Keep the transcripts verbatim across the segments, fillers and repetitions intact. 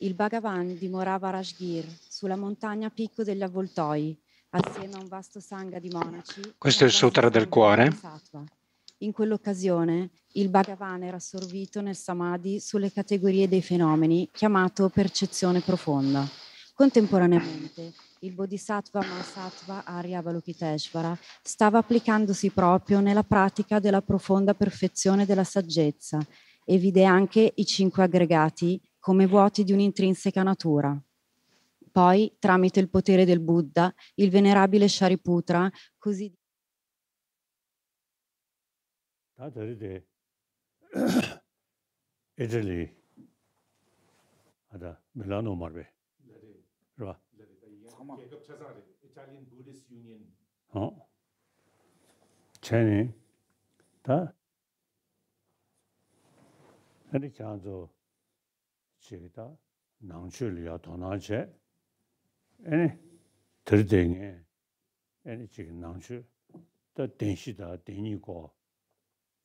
Il Bhagavan dimorava a Rajgir, sulla montagna a picco degli avvoltoi, assieme a un vasto sangha di monaci. Questo è il Sutra del cuore. Bodhisattva. In quell'occasione, il Bhagavan era assorbito nel samadhi sulle categorie dei fenomeni, chiamato percezione profonda. Contemporaneamente, il Bodhisattva Mahasattva Arya Avalokiteshvara stava applicandosi proprio nella pratica della profonda perfezione della saggezza e vide anche i cinque aggregati come vuoti di un'intrinseca natura. Poi, tramite il potere del Buddha, il venerabile Shariputra, così ད་དེ་རིང་དེ་ཨི་ཊ་ལི། ཨ་ད་མི་ལ་ནོ་མར་པས་རེད་པ། ཚང་མ་རྒྱལ་ཁབ་ཆ་ཚང་རེད། Italian Buddhist Union། ཨོ། བྱས་ནས་ད་ཨ་ནི་ཁྱེད་རང་ཚོ་ཅིག་ད་ནང་ཆོས་ལ་ཡ་དོ་སྣང་བྱས། ཨ་ནི་དེར་བརྟེན་ངས་ཨ་ནི་ཅིག་ནང་ཆོས་ད་བདེན་བཞི་དང་བདེན་གཉིས་སྐོར་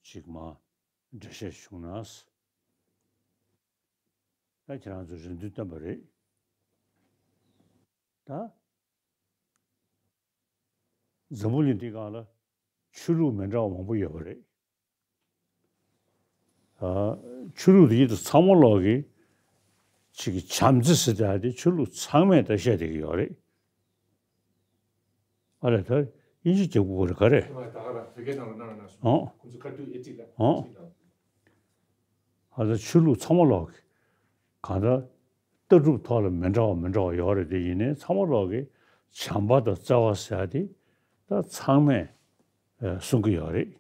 ཅིག་མ་འགྲེལ་བཤད་བྱུང་ན། ད་ཁྱེད་རང་ཚོ་རེ་འདུན་བཏོན་པ་རེད། ད་འཛམ་བུ་གླིང་འདི་སྒང་ལ་ཆོས་ལུགས་མི་འདྲ་བ་མང་པོ་ཡོད་པ་རེད། ཨ། ཆོས་ལུགས་འདི་ཚོ་ཚང་མ་ལོག་གི་ཅིག་གི་བྱམས་བརྩེ་ཟེར་ཡ་དེ་ཆོས་ལུགས་ཚང་མས་ད་བཤད་བསྡད་ཀྱི་ཡོད་རེད། ཨ་ལས་ད་དབྱིན་ཇི་རྒྱབ་དགོས་རེད་ག་རེ། ཨོ། ཁོང་ཚོ་ཁ་ཐུག་ཨེ་ཊི་ལ་ཨོ། ཨ་ད་ཆོས་ལུགས་ཚང་མ་ལོག་གི་གང་ལྟར་ལྟ་གྲུབ་ཐོག་ལ་མི་འདྲ་བ་མི་འདྲ་བ་ཡོད་རེད། དེ་ཡིན་ནའི་ཚང་མ་ལོག་གི་བྱམས་པ་དང་བརྩེ་བ་ཟེར་ཡ་དེ་ད་ཚང་མས་ཨ་གསུང་གི་ཡོད་རེད།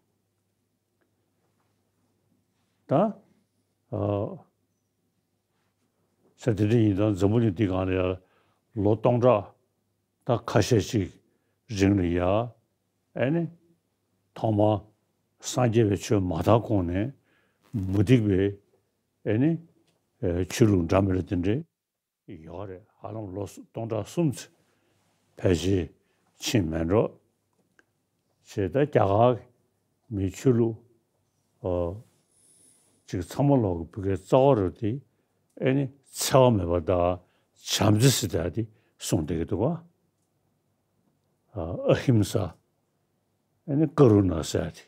ད་ཨ་ས་དེ་འདྲ་ཡིན་ཙང་འཛམ་བུ་གླིང་འདི་སྒང་ལ་ཡ་ལོ་སྟོང་ཕྲག་ད་ཁ་ཤས་ཅིག་རིང་ལ་ཡ་ཨ་ནི་ཐོག་མར་སངས་རྒྱས་པའི་ཆོས་མ་དར་གོང་ནས་མུ་སྟེགས་པའི་ཨ་ནི་ཨ་ཆོས་ལུགས་འདྲ་མི་འདྲ་དེ་འདྲའི་ཡོད་རེད། ཧ་ལམ་ལོ་སྟོང་ཕྲག་གསུམ་ཙམ་ཕལ་ཆེར་ཕྱིན་མེད་འགྲོ། བྱས་ད་རྒྱ་གར་མིའི་ཆོས་ལུགས་ཨོ་ཅིག་ཚང་མ་ལོག་གི་བུ་གའི་རྩ་བ་རུ་དེ་ཨེ་ནི་འཚེ་བ་མེད་པ་དང་བྱམས་བརྩེ་ཟེར་ཡ་དེ་གསུངས་བསྡད་ཀྱི་འདུག་ག་ཨ་ཧིམ་ས། ཨེ་ནི་ཀ་རུ་ན་ཟེར་ཡ་དེ།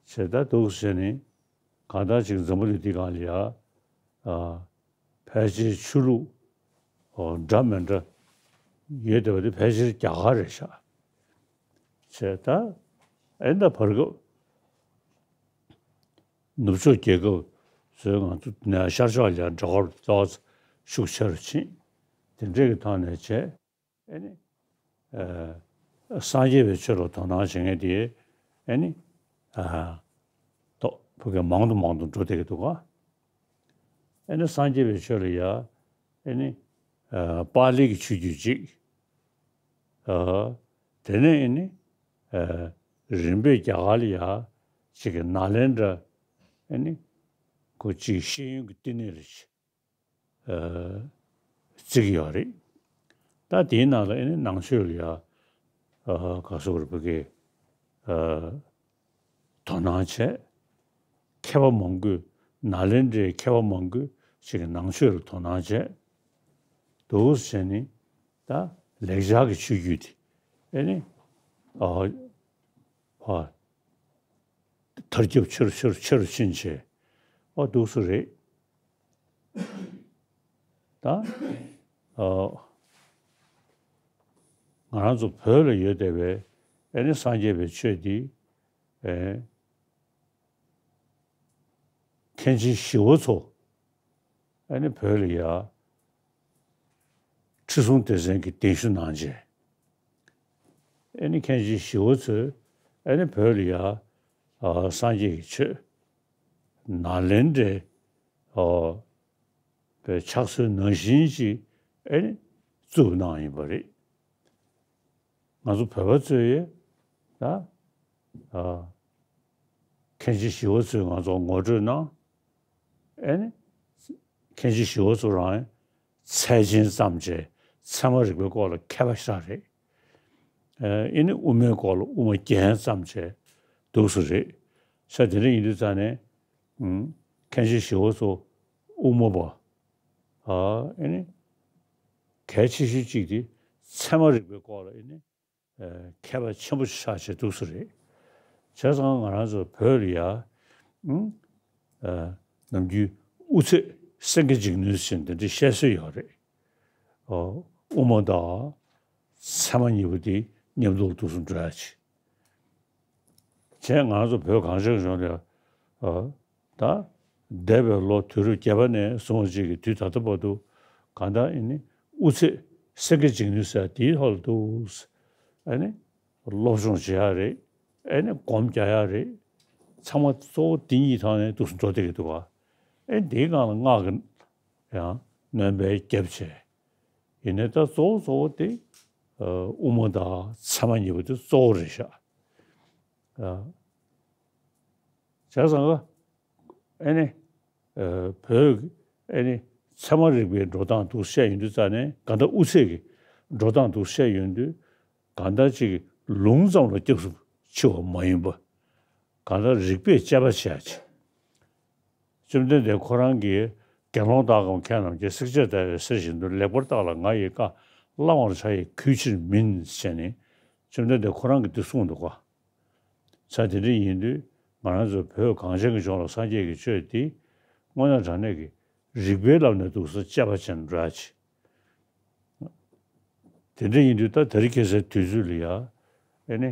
བྱས་ད་འདུག་ཟེར་ནས་གང་ལྟར་ཅིག་འཛམ་བུ་གླིང་འདི་སྒང་ལ་ཡ་ཨ་ཕལ་ཆེར་ཆོས་ལུགས་ཨོ་འདྲ་མི་འདྲ་ཡོད་བསྡད་པ་དེ་ཕལ་ཆེར་རྒྱ་གར་རེད་ཤག་བྱས་ད་ཨེ་ད་བར་སྐབས་ནུབ་ཕྱོགས་རྒྱལ་ཁབ་ཚོས་ང་ཚོ་ནས་ཤར་ཕྱོགས་ལ་ཡ་འདྲ་བར་རྩ་བ་ཤུགས་ཆེ་རུ་ཕྱིན། དེ་འདྲས་ཀྱི་ཐོག་ནས་བྱས། ཨེ་ནི། ཨ། སངས་རྒྱས་པའི་ཆོས་ལ་དོ་སྣང་བྱེད་མཁན་དེ། ཨེ་ནི། ཨ། ཏོག་ཕ་གི་མང་དུ་མང་དུ་འགྲོ་བསྡད་ཀྱི་འདུག་ག་ཨེ་ནི་སངས་རྒྱས་པའི་ཆོས་ལ་ཡ། ཨེ་ནི། ཨ། པཱ་ལི་གི་ཆོས་བརྒྱུད་ཅིག་ཨ། དེ་ནས་ཨེ་ནི། ཨ། རིམ་པས་རྒྱ་གར་ལ་ཡ། ཅིག་གི་ནཱ་ལེནྡྲ། ཨེ་ནི། ཁོ་ཅིག་ཤེས་ཡོན་གྱི་བསྟི་གནས་རེད། ཨ། བརྩི་གི་ཡོད་རེད། ད་དེའི་ནང་ལ་ཨེ་ནི་ནང་ཆོས་ལ་ཡ། ཨ། ག་སོགས་རེ་བོད་ཀྱི། ཨ། དོ་སྣང་བྱས། མཁས་པ་མང་པོས་ནཱ་ལེནྡྲའི་མཁས་པ་མང་པོས་ཅིག་གི་ནང་ཆོས་ལ་དོ་སྣང་བྱས། འདུག་སེ་བྱས་ནས་ད་ལེགས་སྦྱར་གྱི་ཆོས་བརྒྱུད་དེ་ཨེ་ནི། ཨ། ཨ། དར་ཁྱབ་ཆེ་རུ་ཆེ་རུ་ཆེ་རུ་ཕྱིན་བྱས། ཨོ་འདུག་སེ་རེད། ད། ཨ། ང་རང་ཚོ་བོད་ལ་ཡོད་བསྡད་པའི་ཨེ་ནི་སངས་རྒྱས་པའི་ཆོས་འདི། ཨེ། མཁན་ཆེན་ཞི་བ་འཚོ། ཨེ་ནི་བོད་ལ་ཡ། ཁྲི་སྲོང་ལྡེ་བཙན་གྱིས་གདན་ཞུ་གནང་རྗེས། ཨེ་ནི་མཁན་ཆེན་ཞི་བ་འཚོས་ཨེ་ནི་བོད་ལ་ཡ། ཨ། སངས་རྒྱས་ཀྱི་ཆོས། ནཱ་ལེནྡྲའི། ཨ། པའི་ཕྱག་སྲོལ་ནང་བཞིན་ཅིག་ཨེ་ནི་བཙུགས་གནང་ཡིན་པ་རེད། ང་ཚོ་བོད་པ་ཚོས་ད། ཨ། མཁན་ཆེན་ཞི་བ་འཚོས་ང་ཚོ་ངོ་སྤྲོད་གནང་། ཨེ་ནི། མཁན་ཆེན་ཞི་བ་འཚོ་རང་ཚད་ཆེན་བརྩམས་བྱས་ཚད་མ་རིག་པའི་སྐོར་ལ་མཁས་པ་ཞིག་རེད། ཨེ་ནི་དབུ་མའི་སྐོར་ལ་དབུ་མ་རྒྱན་བརྩམས་བྱས་འདུག་སེ་རེད། ས་དེ་འདྲ་ཡིན་དུས་ཙང་ནས། ཨུམ། མཁན་ཆེན་ཞི་བ་འཚོ་དབུ་མ་པ། ཨ་ཨེ་ནི་གལ་ཆེ་ཤོས་གཅིག་དེ་ཚད་མ་རིག་པའི་སྐོར་ལ་ཨེ་ནི་ཨ་མཁས་པ་ཆེན་པོ་ཆགས་བྱས་འདུག་སེ་རེད། བྱས་ཙང་ང་རང་ཚོ་བོད་ལ་ཡ་ཨུམ་ཨ་ནམ་རྒྱུན་དབུ་ཚད་སེང་གེ་འཇིགས་ནུས་ཟེར་འདི་འདྲའི་བཤད་སྲོལ་ཡོད་རེད། ཨོ། དབུ་མ་དང་ཚད་མ་གཉིས་པོ་དེ་མཉམ་དུ་འདུག་སེ་འགྲོ་ཡ་ཆེ། བྱས་ང་ཚོ་བོད་གངས་ཅན་གྱི་ལྗོངས་ལ་ཨ་ད་འདས་པའི་ལོ་དུས་རབས་བརྒྱད་པ་ནས་བཟུང་བ་ཅིག་གི་དུས་ད་ལྟ་བར་དུ་གང་ལྟར་ཨེ་ནི་དབུ་ཚད་སེང་གེ་འཇིགས་ནུས་ཟེར་དེའི་ཐོག་ལ་འདུག་ཨེ་ནི་སློབ་སྦྱོང་བྱེད་ཡ་རེད། ཨེ་ནི་སྒོམ་རྒྱག་ཡ་རེད། ཚང་མ་གཙོ་བོ་འདི་གཉིས་ཐོག་ནས་འདུག་སེ་འགྲོ་བསྡད་ཀྱི་འདུག་ག་ཨེ་འདིའི་སྒང་ལ་སྔགས་ཀྱི་ཡང་སྣོན་པ་བརྒྱབ་བྱས། ཡིན་ནའི་ད་གཙོ་བོ་གཙོ་བོ་དེ་ཨ་དབུ་མ་དང་ཚད་མ་གཉིས་པོ་དེ་གཙོ་བོ་རེད་ཤག་ཨ། བྱས་ཙང་ཨེ་ནི་ཨ་བོད་ཨེ་ནི་ཚད་མ་རིག་པའི་འགྲོ་སྟངས་འདུག་བཤད་ཡོང་དུས་ཙ་ནས་གང་ལྟར་དབུ་ཚད་ཀྱི་འགྲོ་སྟངས་འདུག་བཤད་ཡོང་དུས་གང་ལྟར་ཅིག་ལུང་ཙམ་ལ་སྐྱབས་སུ་མཆི་བ་མ་ཡིན་པ། གང་ལྟར་རིགས་པས་དཔྱད་པ་བྱེད་ཡ་ཅིག་བཅོམ་ལྡན་འདས་ཁོ་རང་གིས་དགེ་སློང་དག་གམ་མཁས་རྣམས་ཀྱིས། བསྲེགས་བཅད་བརྡར་བའི་གསེར་བཞིན་དུ། ལེགས་པར་བརྟགས་ལ་ང་ཡི་བཀའ། བླང་བར་བྱ་ཡི་གུས་ཕྱིར་མིན། ཞེས་ནས་བཅོམ་ལྡན་འདས་ཁོ་རང་གིས་འདི་གསུངས་འདུག་ག་ས་དེ་འདྲ་ཡིན་དུས་ང་རང་ཚོ་བོད་གངས་ཅན་གྱི་ལྗོངས་ལ་སངས་རྒྱས་ཀྱི་ཆོས་འདི་དངོས་གནས་དྲང་གནས་ཀྱི་རིགས་པའི་ལམ་ནས་འདུག་སེ་དཔྱད་པ་བྱས་ནས་འགྲོ་ཡ་ཆེ། དེ་འདྲ་ཡིན་དུས་ད་དེ་རིང་ཁ་སང་དུས་ཚོད་ལ་ཡ་ཨེ་ནི་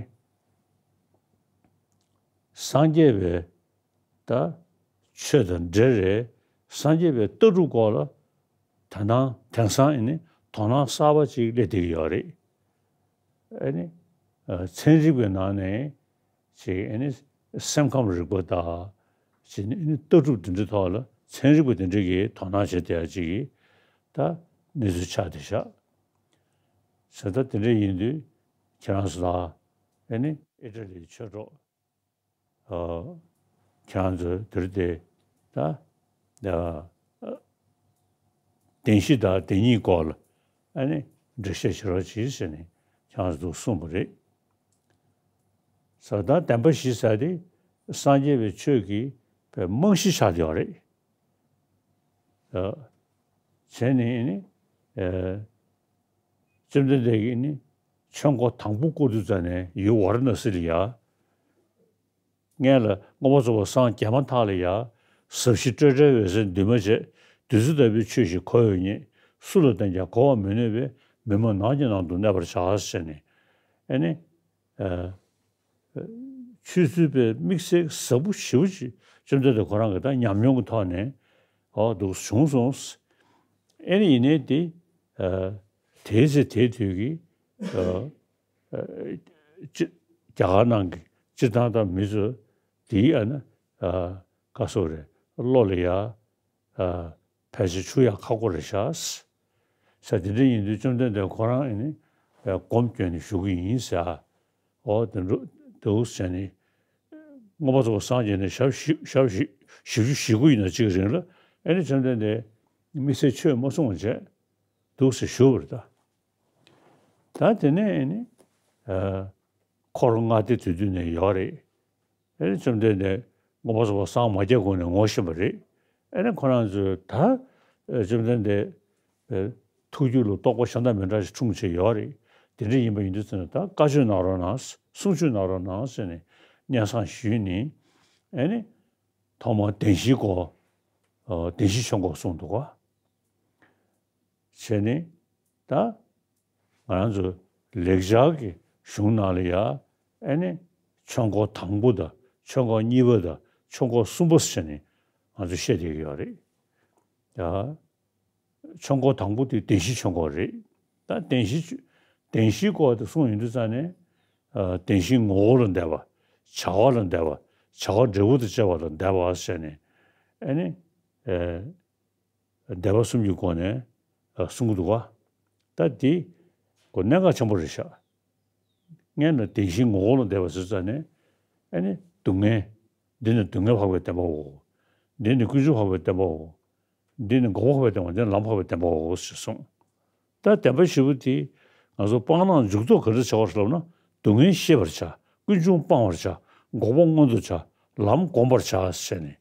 སངས་རྒྱས་པའི་ད་ཆོས་དང་འབྲེལ་རེད། སངས་རྒྱས་པའི་ལྟ་གྲུབ་སྐོར་ལ་དོ་སྣང་དེང་སང་ཨེ་ནི་དོ་སྣང་གསར་པ་ཅིག་སླེབས་བསྡད་ཀྱི་ཡོད་རེད། ཨེ་ནི་ཨ་ཚན་རིག་པའི་ནང་ནས་ཅིག་ཨེ་ནི་སེམས་ཁམས་རིག་པ་དང་ཅིག་ཨེ་ནི་ལྟ་གྲུབ་དེ་འདྲའི་ཐོག་ལ་ཚན་རིག་པ་དེ་འདྲ་གིས་དོ་སྣང་བྱེད་བསྡད་ཡ་ཅིག་གི་ད་གནས་ཚུལ་ཆགས་བསྡད་ཤག་ཟེར། ད་དེ་འདྲ་ཡིན་དུས་ཁྱེད་རང་ཚོ་ལ་ཨེ་ནི་ཨི་ཊ་ལིའི་ཆོས་གྲོགས་ཨ་ཁྱེད་རང་ཚོས་དེ་རིང་དེ་ད་ཨ་བདེན་བཞི་དང་བདེན་གཉིས་སྐོར་ལ་ཨ་ནི་འགྲེལ་བཤད་བྱེད་རོགས་གྱིས་ཟེར་ནས་ཁྱེད་རང་ཚོ་གསུངས་པ་རེད། ཟེར། ད་བདེན་པ་བཞི་ཟེར་དེ་སངས་རྒྱས་པའི་ཆོས་ཀྱི་རྨང་གཞི་ཆགས་བསྡད་ཡོད་རེད། ཨ་བྱས་ནས་ནི་ཨ་བཅོམ་ལྡན་འདས་ཀྱིས་ནི་ཆོས་འཁོར་དང་པོ་བསྐོར་དུས་ཙ་ནས་ཡུལ་ཝཱ་ར་ཎ་སི་ལ་ཡ། སྔོན་ལ་མངོན་པར་རྫོགས་པར་སངས་རྒྱས་མ་ཐག་ལ་ཡ། ཟབ་ཞི་སྤྲོས་བྲལ་འོད་གསལ་འདུས་མ་བྱས། བདུད་རྩི་ལྟ་བུའི་ཆོས་ཤིག་གོ་འོས་རྙེད། སུ་ལ་བསྟན་ཀྱང་གོ་བར་མི་ནུས་པས། མི་སྨྲ་ནགས་ཀྱི་ནང་དུ་གནས་པར་བྱ། ཟེར་ནས་ཨེ་ནི་ཨ་ཆོས་ཚུལ་བའི་དམིགས་བསལ་ཟབ་པོ་ཞེ་པོ་ཅིག་བཅོམ་ལྡན་འདས་ཁོ་རང་གི་ད་ཉམས་མྱོང་གི་ཐོག་ནས་ཨོ་འདུག་བྱུང་སོང་། ཨེ་ནི་ཡིན་ནའི་དེ་ཨ་དེའི་ཚེ་དེའི་དུས་ཀྱི་ཨ་ཨ་སྤྱི་རྒྱ་གར་ནང་གི་སྤྱིར་བཏང་དང་མི་ཚོ་དེའི་ཨ་ནི་ཨ་བཀའ་སོགས་རེད། བློ་ལ་ཡ་ཨ་ཕལ་ཆེར་འཆུག་ཡག་ཁག་པོ་རེད་ཤག་ས་དེ་འདྲ་ཡིན་དུས་བཅོམ་ལྡན་འདས་ཁོ་རང་ཨེ་ནི་ཨ་སྒོམ་སྐྱོན་ནས་བཞུགས་ཀྱི་ཡིན་ཟེར། ཨོ་དེ་འདྲ་འདུག་ཟེར་ནས་མངོན་པར་རྫོགས་པར་སངས་རྒྱས་ནས་ཞག་བཞི་ཞག་བཞི་བཞི་བཅུ་ཞེ་དགུ་ཡིན་ན་གཅིག་རིང་ལ་ཨེ་ནི་བཅོམ་ལྡན་འདས་དམིགས་བསལ་ཆོས་མ་གསུངས་བྱས་འདུག་ཟེར་ཞུ་བ་རེད་ད། ད་དེ་ནས་ཨེ་ནི་ཨ་འཁོར་ལྔ་སྡེ་དེ་དུས་ནས་ཡོད་རེད། ཨེ་ནི་བཅོམ་ལྡན་འདས་མངོན་པར་རྫོགས་པར་སངས་མ་རྒྱས་གོང་ནས་ངོ་ཤེས་པ་རེད། ཨེ་ནི་ཁོ་རང་ཚོས་ད་ཨེ་བཅོམ་ལྡན་འདས་ཨེ་ཐུགས་རྒྱུད་ལ་རྟོགས་པ་གཞན་དང་མི་འདྲ་ཞིག་འཁྲུངས་བྱས་ཡོད་རེད། དེ་འདྲ་ཡིན་པ་ཡིན་དུས་ཙམ་ནས་ད་བཀའ་ཆོས་གནང་རོགས་གནང་། གསུང་ཆོས་གནང་རོགས་གནང་ཟེར་ནས་སྙན་སེང་ཞུས་ནས་ཨེ་ནི་ཐོག་མར་བདེན་བཞིའི་སྐོར་ཨ་བདེན་བཞིའི་ཆོས་འཁོར་གསུངས་འདུག་ག་བྱས་ནས་ད་ང་རང་ཚོ་ལེགས་སྦྱར་གྱི་གཞུང་ནང་ལ་ཡ་ཨེ་ནི་ཆོས་འཁོར་དང་པོ་དང་ཆོས་འཁོར་གཉིས་པ་དང་ཆོས་འཁོར་གསུམ་པ་ཟེར་ནས་ང་ཚོ་བཤད་བསྡད་ཀྱི་ཡོད་རེད། ཡ། ཆོས་འཁོར་དང་པོ་དེ་བདེན་བཞིའི་ཆོས་འཁོར་རེད། ད་བདེན་བཞི་བདེན་བཞིའི་སྐོར་དེ་གསུངས་ཡོང་དུས་ཙང་ནས་ཨ་བདེན་བཞིའི་ངོ་བོ་ལ་འདས་པ། བྱ་བ་ལ་འདས་པ། བྱ་བ་འབྲས་བུ་དང་བཅས་པ་ལ་འདས་པ་ཟེར་ནས་ཨེ་ནི་ཨ་འདས་པ་གསུམ་གྱི་སྒོ་ནས་ཨ་གསུང་གི་འདུག་ག་ད་འདི་གོ་གནད་འགག་ཆེན་པོ་རེད་ཤག་སྔོན་ལ་བདེན་བཞིའི་ངོ་བོ་ལ་འདས་པ་ཟེར་ཙང་ནས་ཨེ་ནི་སྡུག་བསྔལ་འདི་ནི་སྡུག་བསྔལ་འཕགས་པའི་བདེན་པའོ། འདི་ནི་ཀུན་འབྱུང་འཕགས་པའི་བདེན་པའོ། འདི་ནི་འགོག་པ་འཕགས་པའི་བདེན་པ། འདི་ནི་ལམ་འཕགས་པའི་བདེན་པའོ་ཞེས་གསུངས། ད་བདེན་པ་བཞི་པོ་དེ་ང་ཚོ་སྤང་བླང་འཇུག་ལྡོག་ག་འདྲ་བྱ་བར་ལབ་ན། སྡུག་བསྔལ་ཤེས་པར་བྱ། ཀུན་འབྱུང་སྤང་བར་བྱ། འགོག་པ་མངོན་དུ་བྱ། ལམ་བསྒོམ་པར་བྱ་ཟེར་ནས།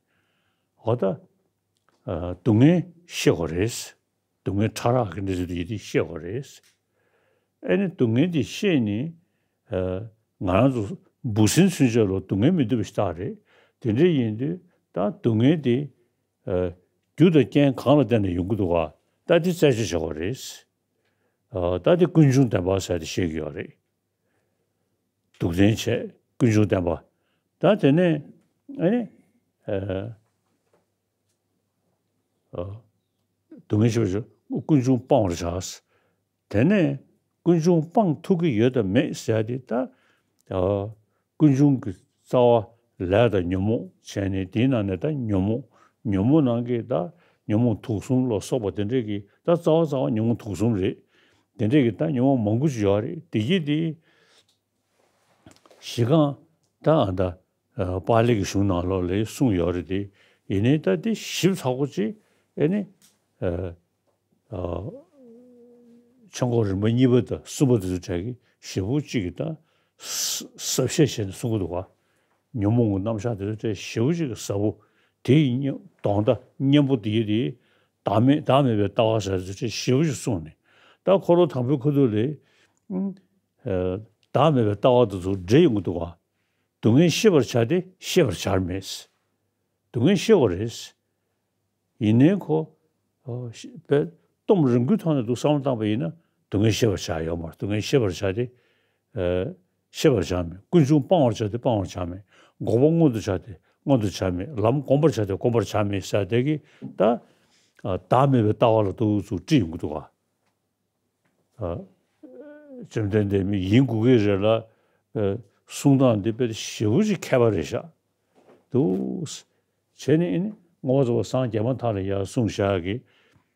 འོ་ད་ཨ་སྡུག་བསྔལ་ཤེས་དགོས་རེད། སྡུག་བསྔལ་ཕྲ་རགས་ཀྱི་འདྲ་ཟེར་དུས་ཡིན་དེ་ཤེས་དགོས་རེད། ཨེ་ནི་སྡུག་བསྔལ་དེ་ཤེས་ནས་ཨ་ང་རང་ཚོ་འབུ་སྲིན་ཚུན་ཆད་ལ་སྡུག་བསྔལ་མི་འདོད་པ་ཞིག་རྟགས་རེད། དེ་འདྲ་ཡིན་དུས་ད་སྡུག་བསྔལ་དེ་ཨ་རྒྱུ་དང་རྐྱེན་གང་ལ་བརྟེན་ནས་ཡོང་གི་འདུག་ག་ད་དེ་རྩད་གཅོད་བྱེད་དགོས་རེད། ཨ་ད་དེ་ཀུན་འབྱུང་བདེན་པ་ཟེར་དེ་བཤད་ཀྱི་ཡོད་རེད། སྡུག་བདེན་བྱས་ཀུན་འབྱུང་བདེན་པ། ད་དེ་ནས་ཨ་ནི་ཨ་ཨ་སྡུག་བསྔལ་ཞི་བར་བྱ། ཀུན་འབྱུང་སྤང་བར་བྱ། དེ་ནས་ཀུན་འབྱུང་སྤང་ཐུབ་ཀྱི་ཡོད་དམ་མེད་ཟེར་ཡ་དེ་ད་ཨ་ཀུན་འབྱུང་གི་རྩ་བ་ལས་དང་ཉོན་མོངས་བྱས་ནས་དེའི་ནང་ནས་ད་ཉོན་མོངས། ཉོན་མོངས་ནང་གི་ད་ཉོན་མོངས་དུག་གསུམ་ལ་སོགས་པ་དེ་འདྲས་ཀྱི་ད་རྩ་བ་རྩ་བ་ཉོན་མོངས་དུག་གསུམ་རེད། དེ་འདྲས་ཀྱི་ད་ཉོན་མོངས་མང་པོ་ཅིག་ཡོད་རེད། དེ་གྱིས་དེ། གཞི་རྐང་ད་ཨ་ད་ཨ་པཱ་ལི་གི་གཞུང་ནང་ལོགས་ལ་གསུངས་ཡོད་རེད་དེ། ཡིན་ནའི་ད་དེ་ཞིབ་ཚགས་པོ་ཅིག་ཨེ་ནི་ཨ་ཨ་ཆོས་འཁོར་རིམ་པ་གཉིས་པ་དང་གསུམ་པ་དེ་ཚོ་གྲས་ཀྱི་ཞིབ་པོ་ཅིག་གི་ད་ས་ཟབ་བཤད་བྱས་ནས་གསུང་གི་འདུག་ག་ཉོན་མོངས་ཀྱི་རྣམ་གཞག་དེ་ཚོ་གྲས་ཞིབ་པོ་ཅིག་གི་ཟབ་པོ། དེ་ཡི་སྙིང་དོང་ད་གཉེན་པོ་དེ་ཡི་དེ་བདག་མེད་བདག་མེད་པའི་ལྟ་བ་ཟེར་དེ་ཚོ་གྲས་ཞིབ་པོ་ཅིག་གསུངས་ནས། ད་འཁོར་ལོ་དང་པོའི་ཁ་ཐུག་ལ་ཨ་བདག་མེད་པའི་ལྟ་བ་དེ་ཚོ་འདྲེས་ཡོང་གི་འདུག་ག་སྡུག་བསྔལ་ཤེས་པར་བྱ་སྟེ་ཤེས་པར་བྱར་མེད། སྡུག་བསྔལ་ཤེས་དགོས་རེད། ཡིན་ནའི་ཁོ་ཨོ་ཤེས་པས་སྟོང་རང་རྒྱུད་ཐོག་ནས་འདུག་བསམ་བློ་བཏང་པ་ཡིན་ན་སྡུག་བསྔལ་ཤེས་པར་བྱ་ཡོད་མ་རེད། སྡུག་བསྔལ་ཤེས་པར་བྱ་སྟེ་ཨ་ཤེས་པར་བྱར་མེད། ཀུན་འབྱུང་སྤང་བར་བྱ་སྟེ་སྤང་བར་བྱར་མེད། འགོག་པ་མངོན་དུ་བྱ་སྟེ་མངོན་དུ་བྱར་མེད། ལམ་བསྒོམ་པར་བྱ་སྟེ་བསྒོམ་པར་བྱར་མེད་ཟེར་དེ་གི་ད་ཨ་བདག་མེད་པའི་ལྟ་བ་ལ་འདུག་ཚུར་དཀྲིས་ཡོང་གི་འདུག་ག་ཨ་བཅོམ་ལྡན་འདས་མི་ཡིན་དགུ་གི་རེ་ལ་ཨ་གསུང་སྟངས་འདི་དཔེ་ཞེ་པོ་ཅིག་མཁས་པ་རེད་ཤག་འདུག་བྱས་ནས་ཨེ་ནི་བསྔོ་བ་རྫོགས་པ་སངས་རྒྱས་མ་ཐག་ལ་ཡར་གསུངས་བཞག་གི།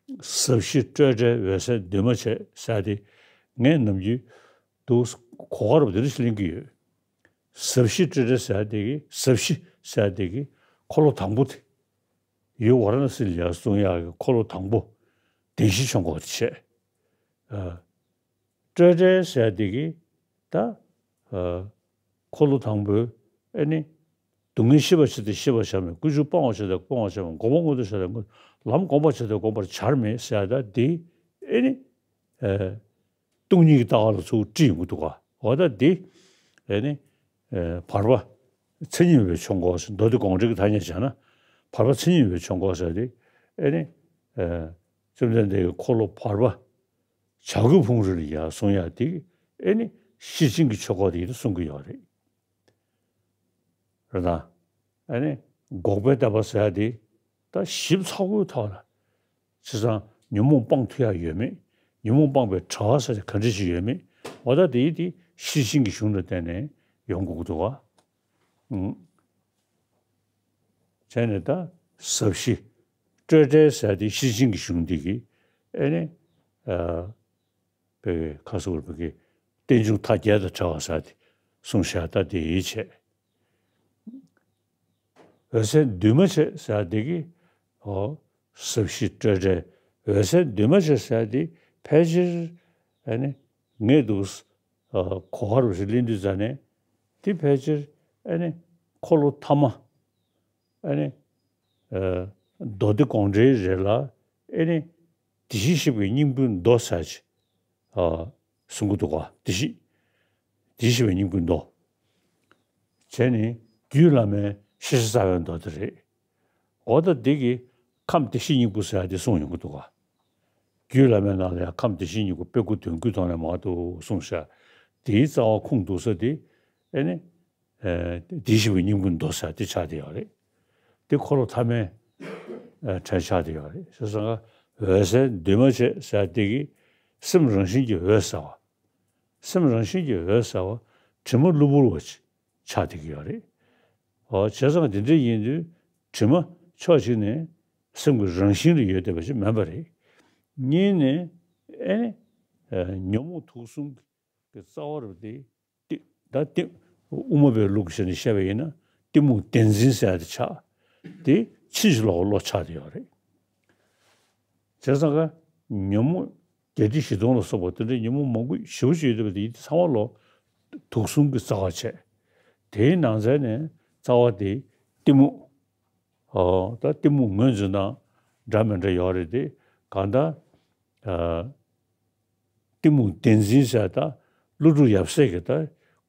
ཟབ་ཞི་སྤྲོས་བྲལ་འོད་གསལ་འདུས་མ་བྱས་ཟེར་ཏེ། ངས་ནམ་རྒྱུན་འདུག་གོ་སྐབས་འདི་འདྲ་ཞིག་ལེན་གྱི་ཡོད། ཟབ་ཞི་སྤྲོས་བྲལ་ཟེར་དེ་གི་ཟབ་ཞི་ཟེར་དེ་གི་འཁོར་ལོ་དང་པོ་དེ། ཡུལ་ཝཱ་ར་ཎ་སི་ལ་ཡར་གསུང་ཡག་གི་འཁོར་ལོ་དང་པོ། བདེན་བཞི་ཆོས་འཁོར་དེ་བྱས། ཨ་སྤྲོས་བྲལ་ཟེར་དེ་གི་ད་ཨ་འཁོར་ལོ་དང་པོའི་ཨེ་ནི་སྡུག་བསྔལ་ཤེས་པར་བྱ་སྟེ་ཤེས་པར་བྱར་མེད། ཀུན་འབྱུང་སྤང་བར་བྱ་སྟེ་སྤང་བར་བྱར་མེད། འགོག་པ་མངོན་དུ་བྱ་སྟེ་མངོན། ལམ་བསྒོམ་པར་བྱ་སྟེ་བསྒོམ་པར་བྱར་མེད་ཟེར་ད་དེ་ཨེ་ནི་ཨ་སྟོང་ཉིད་ཀྱི་ལྟ་བ་ལ་ཚུར་དཀྲིས་ཡོང་གི་འདུག་ག་འོ་ད་འདི་ཨེ་ནི་ཨ་བར་པ་མཚན་ཉིད་མེད་པའི་ཆོས་འཁོར་ཟེར། མདོ་སྡེ་དགོངས་འགྲེལ་གྱི་ཐ་སྙད་བྱས་ན་བར་པ་མཚན་ཉིད་མེད་པའི་ཆོས་འཁོར་ཟེར་ཏེ་ཨེ་ནི་ཨ་བཅོམ་ལྡན་འདས་ཀྱི་འཁོར་ལོ་བར་པ་བྱ་རྒོད་ཕུང་རི་ལ་ཡར་གསུང་ཡག་དེ་ཨེ་ནི་ཤེར་ཕྱིན་གྱི་ཆོས་འཁོར་དེ་ཡིན་གསུང་གི་ཡོད་རེད། རེད་དང་། ཨ་ནི་འགོག་པའི་བསྟན་པ་ཟེར་ཡག་དེ་ད་ཞིབ་ཚགས་པོའི་ཐོག་ལ། བྱས་ཙང་ཉོན་མོངས་སྤང་ཐུབ་ཡག་ཡོད་མེད། ཉོན་མོངས་སྤངས་པའི་གྲྭ་པ་ཟེར་ཡག་ག་འདྲ་ཞིག་ཡོད་མེད། འོ་ད་དེ་དེ་ཤེར་ཕྱིན་གྱི་གཞུང་ལ་བརྟེན་ནས་ཡོང་དགོས་ཀྱི་འདུག་ག་ཨང་། བྱས་ནས་ད་ཟབ་ཞི་སྤྲོས་བྲལ་ཟེར་ཡག་དེ་ཤེར་ཕྱིན་གྱི་གཞུང་འདི་གི་ཨེ་ནི་ཨ་བོད་ཀྱི་ཁ་གསོ་བོད་ཀྱི་རྟེན་འབྱུང་མཐའ་རྒྱས་དང་བྲལ་བ་ཟེར་ཡག་དེ་གསུངས་བཞག་ད་དེ་ཡིད་ཆེས། འོད་གསལ་འདུས་མ་བྱས་ཟེར་ཡག་དེ་གི་ཨོ་ཟབ་ཞི་སྤྲོས་བྲལ་འོད་གསལ་འདུས་མ་བྱས་ཟེར་ཡག་དེ་ཕལ་ཆེར་ཨ་ནི་ངས་འདུག་ཨ་གོ་སྐབས་ཤིག་ལེན་དུས་ཙ་ནས་དེ་ཕལ་ཆེར་ཨ་ནི་འཁོར་ལོ་ཐ་མ་ཨ་ནི་ཨ་མདོ་སྡེ་དགོངས་འགྲེལ་རེ་ལ་ཨ་ནི་བདེ་གཤེགས་སྐྱེས་བུའི་སྙིང་པོའི་མདོ་ཟེར་ཅིག་ཨ་གསུང་གི་འདུག་ག་བདེ་གཤེགས། བདེ་གཤེགས་པའི་སྙིང་པོའི་མདོ། བྱས་ནས་རྒྱུད་བླ་མའི་ཤེས་བྱ་རྩ་བའི་མདོ་དེ་རེད། འོ་ད་འདི་གི་ཁམས་བདེ་གཤེགས་སྙིང་པོ་ཟེར་ཡག་དེ་གསུངས་ཡོང་གི་འདུག་ག་རྒྱུད་བླ་མའི་ནང་ལ་ཡང་ཁམས་བདེ་གཤེགས་སྙིང་པོ་དཔེ་དགུ་དོན་དགུའི་ཐོག་ནས་མར་འདུག་གསུངས་ཤག་དེའི་རྩ་བ་ཁུངས་གཏུགས་ས་དེ་ཨེ་ནི་ཨ་བདེ་གཤེགས་པའི་སྙིང་པོའི་མདོ་ཟེར་དེ་ཆགས་བསྡད་ཡོད་རེད། དེ་འཁོར་ལོ་ཐ་མའི་ཨ་ཕྲད་ཆགས་བསྡད་ཡོད་རེད། བྱས་ཙང་ཀ་འོད་གསལ་འདུས་མ་བྱས་ཟེར་དེ་གི་སེམས་རང་བཞིན་གྱིས་འོད་གསལ་བ། སེམས་རང་བཞིན་གྱིས་འོད་གསལ་བ་དྲི་མ་གློ་བུར་བ་ཆགས་བསྡད་ཀྱི་ཡོད་རེད། འོ་བྱས་ཙང་དེ་འདྲ་ཡིན་དུས་དྲི་མ་ཕྱོགས་གཅིག་ནས་སེམས་ཀྱི་རང་བཞིན་ལ་ཡོད་བསྡད་པ་ཞིག་མིན་པ་རེད། གཉིས་ནས་ཨེ་ནི་ཨ་ཉོན་མོངས་དུག་གསུམ་གྱི་རྩ་བ་རུ་དེ་གཏི་ད་གཏི་དབུ་མ་པའི་ལུགས་བྱས་ནས་བཤད་པ་ཡིན་ན་གཏི་མུག་བདེན་འཛིན་ཟེར་ཡག་དེ་ཆགས། དེ་ཕྱིན་ཅི་ལོག་གི་བློ་ཆགས་བསྡད་ཡོད་རེད། བྱས་ཙང་ཀ་ཉོན་མོངས་བརྒྱད་ཁྲི་བཞི་སྟོང་ལ་སོགས་པ་དེ་འདྲའི་ཉོན་མོངས་མང་པོ་ཞེ་པོ་ཅིག་ཡོད་བསྡད་པ་དེ་ཡིན་དུས་ཚང་མ་ལོ་དུག་གསུམ་གྱི་རྩ་བ་བྱས། དེའི་ནང་ཚན་ནས་རྩ་བ་དེ་གཏི་མུག་ཨོ་ད་གཏི་མུག་ངོས་འཛིན་སྟངས་འདྲ་མི་འདྲ་ཡོད་རེད་དེ། གང་ལྟར་ ཨ། གཏི་མུག་བདེན་འཛིན་ཟེར་ད་ཀླུ་སྒྲུབ་ཡབ་སྲས་ཀྱི་ད་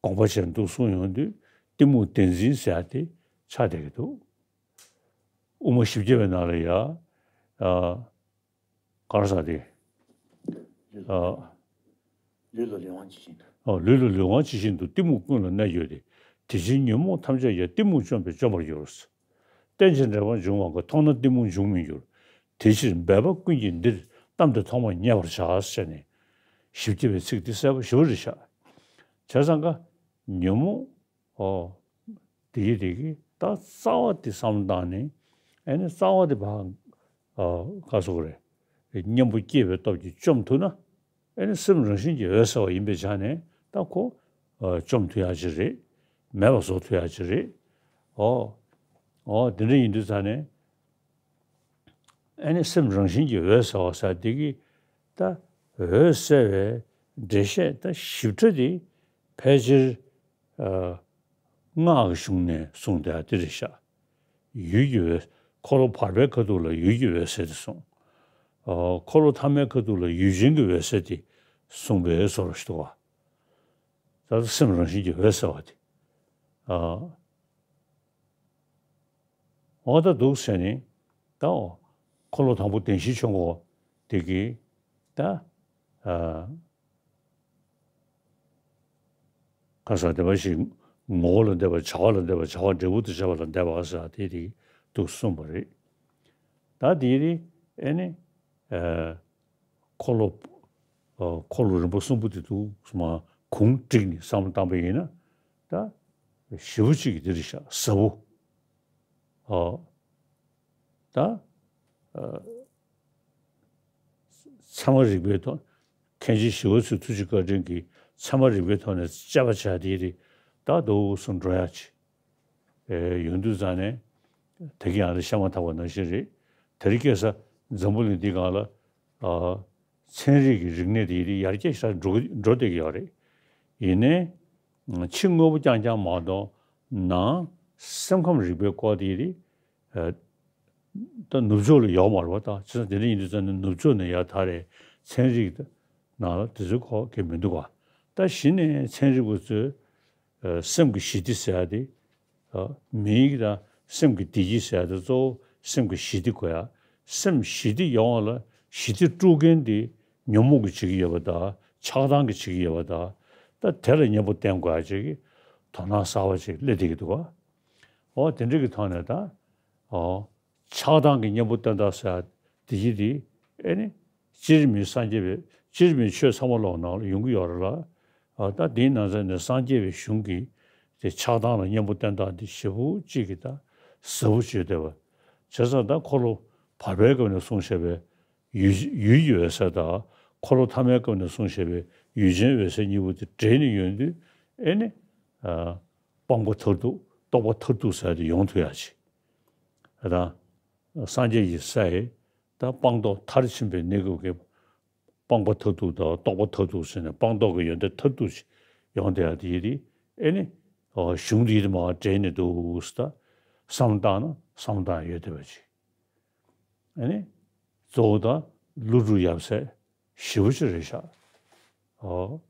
དགོངས་པ་བྱས་འདུག་གསུངས་ཡོང་དུས་གཏི་མུག་བདེན་འཛིན་ཟེར་དེ་ཆགས་བསྡད་ཀྱི་འདུག་དབུ་མ་བཞི་བརྒྱ་པའི་ནང་ལ་ཡ། ཨ། གང་ཟག་དེ། ཨ། ལུས་ལ་ལུས་དབང་ཇི་བཞིན་དུ། ཨ། ལུས་ལ་ལུས་དབང་ཇི་བཞིན་དུ་གཏི་མུག་ཀུན་ལ་གནས་གྱུར་ཏེ། དེ་ཕྱིར་ཉོན་མོངས་ཐམས་ཅད་ཀྱང་གཏི་མུག་བཅོམ་པས་འཇོམས་པར་འགྱུར། རྟེན་ཅིང་འབྲེལ་པར་འབྱུང་བའང་མཐོང་ན་གཏི་མུག་འབྱུང་མི་འགྱུར། དེ་ཕྱིར་འབད་པ་ཀུན་གྱིས་འདིར་གཏམས་ཏེ་ཐོག་མར་མཉེས་པར་བྱ་ཟེར་ནས། བཞི་བརྒྱ་པའི་ཚིག་འདི་གསལ་པོ་ཞེ་པོ་རེད་ཤག་བྱས་ཙང་ཀ་ཉོན་མོངས། ཨོ། དེ་གི་དེ་གི་ད་རྩ་བ་དེ་བསམ་བློ་བཏང་ནས། ཨེ་ནི་རྩ་བ་དེ་ཕར། ཨ། ག་ཟེར་དགོས་རེད། གཉེན་པོ་སྐྱེས་པའི་སྟོབས་ཀྱིས་བཅོམ་ཐུབ་ན། ཨེ་ནི་སེམས་རང་བཞིན་གྱིས་འོད་གསལ་བ་ཡིན་པའི་ཆ་ནས་ད་ཁོ། ཨ། བཅོམ་ཐུབ་ཡག་ཅིག་རེད། མེད་པ་བཟོ་ཐུབ་ཡག་ཅིག་རེད། ཨོ། ཨོ། དེ་འདྲ་ཡིན་དུས་ཙང་ནས། ཨེ་ནི་སེམས་རང་བཞིན་གྱིས་འོད་གསལ་བ་ཟེར་དེ་གི་ད་འོད་གསལ་བའི་འགྲེལ་བཤད་ད་ཞིབ་ཕྲ་དེ་ཕལ་ཆེར། ཨ། སྔགས་ཀྱི་གཞུང་ནས་གསུངས་བསྡད་ཡག་དེ་རེད་ཤག་ཡུལ་གྱི་འོད། འཁོར་ལོ་བར་པའི་ཁ་ཐུག་ལ་ཡུལ་གྱི་འོད་གསལ་དེ་གསུངས། ཨ། འཁོར་ལོ་ཐ་མའི་ཁ་ཐུག་ལ་ཡུལ་ཅན་གྱི་འོད་གསལ་དེ་གསུངས་པའི་བཟོ་འདྲ་ཞིག་འདུག་བ། ད་ལྟ་སེམས་རང་བཞིན་གྱིས་འོད་གསལ་བ་དེ། ཨ། འོ་ད་འདུག་ཟེར་ནས། ད་འོ། འཁོར་ལོ་དང་པོ་བདེན་བཞིའི་ཆོས་འཁོར་དེ་གི། ད། ཨ། ག་ཟེར་དེ་འབའ་ཞིག་ངོ་བོ་ལ་འདས་པ། བྱ་བ་ལ་འདས་པ། བྱ་བ་འབྲས་བུ་དང་བཅས་པ་ལ་འདས་པ་ཟེར་དེ་དེ་འདུག་གསུངས་པ་རེད། ད་དེ་རེད། ཨེ་ནི། ཨ། འཁོར་ལོ། ཨ། འཁོར་ལོ་རིམ་པ་གསུམ་པོ་དེ་འདུག་མ་གུང་བསྒྲིགས་ནས་བསམ་བློ་བཏང་པ་ཡིན་ན། ད་ཞེ་པོ་ཅིག་གི་དེ་རེད་ཤག་ཟབ་པོ། ཨ། ད། ཨ། ཚད་མ་རིག་པའི་ཐོག་མཁན་ཆེན་ཞི་བ་འཚོའི་ཐུགས་རྗེ་བཀའ་དྲིན་གྱིས་ཚད་མ་རིག་པའི་ཐོག་ནས་དཔྱད་པ་བྱས་དེ་རེད། ད་འདུག་སེ་འགྲོ་ཡག་ཅིག་ཨེ། ཡོང་དུས་ཙང་ནས། དེ་གི་ཡང་ལ་བཤད་མ་ཐག་པ་ནང་བཞིན་རེད། དེ་རིང་ཁ་སང་འཛམ་བུ་གླིང་འདི་སྒང་ལ། ཨ། ཚན་རིག་གི་རིག་གནས་དེ་ཡར་རྒྱས་ཤར་འགྲོ་གི་འགྲོ་བསྡད་ཀྱི་ཡོད་རེད། ཡིན་ནའི་ཕྱི་དངོས་པོ་རྐྱང་རྐྱང་མ་གཏོགས་ནང་སེམས་ཁམས་རིག་པའི་སྐོར་དེ་རེད། ཨ། ད་ནུབ་ཕྱོགས་ལ་ཡོད་མ་རེད་པ། ད་བྱས་ཙང་དེ་འདྲ་ཡིན་དུས་ཙང་ནས་ནུབ་ཕྱོགས་ནས་ཡར་ད་རེས་ཚན་རིག་ནང་ལ་དེ་ཚོའི་སྐོར་གྱི་མི་འདུག་ག་ད་གཞི་ནས་ཚན་རིག་པ་ཚོས། ཨ། སེམས་ཀྱི་ཞི་བདེ་ཟེར་ཡ་དེ། ཨ། མིའི་དང་སེམས་ཀྱི་བདེ་སྐྱིད་ཟེར་ཡ་དེ་གཙོ་བོ་སེམས་ཀྱི་ཞི་བདེ་དགོས་ཡ། སེམས་ཞི་བདེ་ཡོང་བ་ལ་ཞི་བདེ་དཀྲུག་མཁན་དེ་ཉོན་མོངས་ཀྱིས་བྱེད་ཀྱི་ཡོད་པ་དང་ཆགས་སྡང་གིས་བྱེད་ཀྱི་ཡོད་པ་དང་། ད་དེ་ལ་གཉེན་པོ་བསྟེན་དགོས་ཡ་ཅིག་གི་དོ་སྣང་གསར་པ་ཅིག་སླེབས་བསྡད་ཀྱི་འདུག་ག་འོ་དེ་འདྲ་གི་ཐོག་ནས་ད། འོ། ཆགས་སྡང་གི་གཉེན་པོ་བསྟེན་སྟངས་ཟེར་ཡ་དེ་གཞི་དེ། ཨེ་ནི། སྤྱིར་མི་སངས་རྒྱས་པའི། སྤྱིར་མི་ཆོས་ཚང་མ་ལོག་ནང་ལ་ཡོང་གི་ཡོད་རེད་ལ། ཨ། ད་དེའི་ནང་ཚན་ནས་སངས་རྒྱས་པའི་གཞུང་གི་དེ་ཆགས་སྡང་ལ་གཉེན་པོ་བསྟེན་སྟངས་དེ་ཞེ་པོ་ཅིག་གི་ད་ཟབ་པོ་བྱས་བསྡད་པ། བྱས་ཙང་ད་འཁོར་ལོ་བར་པའི་སྐབས་ནས་གསུངས་བཞག་པའི་ཡུལ། ཡུལ་གྱི་འོད་གསལ་དང་འཁོར་ལོ་ཐ་མའི་སྐབས་ནས་གསུངས་བཞག་པའི་ཡུལ་ཅན་འོད་གསལ་གཉིས་པོ་དེ་འདྲེས་ནས་ཡོང་དུས། ཨེ་ནི། ཨ། སྤངས་པ་མཐར་ཐུག་རྟོགས་པ་མཐར་ཐུག་ཟེར་དེ་ཡོང་ཐུབ་ཡག་ཅིག་ད་སངས་རྒྱས་ཀྱི་སའི་ད་སྤངས་རྟོགས་མཐར་ཕྱིན་པའི་གནས་སྐབས་ཀྱི་སྤངས་པ་མཐར་ཐུག་དང་རྟོགས་པ་མཐར་ཐུག་ཟེར་ནས་སྤངས་རྟོགས་ཀྱི་ཡོན་ཏན་མཐར་ཐུག་ཅིག་ཡོང་བསྡད་ཡག་དེ་ཡིན་དུས། ཨེ་ནི། ཨོ། གཞུང་དེ་ཡིན་དུས་མར་འདྲེས་ནས་འདུག་ཟེར། ད་བསམ་བློ་བཏང་ན་བསམ་བློ་བཏང་ཡག་ཡོད་བསྡད་པ་ཅིག་ཨེ་ནི། གཙོ་བོ་ད་ཀླུ་སྒྲུབ་ཡབ་སྲས་ཞེ་པོ་ཅིག་རེད་ཤག་ཨོ།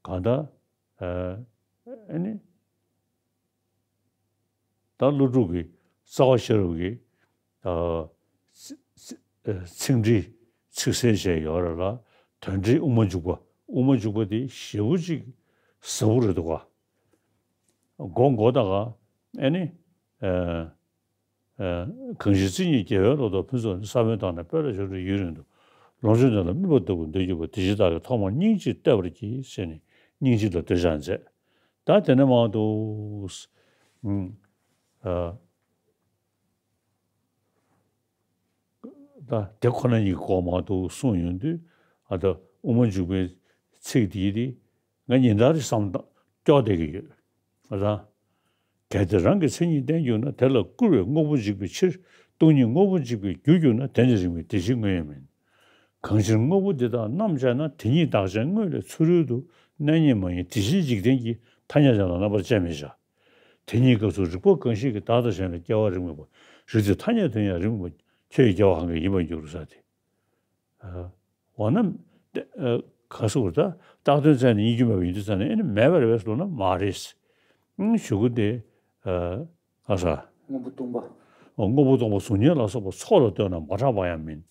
གང་ལྟར། ཨ། ཨེ་ནི། ད་ཀླུ་སྒྲུབ་ཀྱི་རྩ་བ་ཤེས་རབ་ཀྱི། ཨ། ཚིག་ཚིག་ཨ། ཚིག་འགྲེལ་ཚིག་གསལ་བྱས་ཡོད་རེད་ལ། དོན་འགྲེལ་དབུ་མ་འཇུག་པ། དབུ་མ་འཇུག་པ་དེ་ཞེ་པོ་ཅིག་ཟབ་པོ་རེད་འདུག་ག་མགོ་མགོ་ད་ག་ཨེ་ནི། ཨ། ཨ། གང་ཞིག་རྩེ་གཉིས་རྒྱལ་བའི་ལོ་ཏོག་ཕུན་ཚོགས་ནི། ས་བོན་དང་ནི་སྤོས་ལ་ཆགས་འགྲོ་ཡུན་རིང་དུ། ལོངས་སྤྱོད་ལྡན་ལ་སྨིན་པ་ལྟ་བུར་འདོད་གྱུར་པ། དེ་ཕྱིར་བདག་གིས་ཐོག་མར་སྙིང་རྗེ་བསྟོད་པར་བགྱི་ཟེར་ནས་སྙིང་རྗེ་ལ་འདོད་ཆགས་མཛད། ད་དེ་ནས་མར་འདུག་ཨ། ད་དེ་ཁོ་ན་ཉིད་ཀྱི་སྐོར་མར་འདུག་གསུངས་ཡོང་དུས། ཨ། ད་དབུ་མ་འཇུག་པའི་ཚིག་འདིའི་དེ། ང་ཉིན་ལྟར་བསམ་སྟངས་སྐྱོ་བསྡད་ཀྱི་ཡོད། ཨ། ད། གལ་ཏེ་རང་གི་མཚན་ཉིད་བསྟན་གྱུར་ན། དེ་ལ་བསྐུར་བའི་དངོས་པོ་འཇིག་པའི་ཕྱིར། སྟོང་ཉིད་དངོས་པོ་འཇིག་པའི་རྒྱུར་གྱུར་ན། དེ་ནི་རིང་མིན་དེ་བཞིན་དངོས་ཡང་མིན། གང་ཕྱིར་དངོས་པོ་འདི་དག་རྣམ་སྦྱར་ན། དེ་ཉིད་བདག་ཅན་དངོས་ལས་ཚུ་རོལ་དུ། གནས་རྙེད་མ་ཡིན་དེ་བཞིན་འཇིག་རྟེན་གྱི། ཐ་སྙད་ཀྱང་ལ་རྣམ་པར་དཔྱད་མི་བྱ། དེ་ཉིད་སྐབས་སུ་རིག་པ་གང་ཞིག་གིས། བདག་དང་གཞན་ལ་སྐྱེ་བ་རིགས་མེད་པ། རིགས་དེ་ཐ་སྙད་དོན་ཡང་རིགས་མེད་པ། ཁྱོད་ཀྱི་སྐྱེ་བ་གང་གིས་ཡིན་པར་འགྱུར་ཟེར་ཏེ། ཨ། འོ་ན་ཏེ་ཨ་ག་སུ་ད་བཏགས་དོན་བཙལ་ནས་རྙེད་རྒྱུ་མེད་པ་ཡིན་དུས་ཙང་ནས་ཨེ་ནི་མེད་པ་རེད་པས་ཟེར་ལབ་ན་མ་རེད། ཨང་གཞུག་གུ་དེ་ཨ་ཨ་ས། སྔོན་པོ་སྟོང་པ། འོ་སྔོན་པོ་སྟོང་པ་གཟུགས་བརྙན་ལ་སོགས་པ་ཚོགས་ལ་ལྟོས་ན་མ་གྲགས་པ་ཡང་མིན།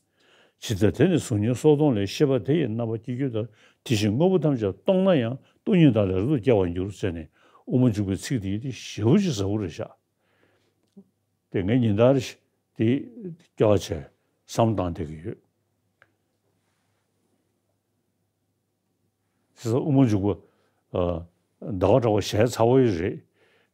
ཇི་ལྟར་དེ་ནི་གཟུགས་བརྙན་སོགས་སྟོང་ལས་ཤེས་པ་དེ་ཡི་རྣམ་པ་སྐྱེ་རྒྱུ་དང་དེ་བཞིན་དངོས་པོ་ཐམས་ཅད་སྟོང་ན་ཡང་སྟོང་ཉིད་དག་ལས་རབ་ཏུ་སྐྱེ་བར་འགྱུར་ཟེར་ནས་དབུ་མ་འཇུག་པའི་ཚིག་དེ་ཡིན་ཏེ་ཞེ་པོ་ཅིག་ཟབ་པོ་རེད་ཤག་དེ་ངས་ཉིན་ལྟར་དེ་སྐྱོར་བྱས་བསམ་བཏང་བསྡད་ཀྱི་ཡོད། ཟེར་དབུ་མ་འཇུག་པ། ཨ་ཟླ་བ་གྲགས་པ་ཞལ་ཚ་བོ་ཡི་རེད།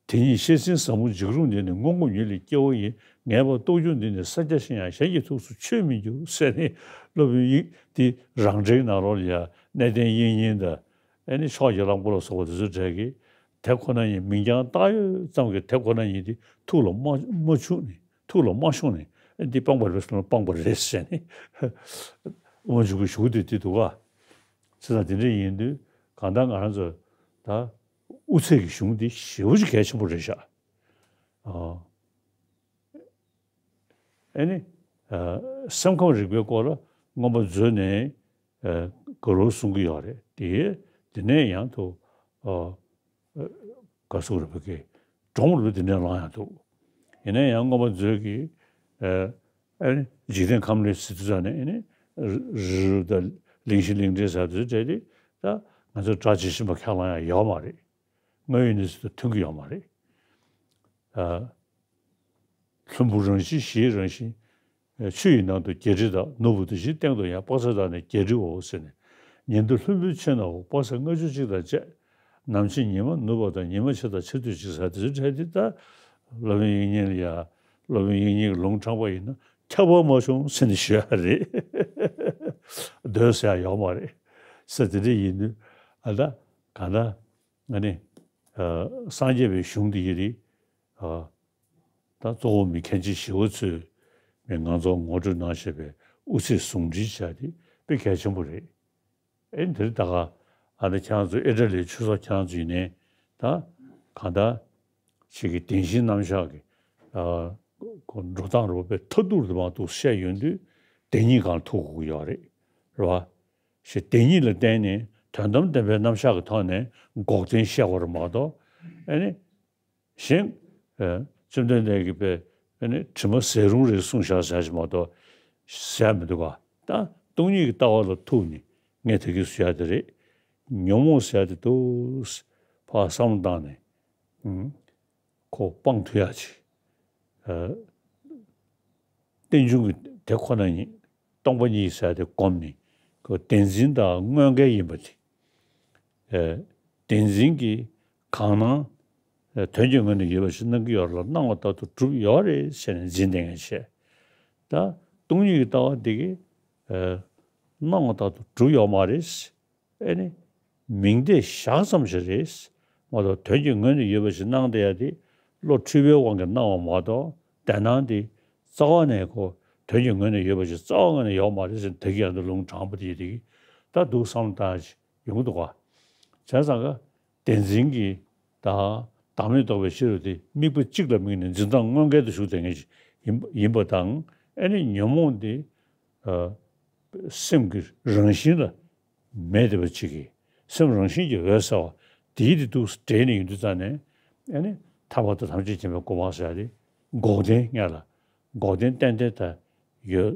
དེ་ཉིད་བཤད་ཟིན་ཟབ་མོ་འཇིགས་རུང་འདི་ནི་སྔོན་གོང་ཉིད་ལས་སྐྱེ་བོ་ཡིན་ངེས་པར་རྟོགས་འགྱུར་འདི་ནི་ས་སྐྱ་ཞིང་ཡང་གཞན་གྱི་ཐུགས་སུ་ཆུད་མི་འགྱུར་ཟེར་ནས་སློབ་དཔོན་དབྱིག་དེ་རང་འགྲེལ་ནང་ལོགས་ལ་ཡང་གནས་བརྟན་དབྱིག་གཉེན་དང་ཨ་ནི་ཕྱོགས་ཀྱི་གླང་པོ་ལ་སོགས་པ་དེ་ཚོའི་གྲས་ཀྱིས་དེ་ཁོ་ན་ཉིད་མིང་རྐྱང་བཏགས་ཡོད་ཙམ་གྱིས་དེ་ཁོ་ན་ཉིད་དེ་ཐུགས་ལ་མ་མ་ཆུད་ནས། ཐུགས་ལ་མ་ཤོང་ནས་ཨ་འདི་སྤངས་པ་རེད་ཟེར་ན་སྤངས་པ་རེད་ཟེར་ནས་དབུ་མ་འཇུག་པའི་གཞུག་དེ་དེ་འདུག་ག་བྱས་ཙང་དེ་འདྲ་ཡིན་དུས་གང་ལྟར་ང་རང་ཚོ་ད་དབུ་ཚད་ཀྱི་གཞུང་འདི་ཞེ་པོ་ཅིག་གལ་ཆེན་པོ་རེད་ཤག་ཨ་ཨ་ནི་ཨ་སེམས་ཁམས་རིག་པའི་སྐོར་ལ་མངོན་པ་མཛོད་ནས་ཨ་ག་རེ་གསུང་གི་ཡོད་རེད་དེ། དེ་ནས་ཡང་དུ་ཨ། ག་ཟེར་རེད་པ་གི་སྒྲུང་རུ་དེ་འདྲ་ལངས་ཡང་འདུག་ཡིན་ན་ཡང་མངོན་པ་མཛོད་ཀྱི་ཨ་ཨ་ནི་འཇིག་རྟེན་ཁམས་ལས་ཟེར་དུས་ཙང་ནས་ཨ་ནི་རི་རུ་དང་གླིང་བཞི་གླིང་ཕྲན་ཟེར་དུས་ཙང་དེ་ད་ང་ཚོ་སྒྲ་ཇི་བཞིན་པ་ཁས་བླངས་ཡང་ཡོད་མ་རེད། དངོས་ཡོད་གནས་ཚུལ་དང་མཐུན་གྱི་ཡོད་མ་རེད། ཨ། ལྷུན་པོ་རང་བཞིན་གཞིའི་རང་བཞིན། ཆུ་ཡི་ནང་དུ་བརྒྱད་ཁྲི་དང་ནོར་བུ་དེ་བཞིན་སྟེང་དུ་ཡང་དཔག་ཚད་དག་ནི་བརྒྱད་ཁྲིའོ་ཟེར་ནས། ཉིན་དུ་ལྷུན་པོའི་ཆུ་ནང་འོག་དཔག་ཚད་ལྔ་བཅུ་གཅིག་དང་བཅས། ནམ་ཕྱེད་ཉི་མ་ནུབ་པ་དང་ཉི་མ་ཕྱེད་དང་ཕྱེད་དུ་ཅིག་ཟེར་དེ་ཚོའི་གྲས་དེ་ད་སློབ་དཔོན་དབྱིག་གཉེན་ལ་ཡ་སློབ་དཔོན་དབྱིག་གཉེན་གྱི་ལུང་དྲངས་པ་ཡིན་ན་ཁྱབ་པ་མ་བྱུང་ཟེར་ནས་ཞུ་ཡ་རེད། སྡོད་ཟེར་ཡ་ཡོད་མ་རེད། ས་དེ་འདྲ་ཡིན་དུས་ཨ་ད་ག་ད་ང་ནི་སངས་རྒྱས་པའི་གཞུང་འདི་ཡི་རེད། ཨ། ད་གཙོ་བོ་མི་མཁན་ཆེན་ཞི་བ་འཚོས་མི་ང་ཚོར་ངོ་སྤྲོད་གནང་བཞིན་པའི་དབུ་ཚད་ཟུང་འབྲེལ་བྱ་དེ་དཔེ་གལ་ཆེན་པོ་རེད། ཨེ་འདིར་ད་ག་ཨ་ནི་ཁྱེད་རང་ཚོ་ཨེ་ཊ་ལིའི་ཆོས་ཚོགས་ཁྱེད་རང་ཚོ་ཡིན་ནའི་ད་གང་ལྟར་ཅིག་གི་བདེན་བཞིའི་རྣམ་གཞག་གི་ཨ་འགྲོ་སྟངས་རོ་པའི་མཐའ་ཐུག་ཏུ་མ་ཐུག་བཤད་ཡོང་དུས་བདེན་གཉིས་སྒང་ཐུག་དགོས་ཀྱི་ཡོད་རེད། རེད་བ། ཞེས་བདེན་གཉིས་ལ་བརྟེན་ནས་དོན་དམ་བདེན་པའི་རྣམ་གཞག་གི་ཐོག་ནས་འགོག་བདེན་བཤད་དགོས་རེད་མ་གཏོགས་ཨ་ནི། གཞན། ཨ། བཅོམ་ལྡན་འདས་ཀྱིས་པས་ཨ་ནི་དྲི་མ་ཟད་རུང་རེད་གསུངས་བཞག་ཟེར་གྱི་མ་གཏོགས་ཟེར་མི་འདུག་ག་ད་སྟོང་ཉིད་ཀྱི་ལྟ་བ་ལ་ཐུག་ནས་ངས་དེ་གིས་ཟེར་ཡ་དེ་རེད། ཉོན་མོངས་ཟེར་ཡ་དེ་འདུག་ཕར་བསམ་བློ་བཏང་ནས། ཨུམ། ཁོ་སྤང་ཐུབ་ཡ་ཅིག་ཨ། རྟེན་འབྱུང་གི་དེ་ཁོ་ན་ཉིད་སྟོང་པ་ཉིད་ཟེར་དེ་བསྒོམས་ནས་ཁོ་བདེན་འཛིན་དང་དངོས་འགལ་ཡིན་པ་དེ། ཨེ། བདེན་འཛིན་གྱིས་གང་སྣང་། ཨེ། དོན་གྱི་ངོས་ནས་ཡོད་པ་ཞིག་སྣང་གི་ཡོད་ལ་སྣང་བ་ལྟར་དུ་གྲུབ་ཡོད་རེད་ཟེར་ནས་འཛིན་བསྡད་མཁན་བྱས། ད་སྟོང་ཉིད་ཀྱི་ལྟ་བ་འདི་གིས། ཨེ། སྣང་བ་ལྟར་དུ་གྲུབ་ཡོད་མ་རེད། ཨེ་ནི། མིང་བརྡས་བཞག་ཙམ་ཞིག་རེད། མ་གཏོགས་དོན་གྱི་ངོས་ནས་ཡོད་པ་ཞིག་སྣང་བསྡད་ཡ་དེ་བློ་འཁྲུལ་པའི་དབང་གིས་སྣང་བ་མ་གཏོགས་བདེན་སྣང་དེ་རྩ་བ་ནས་ཁོ་དོན་གྱི་ངོས་ནས་ཡོད་པ་ཞིག་རྩ་བ་ངོས་ནས་ཡོད་མ་རེད་ཟེར་དེ་གི་ཡང་དུ་ལུང་དྲངས་པ་དེ་ཡི་དེ་གི་ད་འདུག་བསམ་བློ་བཏང་ཡ་ཞིག་ཡོང་གི་འདུག་ག་བྱས་ཙང་ཀ་བདེན་འཛིན་གྱི་ད་བདག་མེད་རྟོགས་པའི་ཕྱིར་རོ་དེ་དམིགས་པ་གཅིག་ལ་དམིགས་ནས་འཛིན་སྟངས་དངོས་འགལ་དུ་ཞུགས་བསྡད་མཁན་ཞིག་ཡིན་ཡིན་པ་དང་ཨེ་ནི་ཉོན་མོངས་དེ་ཨ་སེམས་ཀྱི་རང་བཞིན་ལ། མེད་བསྡད་པ་གཅིག་གིས་སེམས་རང་བཞིན་གྱིས་འོད་གསལ་བ་དེའི་དེ་འདུག་འདྲེས་ནས་ཡོང་དུས་ཙང་ནས་ཨ་ནི་ཐར་པ་དང་ཐམས་ཅད་མཁྱེན་པའི་གོ་འཕང་ཟེར་ཡ་དེ་འགོག་བདེན་སྔོན་ལ་འགོག་བདེན་ཏན་ཏན་ད་ཡོད་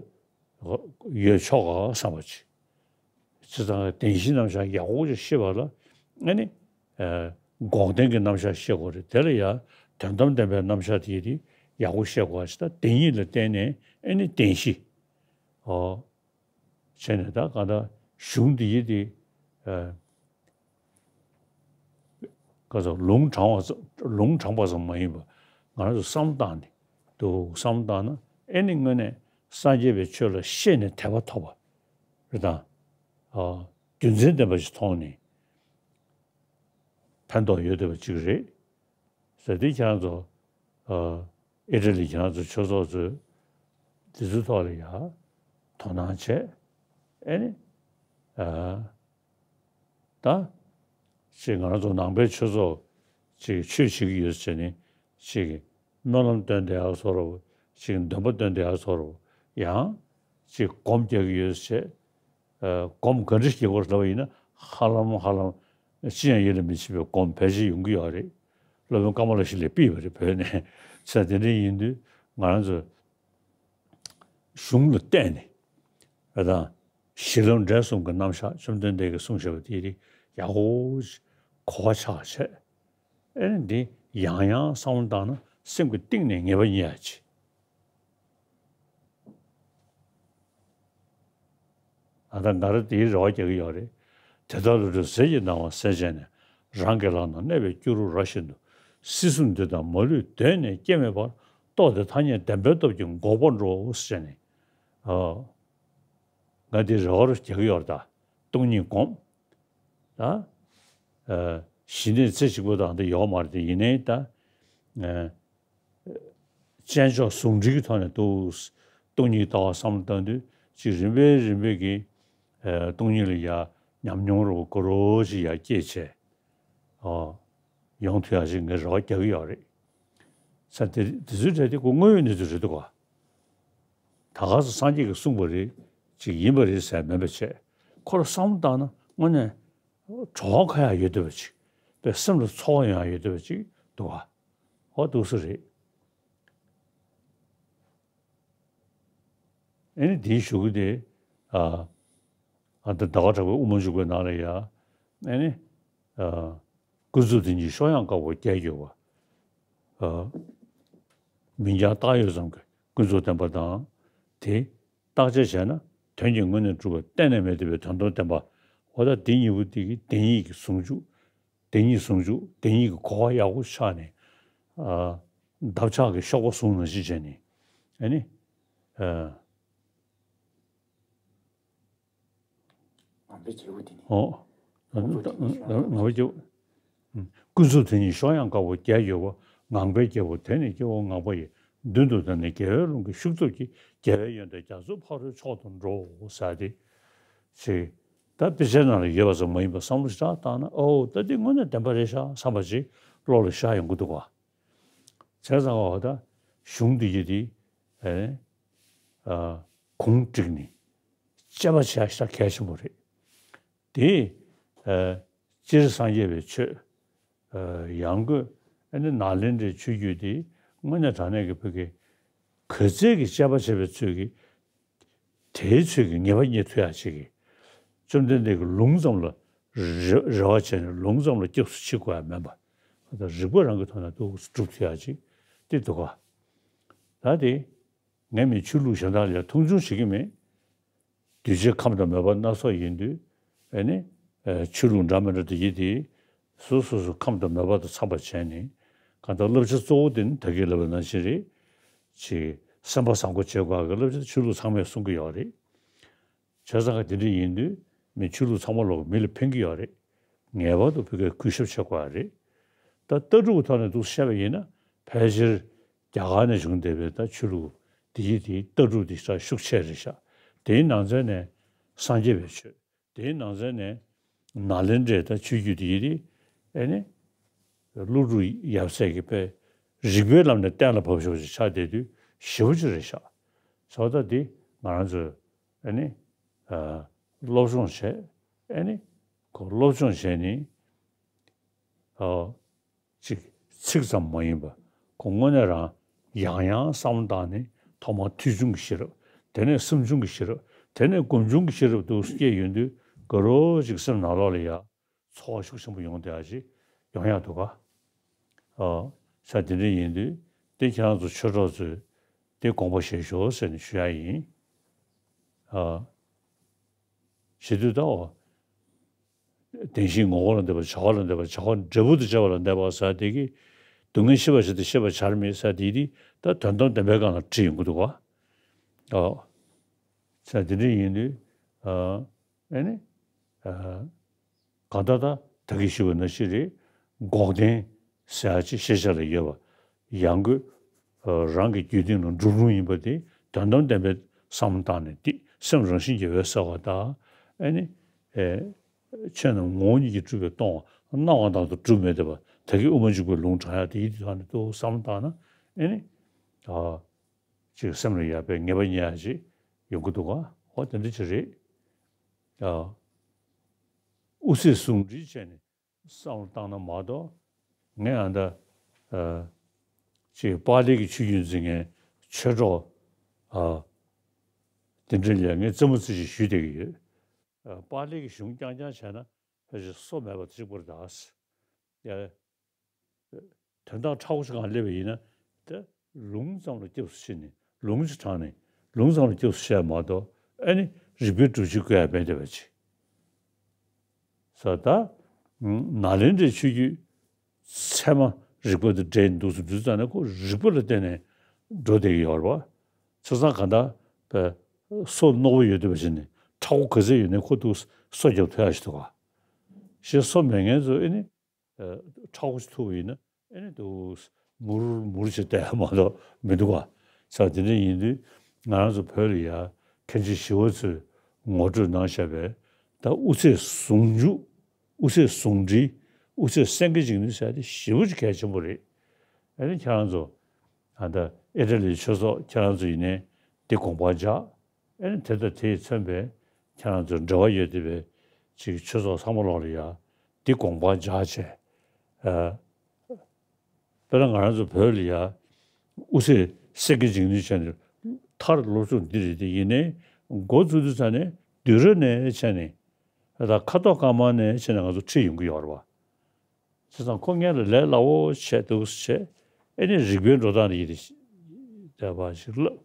ཡོད་ཆོག་ག་བསམ་པ་ཅིག་བྱས་ཙང་བདེན་བཞིའི་རྣམ་གཞག་ཡག་པོ་ཅིག་ཤེས་པ་ལ་ཨ་ནི་འགོག་བདེན་གྱི་རྣམ་གཞག་ཤེས་དགོས་རེད། དེ་ལ་ཡང་དོན་དམ་བདེན་པའི་རྣམ་གཞག་དེ་ཡི་དེ་ཡག་པོ་ཤེས་དགོས་པ་ཅིག་ད་བདེན་གཉིས་ལ་བརྟེན་ནས་ཨ་ནི་བདེན་བཞི། ཨོ། བྱས་ནས་ད་ག་ད་གཞུང་འདི་ཡི་དེ་ཨ་ག་ཚོད་ལུང་དྲངས་པ་ཙམ་ལུང་དྲངས་པ་ཙམ་མ་ཡིན་པ་ང་རང་ཚོ་བསམ་བློ་བཏང་ནས་འདུག་བསམ་བློ་བཏང་ན་ཨེ་ནི་དངོས་གནས་སངས་རྒྱས་པའི་ཆོས་ལ་ཤེས་ནས་དད་པ་ཐོབ་པ་རེད་དང་། ཨ་རྒྱུ་མཚན་ལྡན་པ་ཞིག་མཐོང་ནས་ཕན་ཐོགས་ཡོད་བསྡད་པ་ཅིག་རེད། ཟེར་དུས་ཁྱེད་རང་ཚོ་ཨ་ཨི་ཊ་ལི་ཁྱེད་རང་ཚོ་ཆོས་ཚོགས་ཚོས་འདི་ཚོའི་ཐོག་ལ་ཡང་དོ་སྣང་བྱས་ཨེ་ནི་ཨ་ད་ཅིག་ང་རང་ཚོ་ནང་པའི་ཆོས་ཚོགས་ཅིག་ཆོས་བྱེད་ཀྱི་ཡོད་ཟེར་ནས་ཅིག་སྨོན་ལམ་འདོན་བསྡད་ཡག་བཟོ་འདྲ་པོ་ཅིག་འདོན་པ་འདོན་བསྡད་ཡག་བཟོ་འདྲ་པོ་ཡང་ཅིག་སྒོམ་རྒྱག་གི་ཡོད་ཟེར་ སྒོམ་ག་འདྲ་ཞིག་དགོས་ལབ་པ་ཡིན་ན། ཧ་ལམ་ཧ་ལམ་ཅི་ཡང་ཡིད་ལ་མི་བྱེད་པའི་སྒོམ་ཕལ་ཆེར་ཡོང་གི་ཡོད་རེད། སློབ་དཔོན་ཀ་མ་ལ་ཤཱི་ལས་ཕུལ་བ་རེད། བོད་ནས་ས་དེ་འདྲ་ཡིན་དུས་ང་རང་ཚོ་གཞུང་ལ་བལྟས་ནས། ཨ་དང་། གཞི་ལམ་འབྲས་གསུམ་གྱི་རྣམ་གཞག་བཅོམ་ལྡན་འདས་ཀྱིས་གསུངས་བཞག་པ་དེ་རིགས་ཡག་པོ་གོ་བ་ཆགས་བྱས། ཨེ་ནི་འདི་ཡང་ཡང་བསམ་བློ་བཏང་ན་སེམས་ཀྱི་གཏིང་ནས་ངེས་པ་རྙེད་ཡ་ཆེ། ཨ་ད་ག་རེ་དེའི་རེ་བ་རྒྱག་གི་ཡོད་རེད། དེ་ལྟར་བློ་གྲོས་ཟིལ་གྱིས་གནང་བ་གསན་བྱས་ནས། རང་གི་ལག་ན་གནས་པའི་སྐྱུ་རུ་ར་བཞིན་དུ། སྲིད་གསུམ་འདི་དག་མ་ལུས་གདོད་ནས་སྐྱེ་མེད་པར། རྟོགས་ཏེ་ཐ་སྙད་བདེན་པའི་སྟོབས་ཀྱིས་འགོག་པར་འགྲོ་ཟེར་ནས། ཨ། ང་འདི་རེ་བ་རྒྱག་གི་ཡོད་རེད་ད། སྟོང་ཉིད་སྒོམ། ད། ཨ། ཞི་གནས་རྩེ་གཅིག་པོ་དང་འདི་ཡོད་མ་རེད་དེ། ཡིན་ནའི་ད། ཨ། དཔྱད་འཇོག་ཟུང་འབྲེལ་གྱི་ཐོག་ནས་འདུག། སྟོང་ཉིད་ལྟ་བ་བསམ་བློ་བཏང་དུས་ཅིག་རིམ་པས་རིམ་པས་ཀྱིས། ཨ། སྟོང་ཉིད་ལ་ཡ་ཉམས་མྱོང་རོ་གོ་རོ་ཅིག་ཡ་སྐྱེས་བྱས། ཨ། ཡོང་ཐུབ་ཡ་ཞིག་ངས་རེ་བ་རྒྱག་གི་ཡོད་རེད། ས་དེ་དེ་ཚོའི་གྲས་དེ་ཁོ་དངོས་ཡོད་གནས་ཚུལ་རེད་འདུག་ག། ད་ག་ས་སངས་རྒྱས་ཀྱིས་གསུངས་པ་རེད། ཅིག་ཡིན་པ་རེད་ཟེར་མིན་པ་བྱས། ཁོ་རང་བསམ་བློ་བཏང་ན་དངོས་གནས་བྲོ་བ་ཁ་ཡག་ཡོད་བསྡད་པ་ཅིག། དཔེ་སེམས་ལ་ཚོར་བ་ཡང་ཡོད་བསྡད་པ་ཅིག་འདུག་ག། ཨོ་འདུག་སེ་རེད། ཨེ་ནི་དེའི་གཞུག་གུ་དེ། ཨ། ཨ། ད་ཟླ་བ་གྲགས་པའི་དབུ་མ་འཇུག་པའི་ནང་ལ་ཡ། ཨེ་ནི། ཨ། ཀུན་རྫོབ་དེ་ཉིད་གཤོག་ཡངས་དཀར་པོ་རྒྱས་གྱུར་པ། ཨ། མིང་རྐྱང་བཏགས་ཡོད་ཙམ་གྱི་ཀུན་རྫོབ་བདེན་པ་དང་། དེ་བརྟག་དཔྱད་བྱས་ན་དོན་གྱི་དངོས་གནས་གྲུབ་པ་གཏན་ནས་མེད་བསྡད་པའི་དོན་དམ་བདེན་པ། འོ་ད་དེ་གཉིས་པོ་དེ་གི་བདེན་གཉིས་ཀྱི་ཟུང་འཇུག། བདེན་གཉིས་ཟུང་འཇུག། བདེན་གཉིས་ཀྱི་གོ་བ་ཡག་པོ་ཆགས་ནས། ཨ། འདབ་ཆགས་ཀྱི་གཤོག་པ་ཟུང་ནང་བཞིན་བྱས་ནས། ཨ་ནི། ཨ། ངང་པའི་རྒྱལ་པོ་དེ་ནི། ཨོ། ངང་པའི་རྒྱལ་པོ། ཀུན་རྫོབ་དེ་ཉིད་གཤོག་ཡངས་དཀར་པོ་རྒྱས་ཡོད་པ། ངང་པའི་རྒྱལ་པོ་དེ་ནི་སྐྱེ་བོ་ངང་པ་ཡི། མདུན་དུ་བདར་ནས་རྒྱལ་བའི་ལུང་གི་ཤུགས་སྟོབས་ཀྱིས། རྒྱལ་བའི་ཡོན་ཏན་རྒྱ་མཚོའི་ཕ་རོལ་མཆོག་ཏུ་འགྲོ་ཟེར་ཏེ། ཅེས། ད་དཔེ་ཆའི་ནང་ལ་ཡོད་པ་ཙམ་མ་ཡིན་པར་བསམ་བློ་ཞེ་དྲག་བཏང་ན། ཨོ་ད་འདི་དངོས་གནས་བདེན་པ་རེད་ཤག་བསམ་པ་ཅིག་བློ་ལ་ཤར་ཡོང་གི་འདུག་ག། བྱས་ཙང་འོ་ད་གཞུང་འདི་ཡི་དེ། ཨེ། ཨ། གུང་བསྒྲིགས་ནས་དཔྱད་པ་བྱེད་ཡ་ཞེ་དྲག་གལ་ཆེན་པོ་རེད། དེ། ཨ། སྤྱིར་སངས་རྒྱས་པའི་ཆོས། ཨ། ཡང་སྒོས་ཨ་ནི་ནཱ་ལེནྡྲའི་ཆོས་བརྒྱུད་དེ་དངོས་གནས་དྲང་གནས་ཀྱི་བོད་ཀྱི་ག་ཚད་ཀྱི་དཔྱད་པ་བྱས་པའི་ཚོད་ཀྱིས། དེའི་ཚོད་ཀྱི་ངེས་པ་རྙེད་ཐུབ་ཡ་ཅིག་གིས། བཅོམ་ལྡན་འདས་ཀྱི་ལུང་ཙམ་ལ་རེ་རེ་བ་བྱས་ནས་ལུང་ཙམ་ལ་སྐྱབས་སུ་མཆི་དགོས་ཡ་མིན་པ། ད་རིགས་པ་རང་གི་ཐོག་ནས་འདུག་སྒྲུབ་ཐུབ་ཡ་ཅིག་དེ་འདུག་ག། ད་དེ། ངས་མི་ཆོས་ལུགས་གཞན་དག་ལ་མཐོང་ཆུང་བྱེད་ཀྱི་མེད། གདུལ་བྱའི་ཁམས་དང་མོས་པ་སྣ་ཚོགས་ཡིན་དུས། ཨེ་ནི། ཨེ། ཆོས་ལུགས་འདྲ་མི་འདྲ་དེ་ཡིན་དེ། སོ་སོ་སོ་ཁམས་དང་མོས་པ་དང་འཚམས་པ་བྱས་ནས། གང་ལྟར་བསླབ་བྱ་གཙོ་བོ་དེ་ནི་ད་གིན་ལབ་པ་ནང་བཞིན་རེད། ཅིག་སེམས་པ་བཟང་པོ་བྱེད་དགོས་ཀྱི་བསླབ་བྱ་དེ་ཆོས་ལུགས་ཚང་མས་གསུང་གི་ཡོད་རེད། བྱས་ཙང་ཀ་དེ་འདྲ་ཡིན་དུས་མི་ཆོས་ལུགས་ཚང་མ་ལོག་མི་ལ་ཕན་གྱི་ཡོད་རེད། ངེས་པར་དུ་བོད་སྐད་གུས་ཞབས་བྱེད་དགོས་པ་རེད། ད་ལྟ་གྲུབ་ཀྱི་ཐོག་ནས་འདུག་བཤད་པ་ཡིན་ན། ཕལ་ཆེར་རྒྱ་གར་ནས་བྱུང་བསྡད་པའི་ད་ཆོས་ལུགས་དེ་ཡི་དེའི་ལྟ་གྲུབ་དེ་ཤ་ཤུགས་ཆེ་རེད་ཤག། དེའི་ནང་ཚན་ནས་སངས་རྒྱས་པའི་ཆོས། དེའི་ནང་ཚན་ནས་ནཱ་ལེནྡྲའི་ད་ཆོས་བརྒྱུད་དེ་ཡི་དེ། ཨེ་ནི། ཀླུ་སྒྲུབ་ཡབ་སྲས་ཀྱི་དཔེ་རིགས་པའི་ལམ་ནས་གཏན་ལ་ཕབ་ཤོག་ཅིག་ཆགས་བསྡད་དུས་ཞེ་པོ་ཅིག་རེད་ཤག། བྱས་ཙང་ད་འདི་ང་རང་ཚོས། ཨེ་ནི། ཨ། སློབ་སྦྱོང་བྱས། ཨེ་ནི། ཁོ་སློབ་སྦྱོང་བྱས་ནི། ཨ། ཅིག་ཚིག་ཙམ་མ་ཡིན་པ། ཁོ་དངོས་གནས་རང་ཡང་ཡང་བསམ་བློ་བཏང་ནས་ཐོག་མར་ཐོས་བྱུང་གི་ཤེས་རབ། དེ་ནས་སེམས་བྱུང་གི་ཤེས་རབ། དེ་ནས་སྒོམ་བྱུང་གི་ཤེས་རབ་ཏུ་སྐྱེས་ཡོང་དུས་དགའ་རབ་ཅིག་སེམས་ནང་ལོགས་ལ་ཡ། ཚོར་བ་ཤུགས་ཆེན་པོ་ཡོང་བསྡད་ཡ་ཅིག་ཡོང་ཡག་འདུག་ག། ཨ། ས་དེ་འདྲ་ཡིན་དུས་དེ་ཁྱེད་རང་ཚོ་ཆོས་གྲོགས་ཚོས་དེ་དགོངས་པ་བཞེས་ཤོག་ཟེར་ནས་ཞུ་ཡ་ཡིན། ཨ། བྱེད་དུས་ད། བདེན་བཞིའི་ངོ་བོ་ལ་འདོད་པ། བྱ་བ་ལ་འདོད་པ། བྱ་བ་འབྲས་བུ་དང་བཅས་པ་ལ་འདོད་པ་ཟེར་དེ་གི། སྡུག་བསྔལ་ཤེས་པར་བྱ་སྟེ་ཤེས་པར་བྱར་མེད་ཟེར་དེ་དེ་ད་དོན་དམ་བདེན་པའི་སྒང་ལ་བྲིས་ཡོང་གི་འདུག་ག། ཨ། ཟེར་དེ་འདྲ་ཡིན་དུས། ཨ། ཨེ་ནི། ཨ། གང་ལྟར་ད་ད་གིན་ཞུས་པ་ནང་བཞིན་རེད། འགོག་བདེན་ཟེར་ཡ་ཅིག་ཤེས་བྱ་ལ་ཡོད་པ། ཡང་སྒོས། ཨ། རང་གི་རྒྱུད་སྟེང་ལ་འགྲུབ་རུང་ཡིན་པ་དེ་དོན་དམ་བདེན་པའི་བསམ་བློ་བཏང་ནས་དེ་སེམས་རང་བཞིན་གྱིས་འོད་གསལ་བ་དང་། ཨེ་ནི། ཨེ། ཆོས་རྣམས་ངོ་བོ་ཉིད་ཀྱིས་གྲུབ་པས་སྟོང་པ། སྣང་བ་དང་དུ་གྲུབ་མེད་བསྡད་པ། ད་གིན་དབུ་མ་འཇུག་པའི་ལུང་དྲངས་ཡ་དེ་ཡི་དེ་ཐོག་ནས་ཏོག་བསམ་བཏང་ན། ཨེ་ནི། ཨ། ཅིག་སེམས་ལ་ཡག་པའི་ངེས་པ་རྙེད་ཡ་ཅིག་ཡོང་གི་འདུག་ག། འོ་དེ་འདྲ་ཅིག་རེད། ཨ་དབུ་ཚད་ཟུང་འབྲེལ་བྱས་ནས་བསམ་བློ་བཏང་ན་མ་གཏོགས། ངས་ཨ་ད་ཨ་ཅིག་པཱ་ལི་གི་ཆོས་བརྒྱུད་འཛིན་མཁན་ཆོས་གྲོགས་ཨ་དེ་འདྲ་ལ་ངས་རྩེད་མོ་རྩེ་ཞིག་ཞུས་བསྡད་ཀྱི་ཡོད། ཨ་པཱ་ལི་གི་གཞུང་རྐྱང་རྐྱང་བྱས་ན་ཕལ་ཆེར་སོ་མེད་པ་གཅིག་པུ་རེད་ད། ཡ། དོན་དག་ཕྲ་བོ་ཞིག་སྒང་སླེབས་པ་ཡིན་ན། དེ་ལུང་ཙམ་ལ་སྐྱབས་སུ་མཆི་ནས་ལུང་ཅིག་དྲངས་ནས་ལུང་ཙམ་ལ་སྐྱབས་སུ་མཆི་མ་གཏོགས། ཨ་ནི་རིགས་པའི་སྒྲུབ་བྱེད་བཀོད་ཡ་མེད་བསྡད་པ་ཅིག་ས་ད་ནཱ་ལེནྡྲའི་ཆོས་བརྒྱུད་ཚད་མ་རིག་པ་དང་འབྲེལ་འདུག་ཟེར་དུས་ཙམ་ནས་ཁོ་རིག་པ་ལ་བརྟེན་ནས་འགྲོ་བསྡད་ཀྱི་ཡོད་རེད་པ། བྱས་ཙང་གང་ལྟར་པའི་སོ་རྣོ་པོ་ཡོད་བསྡད་པ་ཅིག་ནས་ཁྲ་བོ་ག་ཚད་ཡོད་ནའི་ཁོ་འདུག་སོ་རྒྱབ་ཐུབ་ཡ་ཞིག་འདུག་ག་ཞེས་སོ་མེད་མཁན་ཚོ་ཨ་ནི། ཨ་ཁྲ་བོ་ཞིག་ཐུག་པ་ཡིན་ན་ཨེ་ནི་འདུག་མུར་མུར་བྱས་བསྡད་ཡ་མ་གཏོགས་མི་འདུག་ག་ས་དེ་འདྲ་ཡིན་དུས་ང་རང་ཚོ་བོད་ལ་ཡ་མཁན་ཆེན་ཞི་བ་འཚོས་ངོ་སྤྲོད་གནང་བཞག་པའི་ད་དབུ་ཚད་ཟུང་འཇུག་དབུ་ཚད་ཟུང་འབྲེལ། དབུ་ཚད་སེང་གེ་འཇིགས་ནུས་ཟེར་ཡ་དེ་ཞེ་པོ་ཅིག་གལ་ཆེན་པོ་རེད། ཨེ་ནི་ཁྱེད་རང་ཚོ་ཨ་ད་ཨི་ཊ་ལིའི་ཆོས་ཚོགས་ཁྱེད་རང་ཚོ་ཡིན་ནའི་འདི་དགོངས་པ་འཇགས། ཨེ་ནི་དེ་དང་དེས་མཚོན་པའི་ཁྱེད་རང་ཚོ་འབྲེལ་བ་ཡོད་བསྡད་པའི་ཅིག་ཆོས་ཚོགས་ཚང་མ་ལོག་ལ་ཡ་འདི་དགོངས་པ་འཇགས་བྱས། ཨ་དཔེར་ན་ང་རང་ཚོ་བོད་ལ་ཡ་དབུ་ཚད་སེང་གེ་འཇིགས་ནུས་བྱས་ནས་མཐར་སློབ་སྦྱོང་འདི་རེད་དེ། ཡིན་ནའི་འགོ་བཙུགས་དུས་ཙམ་ནས་བསྡུས་གྲྭ་ནས་བྱས་ནས་ད་ཁ་དོག་དཀར་དམར་ནས་བྱས་ནས་ང་ཚོ་ཁྲིད་ཡོང་གི་ཡོད་རེད་པ། བྱས་ཙང་ཁོ་སྔོན་ལ་ལས་སླ་བོ་བྱས་འདུག་བྱས། ཨེ་ནི་རིག་པའི་འགྲོ་སྟངས་རེད་དེ་བ་ཞིག་བསླབ།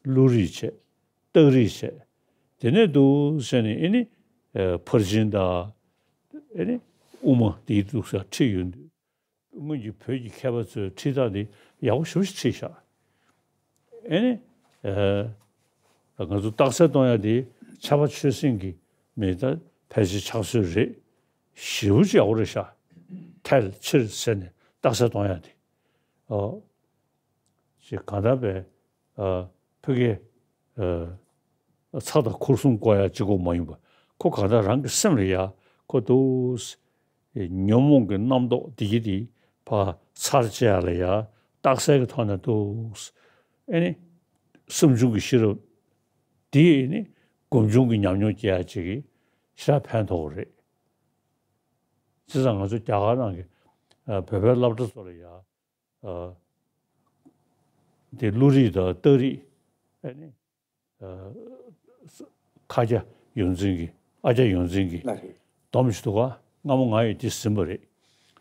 བློ་རིག་བྱས། རྟགས་རིག་བྱས། དེ་ནས་འདུག་བྱས་ནས་ཨེ་ནི་ཨ་ཕར་ཕྱིན་དང་། ཨེ་ནི་དབུ་མ་དེའི་འདུག་ས་ཁྲིད་ཡོང་དུས། སྔོན་གྱི་བོད་ཀྱི་མཁས་པ་ཚོས་ཁྲིད་སྟངས་དེ་ཡག་པོ་ཞེ་པོ་ཞིག་ཁྲིད་བཞག་ཨེ་ནི། ཨ་ང་ཚོ་རྟགས་གསལ་གཏོང་ཡ་དེ་ཕྱྭ་པ་ཆོས་སེང་གི་མི་ད་ཕལ་ཆེར་ཕྱག་སྲོལ་རེད། ཞེ་པོ་ཅིག་ཡག་པོ་རེད་ཤག་ཐལ་ཕྱིར་ཟེར་ནས་རྟགས་གསལ་གཏོང་ཡ་དེ། ཨོ། ཞེས་གང་ལྟར་བས། ཨ་ཕ་གི་ཨ་ཚ་དང་ཁུར་གསུམ་བཀོལ་ཡ་གཅིག་པོ་མ་ཡིན་པ། ཁོ་གང་ལྟར་རང་གི་སེམས་ལ་ཡ་ཁོ་འདུག་ཉོན་མོངས་ཀྱི་རྣམ་རྟོག་འདི་གི་དེ་ཕར་ཚར་བཅད་ཡ་ལ་ཡ་རྟགས་གསལ་གྱི་ཐོག་ནས་འདུག་ཨེ་ནི་བསམ་བྱུང་གི་ཤེས་རབ་དེ་ནི་སྒོམ་བྱུང་གི་ཉམས་མྱོང་སྐྱེ་ཡ་ཅིག་གི་ཞེ་དྲག་ཕན་ཐོགས་རེད། བྱས་ཙང་ང་ཚོ་རྒྱ་གར་ནང་གི་ཨ་བོད་པའི་སློབ་གྲྭ་ཚོ་ལ་ཡ། ཨ་དེ་བློ་རིག་དང་རྟགས་རིག་ཨ་ནི་ཨ་ཁ་རྒྱ་ཡོངས་འཛིན་གྱི། ཨ་རྒྱ་ཡོངས་འཛིན་གྱི་ལ་རེད། སྡོམ་ཞིག་འདུག་ག་སྔ་མོ་ང་ཡིས་དེ་ཟིན་པ་རེད།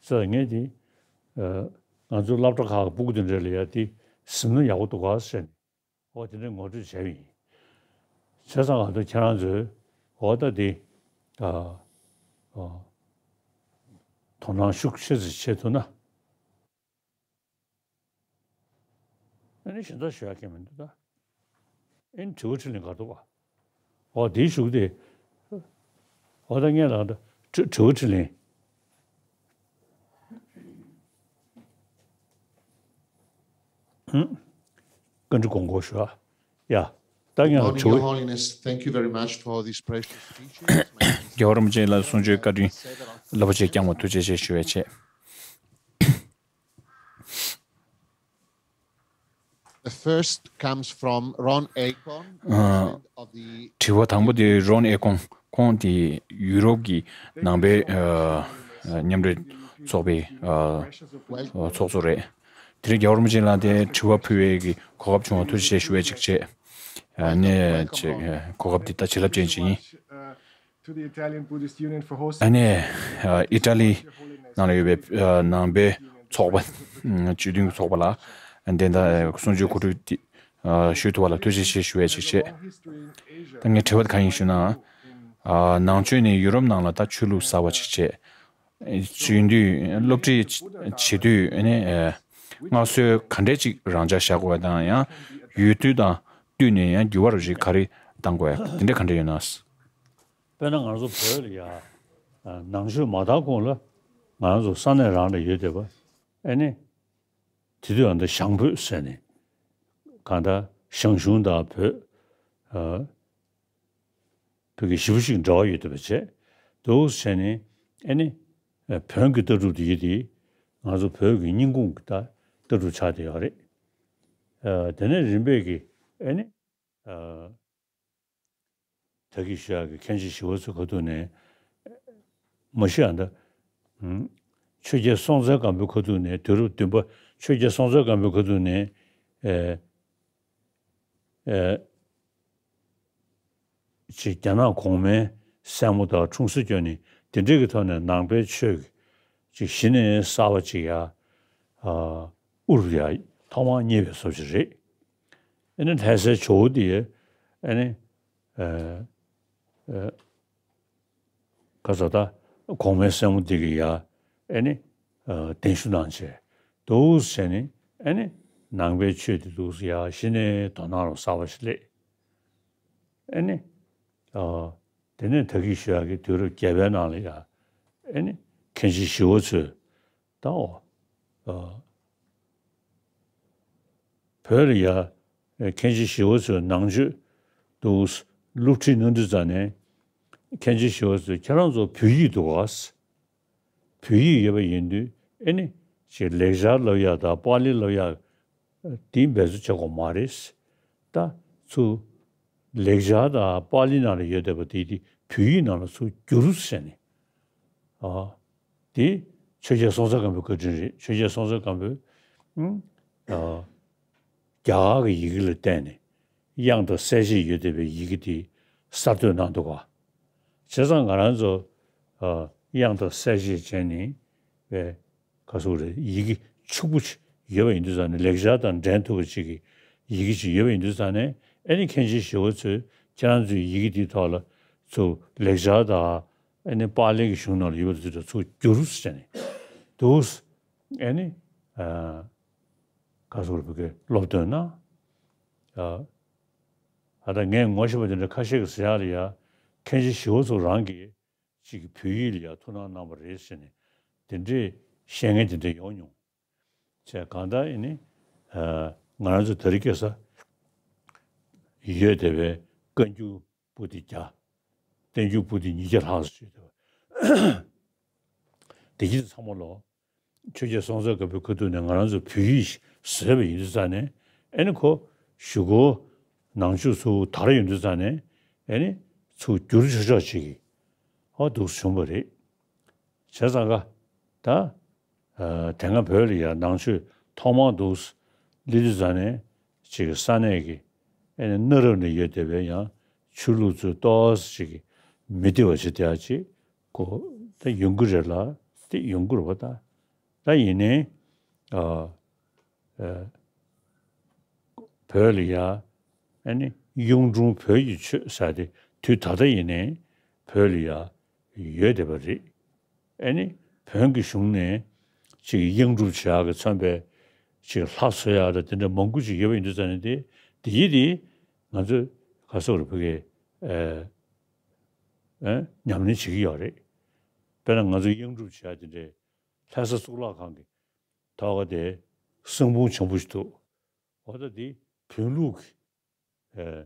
ས་ངས་དེ་ཨ་ང་ཚོའི་སློབ་གྲྭ་ཁག་གི་སྤུ་གུ་དེ་འདྲ་ལ་ཡ་དེ་ཟིན་ན་ཡག་པོ་འདུག་ག་ཟེར་ནས། འོ་དེ་འདྲའི་ངོ་སྤྲོད་བྱས་པ་ཡིན། བྱས་ཙང་ང་ཚོ་ཁྱེད་རང་ཚོས་འོ་ད་དེ་ཨ་ཨ་དོ་སྣང་ཤུགས་ཆེ་ཙམ་བྱེད་ཐུབ་ན། ཨ་ནི་གཞན་དག་ཞུ་ཡག་གི་མི་འདུག་ད། ཨ་ནི་དྲི་བ་དྲིས་ལན་ག་འདུག་ག་འོ་དེའི་གཞུག་དེ། འོ་ད་ངས་ལབ་ད་དྲི་དྲི་བ་དྲིས་ལན། ཧུམ། བཀའ་འདྲི་དགོངས་སྐོར་ཞུ་ཨ། ཡ། ད་ངས་ལ་Morning, Your དྲི་བ། Holiness. Thank you very much for this precious teaching. རྒྱལ་བ་རིན་པོ་ཆེ་ལ་གསུང་ཆོས་བཀའ་དྲིན་རླབས་པོ་ཆེ་བསྐྱངས་པ་ཐུགས་རྗེ་ཆེ་ཞུ་བའི་ཆེད། The first comes from Ron Acorn, ཨ། President of the དྲི་བ་དང་པོ་དེ་རོན་ཨེ་ཀོང་། ཁོང་དེ་ཡུ་རོབ་ཀྱི་ནང་པའི་ཨ་ཨ་མཉམ་འབྲེལ་ཚོགས་པའི་ཨ་ཨ་ཚོགས་གཙོ་རེད། དེ་རིང་རྒྱལ་བ་རིན་པོ་ཆེ་ལ་དེ་དྲི་བ་ཕུལ་བའི་གི་གོ་སྐབས་བྱུང་བ་ཐུགས་རྗེ་ཆེ་ཞུ་བའི་ཅིག་བྱས། ཨ་ནས་ཅིག་གོ་སྐབས་དེ་ད་བྱིན་རླབས་ཅན་ཅིག་ཡིན། to the Italian Buddhist Union for hosting. ཨ་ནེ། ཨ་ཨི་ཊ་ལི་ནང་ལ་ཡོད་པའི་ཨ་ནང་པའི་ཚོགས་པ། ཨ་སྤྱི་མཐུན་གྱི་ཚོགས་པ་ལ་དེ་འདྲ་གསུང་ཆོས་གོ་སྒྲིག་འདི་ཨ་ཞུ་ཐུབ་པ་ལ་ཐུགས་རྗེ་ཆེ་ཞུ་བའི་ཅིག་བྱས། ད་ངའི་དྲི་བ་དེ་གང་ཡིན་ཞུ་ན། ཨ་ནང་ཆོས་ནས་ཡུ་རོབ་ནང་ལ་ད་ཆོས་ལུགས་གསར་བ་ཅིག་བྱས། བྱེད་དུས་སློབ་ཁྲིད་བྱེད་དུས་ཨ་ནི་ཨ་སྔར་སྲོལ་ག་འདྲས་ཅིག་རང་འཇགས་བཞག་དགོས་པ་དང་། ཡང་ཡུལ་དུས་དང་བསྟུན་ནས་ཡང་འགྱུར་བ་རེ་ཞིག་ག་རེ་གཏང་དགོས་ཡ་དེ་འདྲས་ག་འདྲས་ཡོད་ན། དཔེར་ན་ང་ཚོ་བོད་ལ་ཡ། ཨ་ནང་ཆོས་མ་དར་གོང་ལ་ང་རང་ཚོ་ས་གནས་རང་ལ་ཡོད་བསྡད་པ། ཨ་ནི། དེ་དུས་ཨ་ད་ཞང་བོད་ཟེར་ནས། གང་ལྟར་ཞང་ཞུང་དང་བོད། ཨ་བོད་ཀྱི་ཞེ་པོ་ཅིག་འབྲེལ་བ་ཡོད་བསྡད་པ་བྱས། འདུག་བྱས་ནས་ཨ་ནི། ཨ་བོན་གྱི་ལྟ་གྲུབ་དེ་ཡིན་དེ། ང་ཚོ་བོད་ཀྱི་སྙིང་ཁུང་གི་ད་ལྟ་གྲུབ་ཆགས་བསྡད་ཡོད་རེད། ཨ་དེ་ནས་རིམ་པས་ཀྱི་ཨ་ནི། ཨ། ད་གིན་ཞུ་ཡག་གི་མཁན་ཆེན་ཞི་བ་འཚོའི་ཁ་ཐུག་ནས་མ་གཞི་ཨ་ད་ཨུམ་ཆོས་རྒྱལ་སྲོང་བཙན་སྒམ་པོའི་ཁ་ཐུག་ནས། དུས་རབས་བདུན་པ་ཆོས་རྒྱལ་སྲོང་བཙན་སྒམ་པོའི་ཁ་ཐུག་ནས་ཨེ་ཨེ་ཅིག་རྒྱ་ནག་གོང་མའི་སྲས་མོ་དང་འཁྲུངས་ས་བསྐྱོན་ནས། དེ་འདྲའི་གི་ཐོག་ནས་ནང་པའི་ཆོས་ཀྱི་ཅིག་གཞི་ནས་གསར་པ་ཅིག་ཡར་ཨ་དབུ་རུ་ཡར་ཐོག་མར་རྙེད་པའི་བཟོ་ཅིག་རེད། ཨ་ནི་ལྷ་སའི་ཇོ་བོ་དེ་ཨ་ནི་ཨ་ཨ་ག་ཟེར་ད། གོང་མའི་སྲས་མོ་འདི་གིས་ཡ་ཨེ་ནི་ཨ་གདན་ཞུ་གནང་བྱས། འདུག་སེ་བྱས་ནས་ཨེ་ནི་ནང་པའི་ཆོས་འདི་འདུག་སེ་ཡ་གཞི་ནས་དོ་སྣང་རུ་གསར་པ་ཞིག་སླེབས། ཨེ་ནི་ཨ་དེ་ནས་ད་གིན་ཞུ་ཡག་གི་དུས་རབས་བརྒྱད་པའི་ནང་ལ་ཡ་ཨེ་ནི་མཁན་ཆེན་ཞི་བ་འཚོས་ད་འོ་ཨ་བོད་ལ་ཡ་མཁན་ཆེན་ཞི་བ་འཚོས་ནང་ཆོས་འདུག་སེ་སློབ་ཁྲིད་གནང་དུས་ཙ་ནས། མཁན་ཆེན་ཞི་བ་འཚོས་ཁྱེད་རང་ཚོ་བོད་ཡིག་འདུག་ག་བོད་ཡིག་ཡོད་པ་ཡིན་དུས་ཨེ་ནི་ཅིག་ལེགས་སྦྱར་ལབ་ཡག་དང་པཱ་ལི་ལབ་ཡག་དེ་འབད་རྩོལ་བྱེད་དགོས་མ་རེད། ད་ཚུར་ལེགས་སྦྱར་དང་པཱ་ལི་ནང་ལ་ཡོད་བསྡད་པ་དེ་དེ་བོད་ཡིག་ནང་ལ་ཚུར་བསྒྱུར་ཟེར་ནས། ཨ་དེ་ཆོས་རྒྱལ་སྲོང་བཙན་སྒམ་པོའི་བཀའ་དྲིན་རེད། ཆོས་རྒྱལ་སྲོང་བཙན་སྒམ་པོས་ཨ་རྒྱ་གར་གྱི་ཡི་གེ་ལ་བརྟེན་ནས་དབྱངས་དང་གསལ་བྱེད་ཡོད་བསྡད་པའི་ཡི་གེ་དེ་གསར་གཏོད་གནང་འདུག་ག་བྱས་ཙང་ང་རང་ཚོ་ཨ་དབྱངས་དང་གསལ་བྱེད་བྱས་ནས་པའི་ག་ཟེར་དགོས་རེད། ཡི་གེ་ཕྱུག་པོ་ཅིག་ཡོད་པ་ཡིན་དུས་ཙ་ནས། ལེགས་སྦྱར་དང་འགྲན་ཐུབ་པ་ཅིག་གི་ཡི་གེ་ཅིག་ཡོད་པ་ཡིན་དུས་ཙ་ནས། ཨེ་ནི་མཁན་ཆེན་ཞི་བ་འཚོས་ཁྱེད་རང་ཚོའི་ཡི་གེ་འདིའི་ཐོག་ལ་ཚུར་ལེགས་སྦྱར་དང་ཨེ་ནི་པཱ་ལི་གི་གཞུང་ནང་ལ་ཡོད་པ་དེ་ཚོ་ཚུར་བསྒྱུར་ཟེར་ནས་འདུག་ཨེ་ནི་ཨ་ག་ཟེར་དགོས་རེད། བོད་སྐད་སློབ་སྟོན་གནང་། ཨ་ཨ་ད་ངས་ངོ་ཤེས་པ་དེ་འདྲ་ཁ་ཤས་ཀྱིས་ཟེར་ཡག་ལ་ཡ། མཁན་ཆེན་ཞི་བ་འཚོ་རང་གིས་ཅིག་གིས་བོད་ཡིག་ལ་ཡ་ཐུགས་སྣང་གནང་བ་རེད་ཟེར་ནས་དེ་འདྲའི་བཤད་མཁན་དེ་འདྲ་ཡོང་མྱོང་། བྱས་གང་ལྟར་ཨེ་ནི་ཨ་ང་རང་ཚོ་དེ་རིང་ཁ་སང་ཡོད་བསྡད་པའི་བཀའ་འགྱུར་པོ་ཏི་བརྒྱ། བསྟན་འགྱུར་པོ་ཏི་ཉིས་བརྒྱ་ལྷག་ཙམ་ཡོད་བསྡད་པ་དེ་གྱིས་ཚང་མ་ལོ། ཆོས་རྒྱལ་སྲོང་བཙན་སྒམ་པོའི་ཁ་ཐུག་ནས་ང་རང་ཚོ་བོད་ཡིག་བཟོས་པ་ཡིན་དུས་ཙ་ནས། ཨེ་ནི་ཁོ་གཞུག་གུ་ནང་ཆོས་ཚུར་དར་ཡོང་དུས་ཙ་ནས་ཨེ་ནི་ཚུར་བསྒྱུར་ཆོག་ཆོག་ཅིག་གི་ཨ་འདུག་སེ་བྱུང་བ་རེད། བྱས་ཙང་ཀ་ད་ཨ་དེ་སྔ་བོད་ལ་ཡ་ནང་ཆོས་ཐོག་མར་འདུག་སེ་སླེབས་དུས་ཙ་ནས་ཅིག་ས་གནས་ཀྱི་ཨེ་ནི་གནའ་རབས་ནས་ཡོད་བསྡད་པའི་ཡང་ཆོས་ལུགས་ཚོ་ཏོག་ཙམ་ཅིག་གི་མི་བདེ་བ་ཅིག་དེ་ཡ་ཅིག་གོ་དེ་ཡོང་གི་རེད་ལ། དེ་ཡོང་གི་རེད་པ། ད་ད་ཡིན་ནའི་ཨ་ཨ་བོད་ལ་ཡ་ཨ་ནི་གཡུང་དྲུང་བོན་གྱི་ཆོས་ཟེར་དེ་དུས་ད་ལྟ་ཡིན་ནའི་བོད་ལ་ཡ་ཡོད་བསྡད་པ་རེད། ཨ་ནི་བོན་གྱི་གཞུང་ནས་ཅིག་དབྱངས་སྒྲུབ་བྱེད་ཡག་གི་མཚོན་པའི་ཅིག་ལྷ་གསོལ་ཡག་དང་དེ་འདྲ་མང་པོ་ཅིག་ཡོད་པ་ཡིན་དུས་ཙ་ནས། དེ་དེ་ཡིན་དེ་ང་ཚོས་ག་ཟེར་དགོས་རེད། བོད་སྐད་ཨ་ཨ་ཉམས་ལེན་བྱེད་ཀྱི་ཡོད་རེད། དཔེར་ན་ང་ཚོ་དབྱངས་སྒྲུབ་བྱེད་ཡག་དེ་འདྲའི་ལྷ་ས་གཙུག་ལག་ཁང་གི་ཐོག་ཁ་དེ་གསང་འབུམ་བྱང་བུ་ཞིག་འདུག་འོ་ད་དེ་བོན་ལུགས་ཀྱི་ཨེ་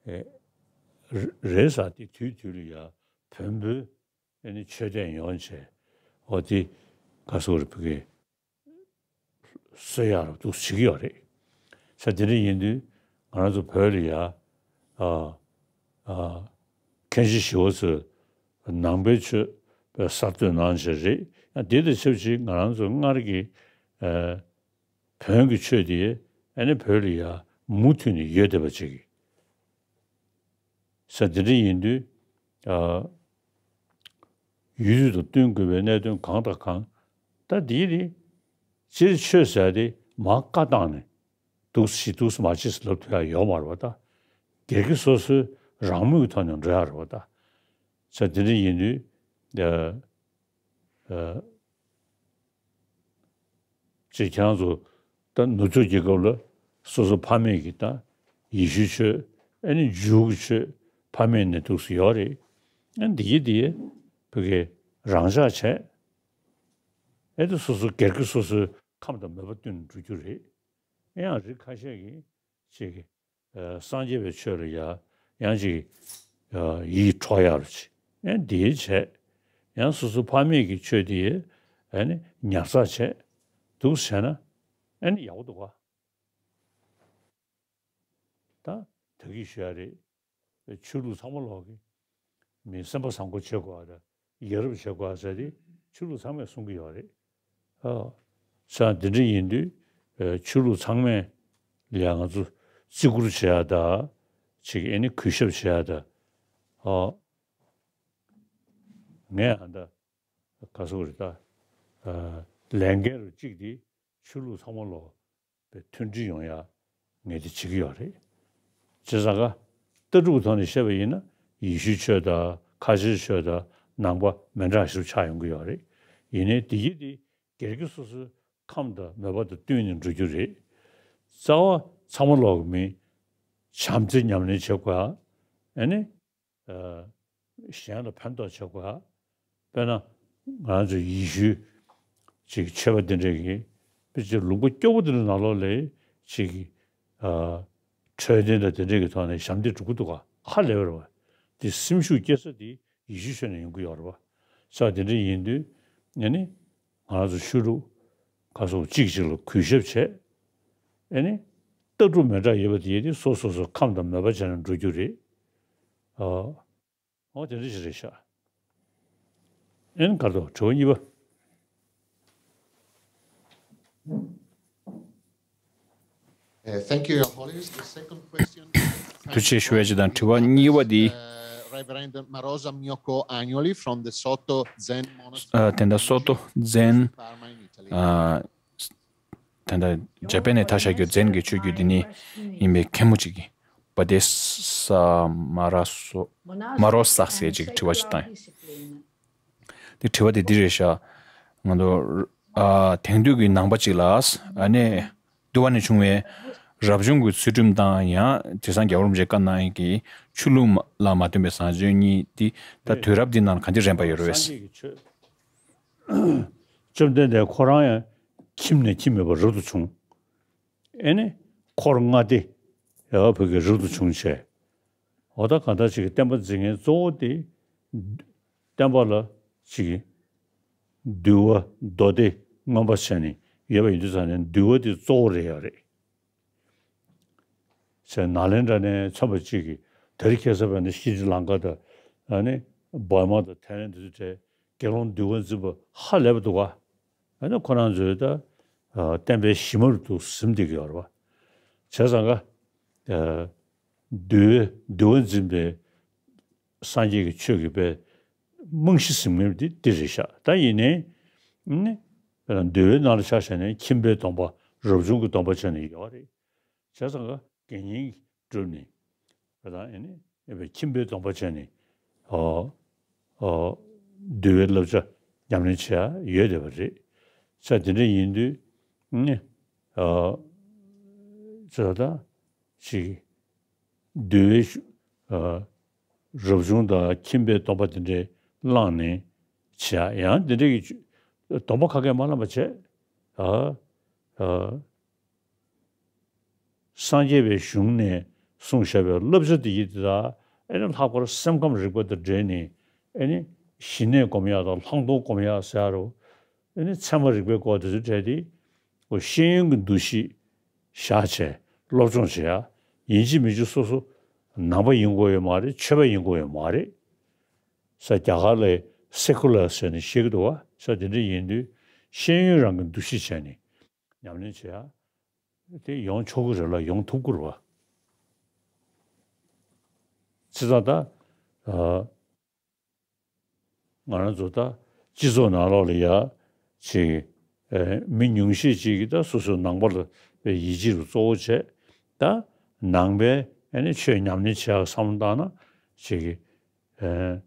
ཨེ་རེད་ཟེར། དེ་དུས་དུས་ལ་ཡ་བོན་པོའི་ཨེ་ནི་མཆོད་རྟེན་ཡོང་བྱས། འོ་དེ་ག་ཟེར་དགོས་རེད། བོད་སྐད་གསོལ་ཡག་རུ་འདུག་སེ་བྱེད་ཀྱི་ཡོད་རེད། ས་དེ་འདྲ་ཡིན་དུས་ང་རང་ཚོ་བོད་ལ་ཡ་ཨ་ཨ་མཁན་ཆེན་ཞི་བ་འཚོས་ནང་པའི་ཆོས་དཔེ་གསར་གཏོད་གནང་བྱས་རེད། ཡང་དེ་དང་ཆབས་ཅིག་ང་རང་ཚོ་སྔར་གྱི་ཨ་བོན་གྱི་ཆོས་དེ་ཨ་ནི་བོད་ལ་ཡ་མུ་མཐུད་ནས་ཡོད་བསྡད་པ་ཅིག་ས་དེ་འདྲ་ཡིན་དུས་ཨ་ཡུལ་དུས་དང་བསྟུན་དགོས་པའི་གནད་དོན་གང་དང་གང་། ད་འདིའི་རིགས་སྤྱིར་ཆོས་ཟེར་དེ་མར་བཀའ་བཏང་ནས་འདུག་སེ་འདུག་སེ་མ་བྱེད་ཟེར་ལབ་ཐུབ་ཡག་ཡོད་མ་རེད་པ། ད་སྒེར་གྱི་སོ་སོའི་རང་མོས་ཀྱི་ཐོག་ནས་འགྲོ་ཡག་རེད་པ། ད་ས་དེ་འདྲ་ཡིན་དུས་ཨ་ཨ་ཅེས་ཁྱེད་རང་ཚོ་ད་ནུབ་ཕྱོགས་རྒྱལ་ཁབ་ལ་སོ་སོ་ཕ་མེས་ཀྱི་ད་ཡེ་ཤུའི་ཆོས། ཨ་ནི་ཇུའུ་གི་ཆོས་ཕ་མེས་ནས་འདུག་སེ་ཡོད་རེད། ཨ་འདི་ཡི་འདི་ཡི་བོད་སྐད་རང་འཇགས་བྱས། ཨེ་ད་སོ་སོ་སྒེར་གྱི་སོ་སོའི་ཁམས་དང་མོས་པ་བསྟུན་འགྲོ་རྒྱུ་རེད། ཨེ་ཡང་རིགས་ཁ་ཤས་ཀྱིས་ཅིག་གིས་ཨ་སངས་རྒྱས་པའི་ཆོས་ལ་ཡ་ཡང་ཅིག་ཨ་ཡིད་འཕྲོག་ཡག་རུ་ཅིག་ཨེ་འདི་བྱས། ཡང་སོ་སོ་ཕ་མེས་ཀྱི་ཆོས་དེ་ཨ་ནི་ཉར་ཚགས་བྱས་འདུག་བྱས་ན་ཨ་ནི་ཡག་པོ་འདུག་ག་ད་ད་གིན་ཞུ་ཡག་རེད། ཆོས་ལུགས་ཚང་མ་ལོག་གི་མི་སེམས་པ་བཟང་པོ་བྱེད་དགོས་པ་དང་ཡ་རབས་བྱེད་དགོས་པ་ཟེར་ཏེ་ཆོས་ལུགས་ཚང་མས་གསུང་གི་ཡོད་རེད། ཨ། ས་འདི་འདྲ་ཡིན་དུས་ཨ་ཆོས་ལུགས་ཚང་མས་ལ་ང་ཚོ་བརྩི་བཀུར་བྱེད་ཡ་ད་ཅིག་ཨེ་ནི་གུས་ཞབས་བྱེད་ཡ་ད། ཨ། ངས་ཨ་ད་ག་ཟེར་དགོས་རེད་ད། ཨ། ལས་འགན་རུ་གཅིག་དེ་ཆོས་ལུགས་ཚང་མ་ལོག་པའི་མཐུན་སྒྲིལ་ཡོང་ཡ་ངས་དེ་བྱེད་ཀྱི་ཡོད་རེད། བྱས་ཙང་ཀ་ལྟ་གྲུབ་ཐོག་ནས་བཤད་པ་ཡིན་ན་ཡེ་ཤུའི་ཆོས་དང་ཁ་ཆེའི་ཆོས་དང་ནང་པ་མི་འདྲ་ཞིག་ཆགས་ཡོང་གི་ཡོད་རེད། ཡིན་ནའི་དེ་ཡིད་དེ་སྒེར་གྱི་སོ་སོའི་ཁམས་དང་མོས་པ་དང་བསྟུན་ནས་འགྲོ་རྒྱུ་རེད། རྩ་བ་ཚང་མ་ལོག་གི་མི་བྱམས་བརྩེ་ཉམས་ལེན་བྱེད་དགོས། ཨ་ནི། ཨ། གཞན་ལ་ཕན་ཐོགས་བྱེད་དགོས། དཔེར་ན་ང་ཚོ་ཡེ་ཤུའི་ཅིག་ཆོས་པ་འདི་འདྲས་ཀྱིས་དཔེ་ཅིག་ལུང་པ་སྐྱོ་པོ་འདི་འདྲ་ནང་ལོགས་ལ་ཅིག་ཨ། འཕྲོད་བསྟེན་དང་དེ་འདྲས་ཀྱི་ཐོག་ནས་ཞབས་འདེགས་སྒྲུབ་ཀྱི་འདུག་ག་ཧ་ལས་པ་རེད་བ། དེ་སེམས་ཤུགས་སྐྱེ་ས་དེ་ཡེ་ཤུ་ཆོས་ནས་ཡོང་གི་ཡོད་རེད་བ། ས་དེ་འདྲ་ཡིན་དུས་ཨ་ནི་ང་ཚོ་ཆོས་ལུགས་ཁ་སོགས་གཅིག་གཅིག་ལ་གུས་ཞབས་བྱས། ཨ་ནི་ལྟ་གྲུབ་མི་འདྲ་ཡོད་པ་དེ་ཡིན་དུས་སོ་སོ་སོ་ཁམས་དང་མོས་པ་བྱས་ནས་འགྲོ་རྒྱུ་རེད། ཨ། འོ་དེ་འདྲ་ཞིག་རེད་ཤག་ཨེ་ནི་ག་རེ་འདུག་དྲི་བ་གཉིས་པ། Uh, thank you, Your Holiness. The second question ཐུགས་རྗེ་ཆེ་ཞུ་ཡ་ཅིག་དང་དྲི་བ་གཉིས་པ་འདི། Uh, Reverend Marosa Myoko Agnoli from the Soto Zen Monastery. ཨ། དེ་འདྲ་སོ་ཏོ་ཛེན། Parma in Italy. ཨ། དེ་འདྲ་འཇར་པན་ནས་ཐར་བཞག་རྒྱུ་ཛེན་གྱི་ཆོས་བརྒྱུད་འདི་ནས་ཡིན་པའི་མཁན་མོ་ཅིག་གིས་པ་ཏེ་ས་མ་ར་སོ་མ་རོ་སག་ཟེར་ཅིག་དྲི་བ་ཅིག་བཏང་ཡོད། དེ་དྲི་བ་དེ་འདི་རེད་ཤག་ང་ཚོ་ཨ་དེང་དུས་ཀྱི་ནང་པ་ཅིག་ལ་ཨ་ནི་འདུལ་བ་ནས་བྱུང་བའི་རབ་བྱུང་གི་ཚུལ་ཁྲིམས་དང་ཡང་དེང་སང་རྒྱལ་བ་རིན་པོ་ཆེས་བཀའ་གནང་ཡག་གི་ཆོས་ལུགས་ལ་མ་བསྟུན་པའི་བཟང་སྤྱོད་གཉིས་འདི་ད་དུས་རབས་འདི་ནང་ག་འདྲ་རན་པ་ཡོད་རེད་པས། བཅོམ་ལྡན་འདས་ཁོ་རང་ཡང་ཁྱིམ་ནས་ཁྱིམ་མེད་པར་རབ་ཏུ་བྱུང་། ཨེ་ནི་འཁོར་ལྔ་སྡེ་ཡ་བོད་ཀྱི་རབ་ཏུ་བྱུང་བྱས། འོ་ད་གང་ལྟར་ཅིག་གི་བསྟན་པ་འཛིན་མཁན་གཙོ་བོ་དེ་བསྟན་པ་ལ་ཅིག་གི་འདུལ་བ་མདོ་སྡེ་མངོན་པ་བྱས་ནས་ཡོད་པ་ཡིན་དུས་ཙང་ནས་འདུལ་བ་དེ་གཙོ་བོ་རེད་ཡ་རེད། ཅེས་ནཱ་ལེནྡྲ་ནས་མཚོན་པ་གཅིག་གིས་དེ་རིང་ཁ་སང་བས་ན་ཤྲི་ལང་ཀ་དང་ཨ་ནི་འབར་མ་དང་ཐའི་ལེན་དེ་ཚོ་གྲས་དགེ་སློང་འདུལ་བ་འཛིན་པ་ཧ་ལས་པ་འདུག་ག་ཨ་ནི་ཁོ་རང་ཚོས་ད་ཨ་བསྟན་པའི་གཞི་མ་རུ་དུ་ཟིན་བསྡད་ཀྱི་ཡོད་རེད་བ། བྱས་ཙང་ཀ་ཨ་འདུལ་བའི་འདུལ་བ་འཛིན་པའི་སངས་རྒྱས་ཀྱི་ཆོས་ཀྱི་དཔེ་རྨང་གཞི་ཟིན་མཁན་དེ་འདི་རེད་ཤག་ད་ཡིན་ནའི་ནི་དཔེར་ན་འདུལ་བའི་ནང་ལ་ཆ་བཞག་ནས་ཁྱིམ་པའི་སྡོམ་པ་རབ་བྱུང་གི་སྡོམ་པ་བྱས་ནས་ཡོད་རེད། བྱས་ཙང་ཀ་དགེ་བསྙེན་བསྒྲུབས་ནས་ད་ཨེ་ནི་ཨེ་བའི་ཁྱིམ་པའི་སྡོམ་པ་བྱས་ནས་ཨོ་ཨོ་འདུལ་བའི་བསླབ་བྱ་ཉམས་ལེན་བྱེད་ཡ་ཡོད་བསྡད་པ་རེད། ས་དེ་འདྲ་ཡིན་དུས་ནི་ཨོ་ཙོ་ད་ཅིག་འདུལ་བའི་ཨོ་རབ་བྱུང་དང་ཁྱིམ་པའི་སྡོམ་པ་དེ་འདྲའི་བླངས་ནས་བྱེད་ཡ་ཡང་དེ་འདྲ་གི་སྡོམ་པ་ཁ་སྐད་མ་བླངས་པ་བྱས་ཨོ་ཨོ། སངས་རྒྱས་པའི་གཞུང་ནས་གསུངས་བཞག་པའི་བསླབ་བྱ་དེ་ཡིན་དེ་དག་ཨེ་ནི་ལྷག་པར་སེམས་ཁམས་རིག་པ་དང་འབྲེལ་ནས་ཨེ་ནི་ཞི་གནས་སྒོམ་ཡག་དང་ལྷག་མཐོང་སྒོམ་ཡག་ཟེར་ཡ་རོ། ཨེ་ནི་ཚད་མ་རིག་པའི་སྐོར་དེ་ཚོ་བྲལ་ཏེ་ཁོ་ཤེས་ཡོན་གྱི་འདུ་ཤེས་བཞག་བྱས་སློབ་སྦྱོང་བྱེད་ཡ་ཡིན་གཅིག་མིན་གཅིག་སོ་སོ་ནང་པ་ཡིན་དགོས་ཡོད་མ་རེད། ཆོས་པ་ཡིན་དགོས་ཡོད་མ་རེད། ས་རྒྱ་གར་ལ་སེ་ཀུ་ལར་ཟེར་ནས་བཤད་ཀྱི་འདུག་བ། ས་དེ་འདྲ་ཡིན་དུས་ཤེས་ཡོན་རང་གི་འདུ་ཤེས་བྱས་ནས་ཉམས་ལེན་བྱེད་ཡ། དེ་ཡོང་ཆོག་གི་རེད་ལ་ཡོང་ཐུབ་ཀྱི་རེད་བ། བྱས་ཙང་ད་ཨ་ང་རང་ཚོ་ད་སྤྱི་ཚོགས་ནང་ལོགས་ལ་ཡ་ཅིག་ཨ་མི་ཉུང་ཤས་ཅིག་གིས་ད་སོ་སོའི་ནང་པ་ལ་ཡིད་ཆེས་རུ་གཙོ་བོ་བྱས། ད་ནང་པའི་ཨ་ནི་ཆོས་ཉམས་ལེན་བྱེད་ཡག་བསམ་བློ་བཏང་ན་ཅིག་ཨ་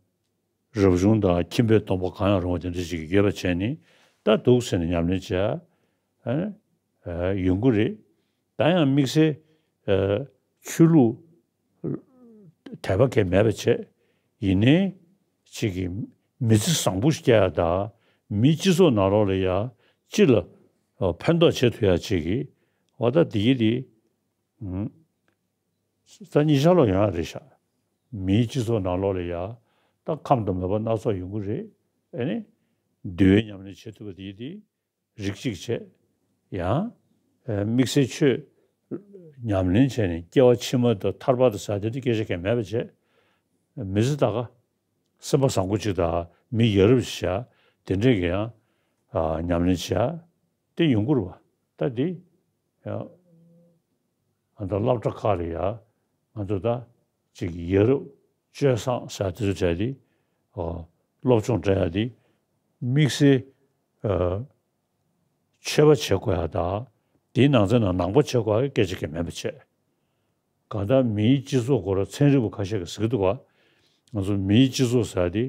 རབ་བྱུང་དང་ཁྱིམ་པའི་སྡོམ་པ་གང་ཡང་རུང་བ་དེ་འདྲ་ཞིག་ཡོད་པ་བྱས་ནས་ད་འདུག་ཟེར་ནས་ཉམས་ལེན་བྱས་ཨ་ཡོང་གི་རེད། ད་ཡང་དམིགས་བསལ་ཆོས་ལུགས་དད་པ་གང་ཡང་མེད་པ་བྱས། ཡིན་ནའི་ཅིག་གི་མི་ཚེ་བཟང་པོ་ཞིག་སྐྱེལ་ཡ་ད་མིའི་སྤྱི་ཚོགས་ནང་ལོགས་ལ་ཡ་སྤྱི་ལ་ཕན་ཐོགས་བྱེད་ཐུབ་ཡ་ཅིག་གི་བ་ད་འདི་གི་དེ། ད་གཉིས་ཆ་ལོག་ཡོང་ཡ་རེད་ཤག་མིའི་སྤྱི་ཚོགས་ནང་ལོགས་ལ་ཡ་ད་ཁམས་དང་མོས་པ་སྣ་ཚོགས་ཡོང་གི་རེད། ཨེ་ནི་འདུལ་བའི་ཉམས་ལེན་བྱེད་ཐུབ་པ་དེ་དེ་རིགས་གཅིག་བྱས། ཡང་དམིགས་བསལ་ཆོས་ཉམས་ལེན་བྱས་ནས་སྐྱེ་བ་ཕྱི་མ་དང་ཐར་པ་དང་ཟེར་དེ་འདྲ་སྐད་ཆ་གང་ཡང་མེད་པ་བྱས། མི་ཚེ་ད་ག་སེམས་པ་བཟང་པོ་ཅིག་དང་མི་ཡ་རབས་ཤིག་བྱ། དེ་འདྲས་ཀྱི་ཡང་ཨ་ཉམས་ལེན་བྱ། དེ་ཡོང་གི་རེད་བ། ད་དེ་ཡང་ཨ་ད་སློབ་གྲྭ་ཁག་ལ་ཡ་ང་ཚོ་ད་ཅིག་ཡ་རབས་སྤྱོད་བཟང་ཟེར་དེ་ཚོ་བྱས་ཏེ་ཨ་སློབ་སྦྱོང་སྤྲད་ཡ་དེ་དམིགས་བསལ་ཨ་ཆོས་པ་བྱེད་དགོས་ཡ་དང་། དེའི་ནང་ཚན་ནང་ནང་པ་བྱེད་དགོས་ཡ་གི་སྐད་ཆ་གང་ཡང་མེད་པ་བྱས། གང་ལྟར་མིའི་སྤྱི་ཚོགས་སྐོར་ཚན་རིག་པ་ཁ་ཤས་ཀྱིས་ཟེར་གྱི་འདུག་ག་ང་ཚོ་མིའི་སྤྱི་ཚོགས་ཟེར་ཡ་དེ་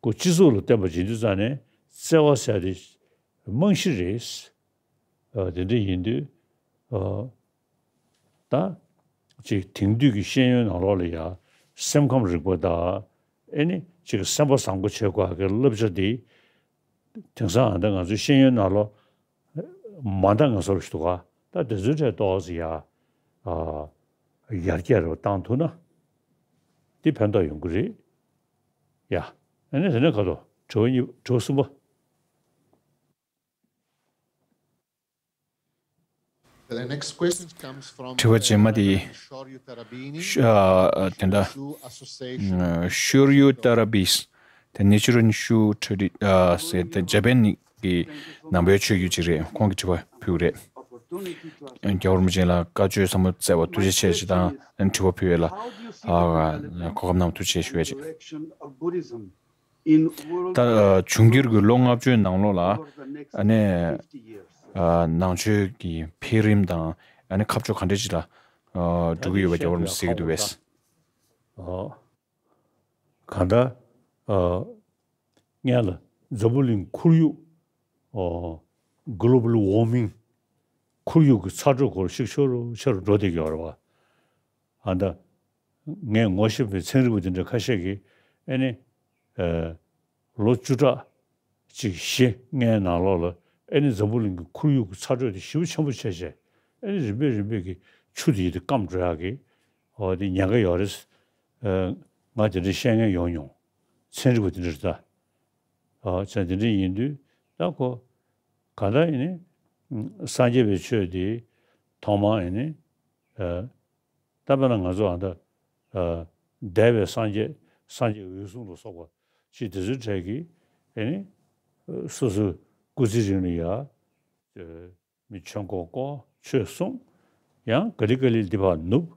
ཁོ་སྤྱི་ཚོགས་ལ་བརྟེན་པ་ཡིན་དུས་ཙང་ནས་བརྩེ་བ་ཟེར་ཡ་དེ་རྨང་གཞི་རེད། ཨ་དེ་འདྲ་ཡིན་དུས་ཨ་ད་ཅིག་དེང་དུས་ཀྱི་ཤེས་ཡོན་ནང་ལོགས་ལ་ཡ་སེམས་ཁམས་རིག་པ་དང་། ཨེ་ནི་ཅིག་སེམས་པ་བཟང་པོ་བྱེད་དགོས་ཡ་གི་བསླབ་བྱ་དེ་དེང་སང་ཨ་ད་ང་ཚོའི་ཤེས་ཡོན་ནང་ལོགས་མ་འདང་ངེས་སོ་ཞིག་འདུག་ག་ད་དེ་ཚོའི་གྲས་ཏོག་ཙམ་ཡ་ཨ་ཡར་རྒྱས་རུ་བཏང་ཐུབ་ན་དེ་ཕན་ཐོགས་ཡོང་གི་རེད། ཡ། ཨ་ནི་དེ་ནས་ཁ་དོག་དྲི་བ་གཉིས་དྲི་བ་གསུམ་པ། The next question comes from དྲི་བ་རྗེས་མ་དེ་Shoryu Tarabini, ཤ- ཨ་དེ་འདྲ། Shu Association. ཤོར་ཡུ་ཏ་ར་བིས། དེ་Natural Shu Tradi- ཨ་ཟེར་དེ་ཇ་པན་གི་ནང་པའི་ཆོས་བརྒྱུད་ཅིག་རེད། ཁོང་གིས་དྲི་བ་ཕུལ་རེད། རྒྱལ་བ་རིན་པོ་ཆེ་ལ་བཀའ་ཆོས་ཚང་མ་སྩལ་བ་ཐུགས་རྗེ་ཆེ་ཞེས་དང་། དྲི་བ་ཕུལ་བ་ལ་ཨ་གོ་སྐབས་གནང་བ་ཐུགས་རྗེ་ཆེ་ཞུ་ཡ་བྱེད། ད་འབྱུང་འགྱུར་གྱི་ལོ་ལྔ་བཅུའི་ནང་ལོགས་ལ་ཨ་ནི་ཨ་ནང་ཆོས་ཀྱི་འཕེལ་རིམ་དང་ཨ་ནི་ཁ་ཕྱོགས་ག་འདྲ་ཅིག་ལ་འགྲོ་གི་ཡོད་པ་རྒྱལ་བ་རིན་པོ་ཆེས་གཟིགས་ཀྱི་འདུག་པས། གང་ལྟར་སྔོན་ལ་འཛམ་བུ་གླིང་ཁོར་ཡུག Global Warming ཁོར་ཡུག་གི་ཚ་དྲོད་སྐོར་ཞིག་ཤུགས་ཆེ་རུ་འགྲོ་བསྡད་ཀྱི་ཡོད་རེད་བ། ཨ་ད། ངས་ངོ་ཤེས་པའི་ཚན་རིག་པ་དེ་འདྲ་ཁ་ཤས་ཀྱིས་ཨེ་ནི། ཨ་ལོ་བཅུ་ཕྲག་གཅིག་བཞི་ལྔའི་ནང་ལོགས་ལ་ཨེ་ནི་འཛམ་བུ་གླིང་གི་ཁོར་ཡུག་གི་ཚ་དྲོད་དེ་ཞེ་པོ་ཆེན་པོ་ཆགས་བྱས། ཨེ་ནི་རིམ་པས་རིམ་པས་ཀྱི་ཆུ་དེ་དེ་སྐམ་འགྲོ་ཡག་གི་འོ་དེ་ཉེན་ཁ་ཡོད་རེད། ཨ་ང་དེ་འདྲ་བཤད་མཁན་ཡོང་མྱོང་། ཚན་རིག་པ་དེ་འདྲ་རེད་ད། ཨ་བྱས་དེ་འདྲ་ཡིན་དུས་ད་ཁོ་ག་ད་ཨེ་ནི་སངས་རྒྱས་པའི་ཆོས་དེ་ཐོག་མར་ཨེ་ནི། ཨ། ད་དཔེར་ན་ང་ཚོ་ཨ་ད། ཨ། འདས་པའི་སངས་རྒྱས་སངས་རྒྱས་འོད་སྲུང་ལ་སོགས་པ་ཅིག་དེ་ཚོའི་གྲས་ཀྱིས་ཨེ་ནི། སོ་སོའི་སྐུ་ཚེ་རིང་ལ་ཡ། ཨ། མི་ཆོས་འཁོར་བསྐོར་ཆོས་གསུངས། ཡང་ག་ལེ་ག་ལེ་འདི་ཕར་ནུབ།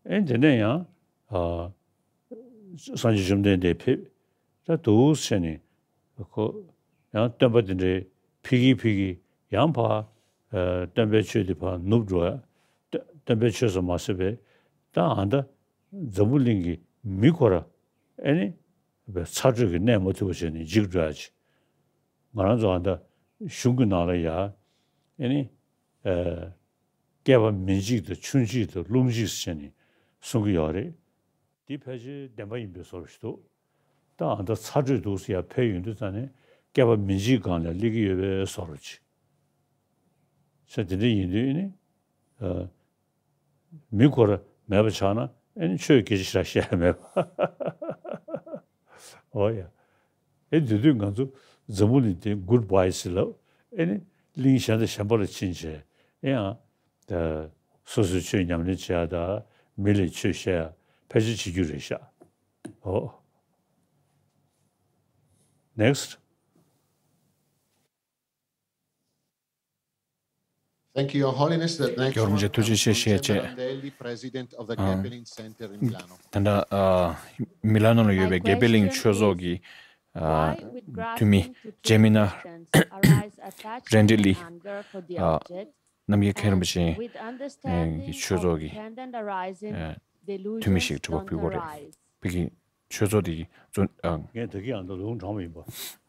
ཨེ་དེ་ནས་ཡང་། ཨ། སངས་རྒྱས་བཅོམ་ལྡན་འདས་ཕེབས། ད་འདུག་སེ་བྱས་ནས་ཁོ་ཡང་སྟོན་པ་དེ་འདྲའི་ཕེབས་ཀྱི་ཕེབས་ཀྱི་ཡང་ཕར། ཨ། སྟོན་པའི་ཆོས་དེ་ཕར་ནུབ་འགྲོ་ཡ། སྟོན་སྟོན་པའི་ཆོས་སུ་མ་ཟད་པའི་ད་ཨ་ད་འཛམ་བུ་གླིང་གི་མི་ཁོ་ར་ཨེ་ནི་ཚ་དྲོད་ཀྱིས་གནས་མ་ཐུབ་པ་བྱས་ནས་འཇིག་འགྲོ་ཡ་ཅིག་ང་རང་ཚོ་ཨ་ད་གཞུང་གི་ནང་ལ་ཡ་ཨེ་ནི། ཨ། བསྐལ་པ་མི་འཇིག་དང་ཆུ་འཇིག་དང་རླུང་འཇིག་ཟེར་ནས་གསུང་གི་ཡོད་རེད། འདི་ཕལ་ཆེར་བདེན་པ་ཡིན་པའི་བཟོ་འདྲ་ཞིག་འདུག་ད་ཨ་ད་ཚ་དྲོད་འདུག་ཟེར་ཡ་ཕེབས་ཡོང་དུས་ཙང་ནས་བསྐལ་པ་མི་འཇིག་སྒང་ལ་སླེབས་ཀྱི་ཡོད་པའི་བཟོ་འདྲ་ཅིག་ཟེར་དེ་འདྲ་ཡིན་དུས་ཨེ་ནི། ཨ། མི་ཁོ་ར་མེད་པ་ཆགས་ན་ཨེ་ནི་ཆོས་སྐད་ཆ་ཞེ་དྲག་བཤད་ཡ་མེད་པ། འོ་ཡ། ཨེ་དེ་དུས་ང་ཚོ་འཛམ་བུ་གླིང་དེ་གུཌ་བྷའི་ཟེར་ལབ། ཨེ་ནི་གླིང་གཞན་དང་གཞན་པ་ལ་ཕྱིན་བྱས་ཨེ་ཡང་། ད་སོ་སོའི་ཆོས་ཉམས་ལེན་བྱེད་ཡ་དང་མི་ལ་ཆོས་བཤད་ཡ་ཕལ་ཆེར་བྱེད་རྒྱུ་རེད་ཤག་འོ། Next. Thank you, Your Holiness. The next རྒྱལ་བ་རིན་པོ་ཆེ་ཐུགས་རྗེ་ཆེ་ཞུ་ཡ་བྱེད། President of the ཨ། Capelin Center in Milano. ད་ལྟ་ཨ། མི་ལ་ནོ་ལ་ཡོད་པའི་གེ་པེ་ལིང་ཆོས་ཚོགས་ཀྱི་ཨ། འཐུས་མི་ཇེ་མི་ན་རེན་ཏི་ལི། ཨ། རྣམ་རྒྱལ་མཁན་རིན་པོ་ཆེ་ཨ། གི་ཆོས་ཚོགས་ཀྱི་ཨ། འཐུས་མི་ཞིག་དྲི་བ་ཕུལ་དགོས་རེད། བི་གི་ཆོས་ཚོགས་དེ་ཚོ་ཨ། ངས་ད་གིན་ཨ་ད་ལུང་དྲངས་པ་ཡིན་པ།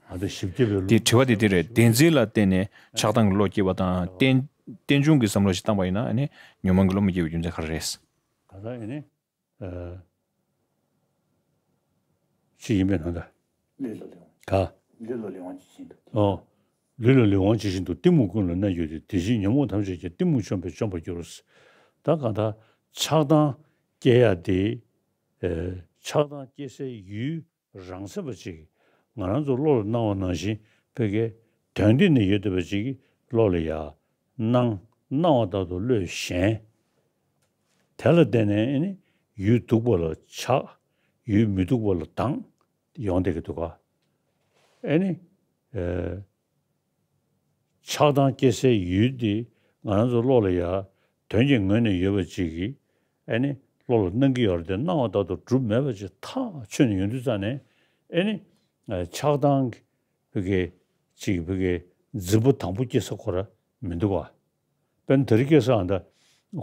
ཨ་ད་བཞི་བརྒྱ་པའི་ལུགས། དེ་དྲི་བ་དེ་འདི་རེད། བདེན་འཛིན་ལ་བརྟེན་ནས་ཆགས་སྡང་གི་བློ་སྐྱེས་པ་དང་། རྟེན་རྟེན་འབྱུང་གི་བསམ་བློ་ཞིག་བཏང་པ་ཡིན་ན་ཨ་ནི་ཉོན་མོངས་ཀྱི་བློ་མི་སྐྱེ་བའི་རྒྱུ་མཚན་ག་རེ་རེད། ག་ད་ཨ་ནི། ཨ། ཅི་ཡིན་པས་ན་ད། ལུས་ལ་ལུས་དབང་། ག་ལུས་ལ་ལུས་དབང་ཇི་བཞིན་དུ། ཨོ། ལུས་ལ་ལུས་དབང་ཇི་བཞིན་དུ། གཏི་མུག་ཀུན་ལ་མནར་གྱུར་ཏེ། དེ་བཞིན་ཉོན་མོངས་ཐམས་ཅད་ཀྱང་། གཏི་མུག་འཇོམས་པས་འཇོམས་པར་འགྱུར། ད་གང་ལྟར་ཆགས་སྡང་སྐྱེ་ཡ་དེ། ཨེ། ཆགས་སྡང་སྐྱེ་སའི་ཡུལ་རང་མཚན་པ་ཅིག་ང་རང་ཚོ་བློ་ལ་སྣང་བ་ནང་བཞིན་ཕ་གིའི་དོན་སྟེང་ནས་ཡོད་བསྡད་པ་ཅིག་གི་བློ་ལ་ཡ་སྣང་། སྣང་བ་ལྟར་དུ་བློས་ཞེན། དེ་ལ་བརྟེན་ནས་ཨེ་ནི་ཡུལ་སྡུག་པ་ལ་ཆགས། ཡུལ་མི་སྡུག་པ་ལ་སྡང་ཡོང་བསྡད་ཀྱི་འདུག་ག་ཨེ་ནི། ཨེ། ཆགས་སྡང་སྐྱེ་སའི་ཡུལ་འདི་ང་རང་ཚོ་བློ་ལ་ཡ་དོན་གྱི་ངོས་ནས་ཡོད་པ་ཅིག་གིས་ཨེ་ནི་བློ་ལ་སྣང་གི་ཡོད་རེད་དེ། སྣང་བ་ལྟར་དུ་གྲུབ་མེད་པ་ཅིག་ཐག་ཆོད་ནས་ཡོང་དུས་ཙང་ནས་ཨེ་ནི་ཆགས་སྡང་གི་བུ་གའི་ཅིག་བུ་གའི་འཛིན་པ་དང་པོ་སྐྱེ་ས་ཁོ་ར་མི་འདུག་བ། དཔེར་ན་དེ་རིང་ཁ་སང་ད་